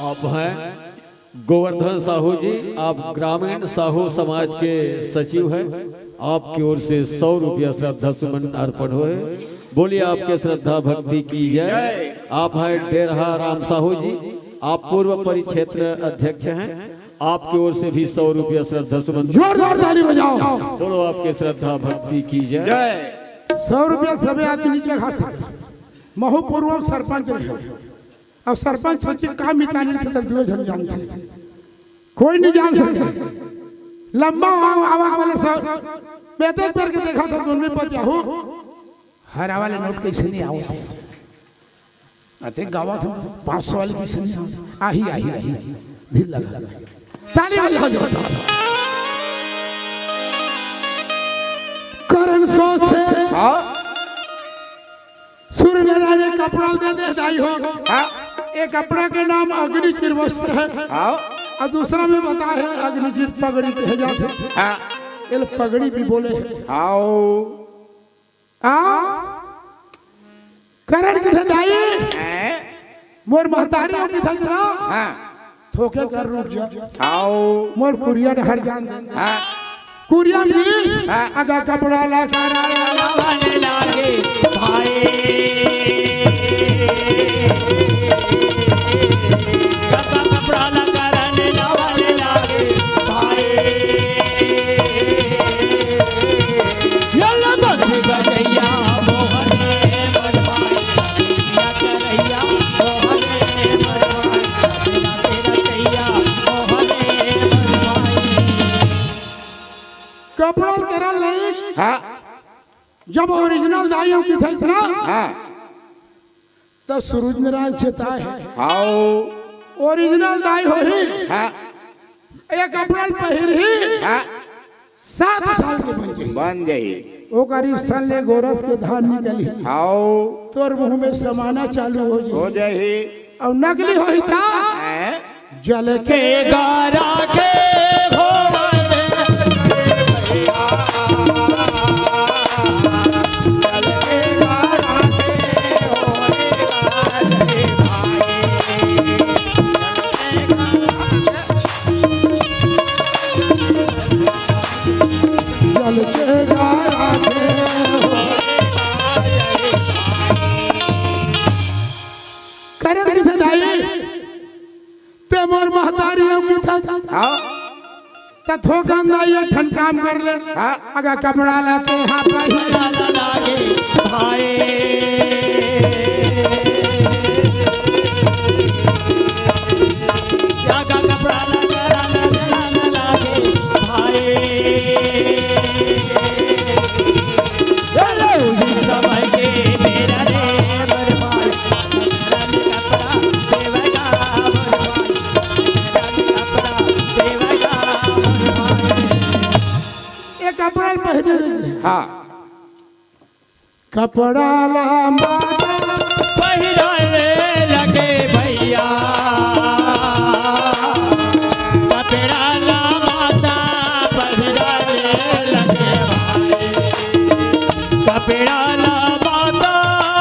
आप हैं गोवर्धन साहू जी, आप ग्रामीण साहू समाज के सचिव हैं, आपकी ओर से सौ रुपया श्रद्धा सुमन अर्पण होए। बोलिए, आपके श्रद्धा भक्ति की जय। आप हैं डेरहा राम साहू जी, आप पूर्व परिक्षेत्र अध्यक्ष हैं, आपकी ओर से भी सौ रुपया श्रद्धा सुमन। जोरदार ताली बजाओ। बोलो, आपके श्रद्धा भक्ति की जय। जय। सौ रुपया सबे आदमी नीचे खा सकता। महू पूर्व सरपंच रहे। अउ सरपंच सोचे का मितानी थे, तो दुए झन जानथे, कोई नहीं जान सके। लंबा आवा, आवा वाले सर, मैं देख करके देखा था दोनों पति आहू, हरा वाले नोट कैसे नहीं आवत हे। अते गावा था पाँच सौ वाले कैसे नहीं आवत हे। आही, आही, आही, धीर लगा, ताली बजाओ जोरदार। करण सो से हाँ। सूर्य नारायण एक कपड़ा दे दे दाई हो। हाँ। एक कपड़ा के नाम अग्नि चिरवस्त्र है। हाँ। अउ दूसरा में बता है अग्नि चिर पगड़ी कहे जाथे। हाँ। एला पगड़ी भी बोले हे। हाँ। हाँ। करण कथे दाई। हैं? मोर महतारी हो कथे ना। हाँ। थोके कर रुक जा। आओ। मोर कुरिया डहर जान दे। हाँ। कुरिया मिली। हाँ। अगा कपड़ा ला करा ला लावने लागे भाई। अगा कपड़ा ला करा ने लावने लागे भाई। ये ले बस गजैया मोहन कपड़ा ल करा लइस। हाँ। जब ओरिजिनल दाई हो कथे ना, हाँ। त सूरज नारायण चेताय हे। हाँ। ओरिजिनल दाई होही। हाँ। एक कपड़ा ल पहिरही। हाँ। सात साल के बन जाही। बन जाही। ओकर स्तन ले गोरस के धार निकलही। हाओ। तोर मुंह में समाना चालू हो जाही। हो जाही। अउ नकली होही त हैं? जल के गारा के भोर। जल के गारा के भोर। जल के गारा के। करण कथे दाई, ते मोर महतारी हो कथे। हाँ। त थोकन दाई एक ठन काम कर ले। हाँ। अगर कपड़ा ला तो हाँ पहिरा ला लागे भाई। अगर कपड़ा ला करा ला ला लागे भाई। चलो, इस समय के मेरा रे बरबाद, कपड़ा देवेगा बरबाद। ये कपड़ा ल पहिरे रहिथे। हाँ। कपड़ा ला माता पहिरावे लगे भैया। कपड़ा पेड़ा ला माता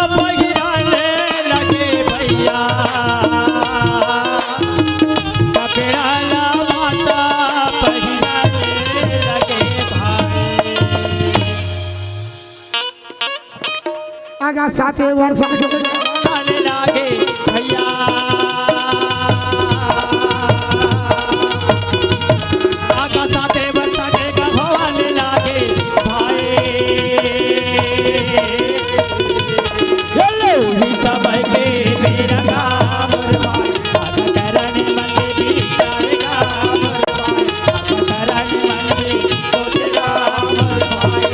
पहिराने लगे भैया, कपड़ा ला माता पहिराने लगे भाई। आगा साते वर्ष आगे। आने लागे भैया। आगा साते वर्ष आगे का भवाने लागे भाई। चलो ही सब के मेरा काम भाई। अब करनी मत भी करेगा भाई। अब करनी मत भी सोचेगा भाई।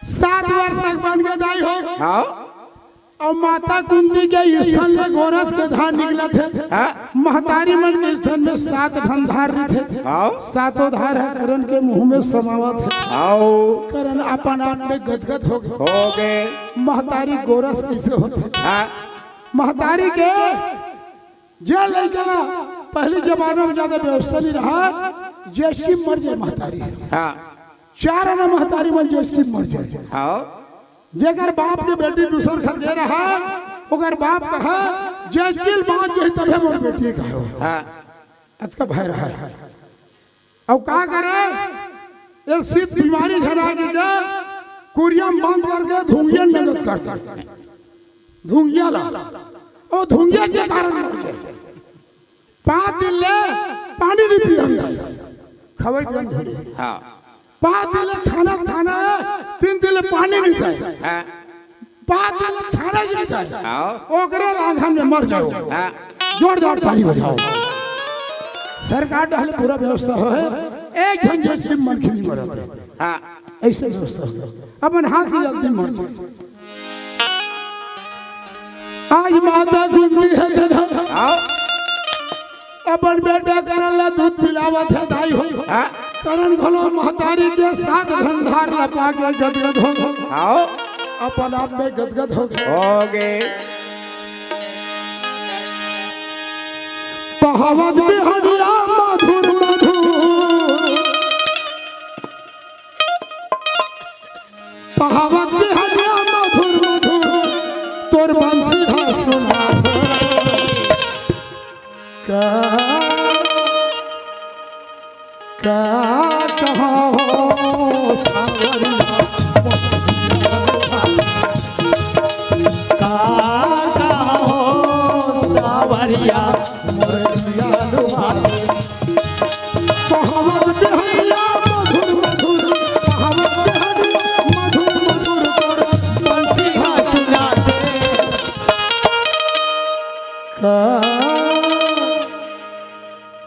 सात वर्ष तक बन के दाई हो। हाँ। अउ माता कुंती के स्तन ले गोरस के धार निकलत हे। हाँ। महतारी मन के स्तन में सात ठन धार रहिथे। हाँ। सातों धार ह करन के मुंह में समावत हे। हाँ। करन अपन आप में गदगद हो गे। हो गे। महतारी गोरस कइसे होथे? हाँ। महतारी के जे लइका ला, पहली जमाना में ज्यादा व्यवस्था नहीं रहा, जइसे कि मर जाए महतारी। हाँ। चार आना महतारी मन जइसे कि मर जाए। हाँ। जेकर बाप के बेटी दूसर घर दे रहा, ओकर बाप कहा, "जइसे कि बाँच जाही तभे मोर बेटी कहो।" हाँ। अतका भय रहा। अब का करे? ये शीत बीमारी झना के जे कुरिया में बंद करके धुंगिया में गत कर दे। धुंगिया ला। ओ धुंगिया के कारण मर गए। पाँच दिन ले पानी नहीं पियन जाए। खवाई दियन धुंगिया। हाँ। पाँच दिन ले खाना खाना है, तीन दिन ले पानी नहीं खाए। हाँ। पाँच दिन ले खाना नहीं खाए। हाँ। ओकरे लांघन में मर जाओ। हाँ। जोरदार ताली बजाओ। सरकार डहले पूरा व्यवस्था हो है, एक घंटे से मनखी नहीं मरत। हाँ। ऐसे व्यवस्था हो। अपन हाथ की जल्दी मर जाए। आज माता कुंती हे तेन ह। हाँ। अपन बेटा करन ला दूध पिलावत हे दाई हो। हाँ। करन घलो महतारी के सात ठन धार ला पाके गदगद हो। हाँ। अपन आप में गदगद हो गे। हो गे। पहावत बिहनिया मधुर मधुर। पहावत बिहनिया मधुर मधुर, तोर बंसी ह सुनार। का, का कहा हो सावरिया, का कहा हो सावरिया, मोर जिया दुआर। पहावत बिहनिया मधुर मधुर, पहावत बिहनिया मधुर मधुर तोर बंसी ह सुनाथे। का,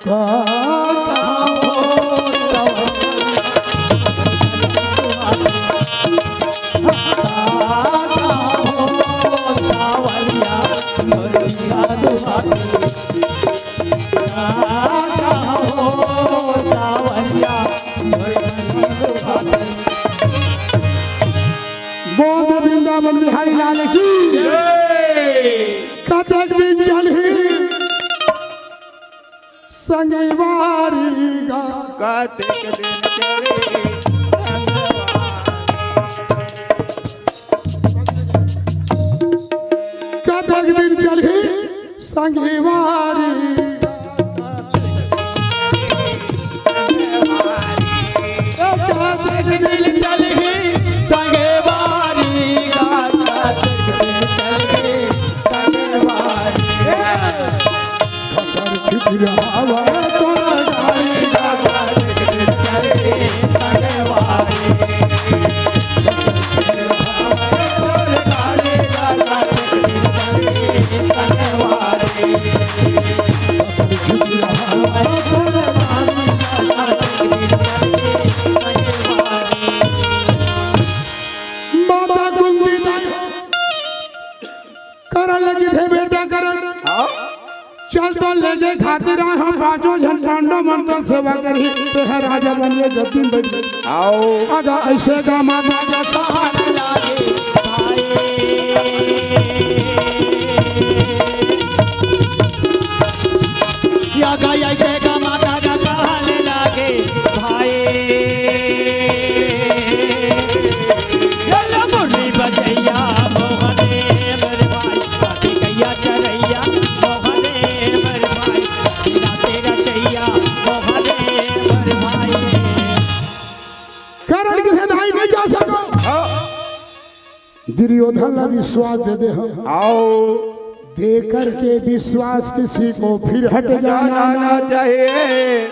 का, का हो सावरिया, मोर जिया दुआर। बोल दे वृंदावन बिहारी लाल की। जय। कतक दिन चलही संगवारी गा। कतक दिन चलही संगवारी। कतक दिन चलही संगवारी। कतक दिन चलही संगवारी गा, कतक दिन चलही संगवारी। माता कुंती दाई करन लगी थे बेटा करन। हाँ। चल तो लेगे खातिर आए हम पाँचों झन पांडव मन तो सेवा करी, ते ह राजा बन के गद्दी में बैठ। आओ। आगा ऐसे गा माता गा कहा न लागे भाई। या गा ऐसे गा माता गा कहा न लागे भाई। दुर्योधन ला विश्वास दे दे हव। आओ। दे करके विश्वास किसी को फिर हट जाना जाना ना चाहिए।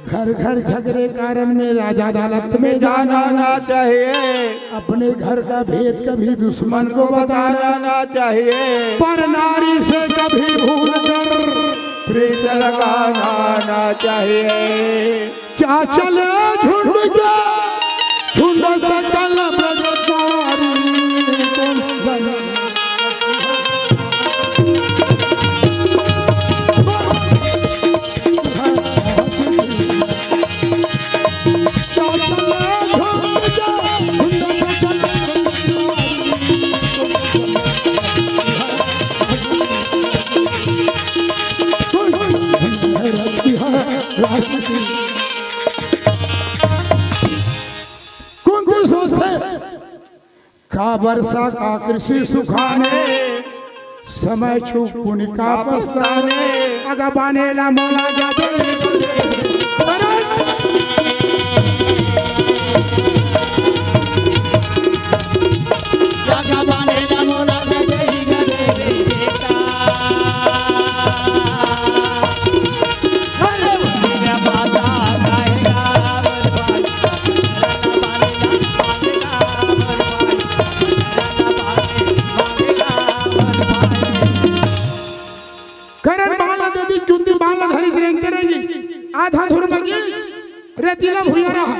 घर घर झगड़े कारण में राजा अदालत में जाना ना चाहिए। अपने घर का भेद कभी दुश्मन को बताना ना चाहिए। पर नारी से कभी भूल कर प्रीत लगाना ना चाहिए। क्या चले झुंड के झुंड सकल ब्रजकारी तुम। कुंती सोचथे, का वर्षा का कृषि सुखाने, समय चूक पुनि का पछताने। अगा बाने ला मोला जादे। करण बाण ला दे दीस, कुंती बाण ला धरिस, रेंगते रेंगी आधा धुर में गिस, रेतीला भुइयां रहा।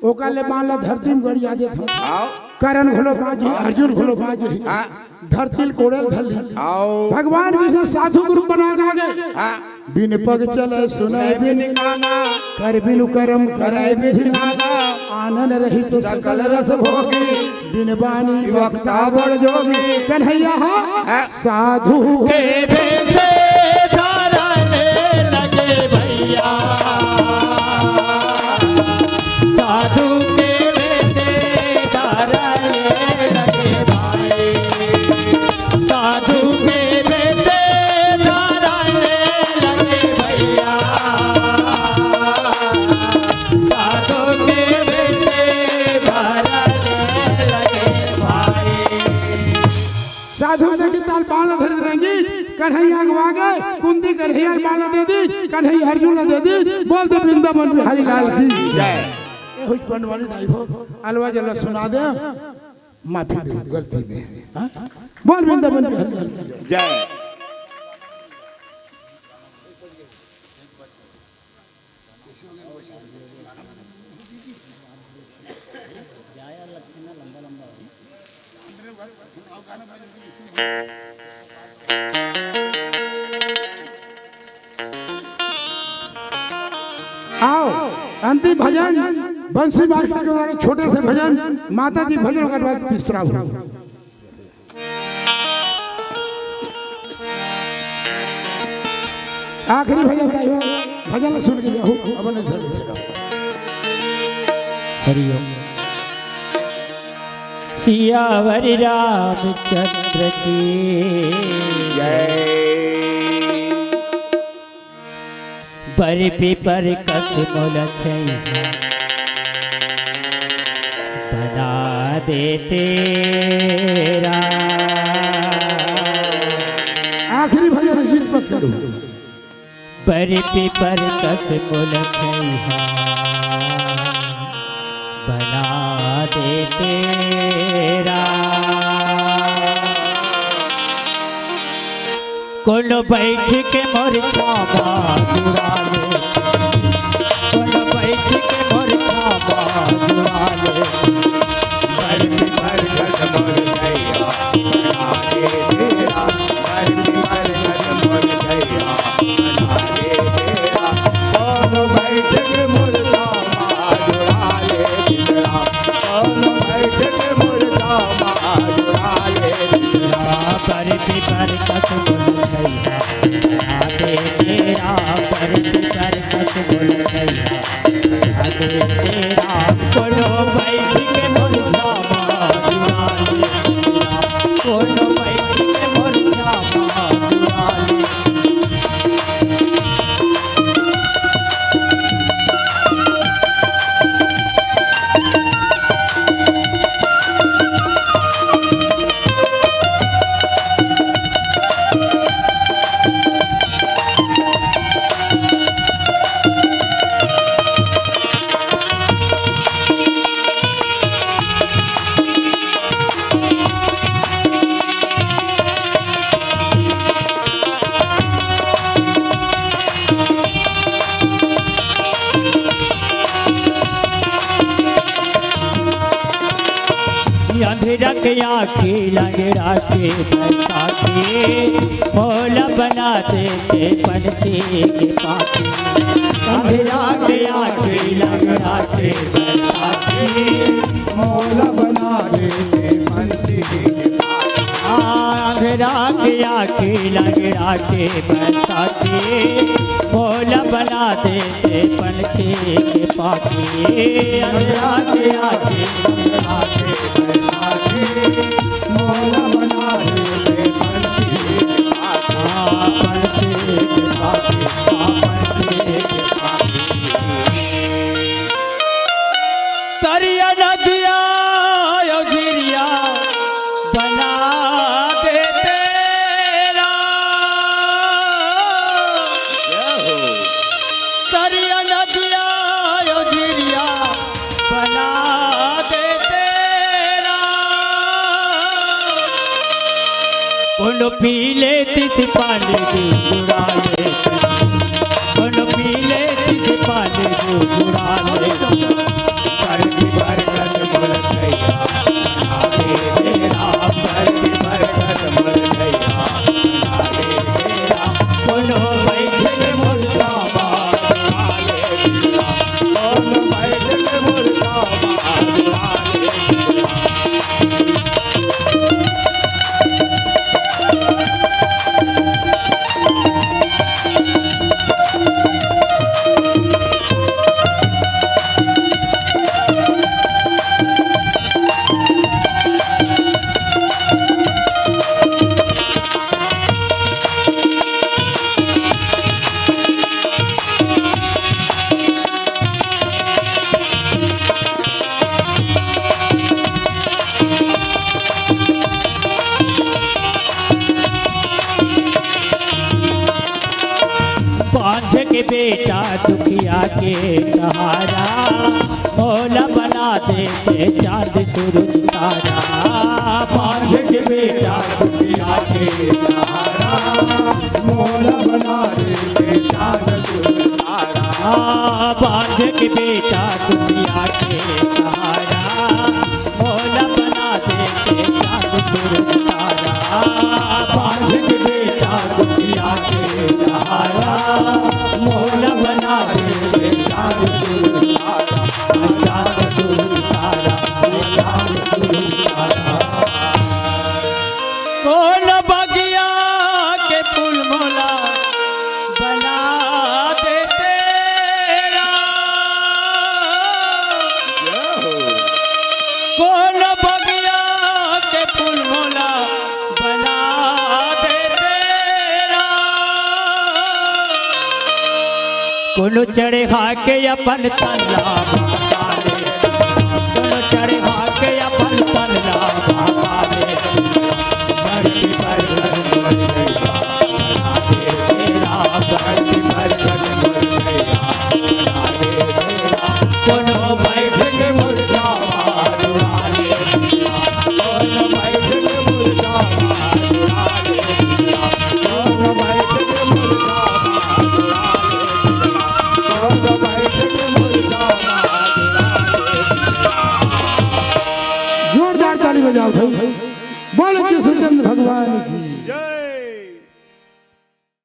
ओकर ले बाण ला धरती में गड़िया देत हव। आओ। करण घलो बाँच गे, अर्जुन घलो बाँच गे। हाँ। धरती ल कोड़े ल धर ली। आओ। भगवान कृष्ण साधु के रूप बना के आ गे। हाँ। बिन पग चले सुने बिन काना, कर बिनु करम करे विधि नाना। आनन रहित सकल रस भोगी, बिन बानी वक्ता बड़ जोगी। कन्हैया हा हाँ। साधु के भेष धरने लगे भैया, साधु के भेष धरने लगे भाई, साधु के भेष धरने लगे भैया, साधु के भेष धरने लगे भाई। साधु देखिस त बाण ल धरिस रेंगिस, कन्हैया अगवा गे, कुंती कन्हैया ल बाण ल दे दीस, कन्हैया अर्जुन ल दे दीस। बोल दे वृंदावन बिहारी लाल की जय। ए होई बनवारी दाई हो, अलवा जला सुना दे, माफी दे गलती में। हाँ? बोल वृंदावन बिहारी लाल की जय। आओ, अंतिम भजन बंसी मास्टर के द्वारा, छोटे से भजन, माता जी भजन, ओकर बाद विश्राम हो। आखिरी भजन गाइयो, भजन सुन के जाओ, अब नहीं सुन के जाओ। हरि ओम। सियावर रामचंद्र की जय। बरपी पर कस मोल छैया बना दे तेरा। आखिरी भजन अजीत मत करो। बरपी पर कस मोल छैया बना दे तेरा। कोनो बैठ के मोर छाबा जुड़ा ले, कोनो बैठ के मोर छाबा जुड़ा ले। बरपी पर कस मोल छैया बना दे तेरा, बरपी पर कस मोल छैया बना दे तेरा। कोनो बैठ के मोर छाबा जुड़ा ले तेरा, कोनो बैठ के मोर छाबा जुड़ा ले तेरा। बरपी पर कस मोल छैया बना दे तेरा, बरपी पर कस मोल छैया बना दे तेरा। कोनो बैठ के मोर छाबा जुड़ा ले तेरा, कोनो बैठ के मोर छाबा जुड़ा ले। अंधरा के आँखी, लंगड़ा के बैसाखी, भोला बना देते पंछी के पाखी। अंधरा के आँखी, लंगड़ा के बैसाखी, भोला बना देते पंछी के पाखी। हाँ, अंधरा के आँखी, लंगड़ा के बैसाखी, भोला बना देते पंछी के पाखी। अंधरा के आँखी, लंगड़ा के बैसाखी, भोला बना देते पंछी के पाखी। हाँ, पंछी के पाखी, हाँ, पंछी के पाखी। करिया नदिया ओ झिरिया बना देते राम। करिया नदिया ओ झिरिया बना देते राम। कोनो पीले तित पानी गुड़गुड़ा लेते, कोनो पीले तित पानी गुड़गुड़ा लेते। परती बरगद मोर गैया, आगे तेरा परती बरगद मोर गैया, आगे तेरा कोनो बैठे के मोर दामा, कोनो बैठे के मोर दामा। बांझ के बेटा दुखिया के सहारा, भोला बना देते चांद सूरज तारा। बांझ के बेटा दुखिया के सहारा, भोला बना देते चांद सूरज तारा। बांझ के बेटा दुखिया के सहारा, भोला बना देते चांद सूरज तारा। बांझ के बेटा दुखिया के सहारा, भोला बना देते चांद सूरज तारा। चांद सूरज तारा, चांद सूरज तारा। कोन बगिया के फूल मोला बना देते राम। कोन बगिया के फूल मोला बना देते राम। कोनो चढ़ा के अपन तन ला बता दे, कोनो चढ़ा के अपन तन ला बता दे। धरती पर जोरदार ताली बजाओ भाई। बोलो कृष्णचंद्र भगवान की।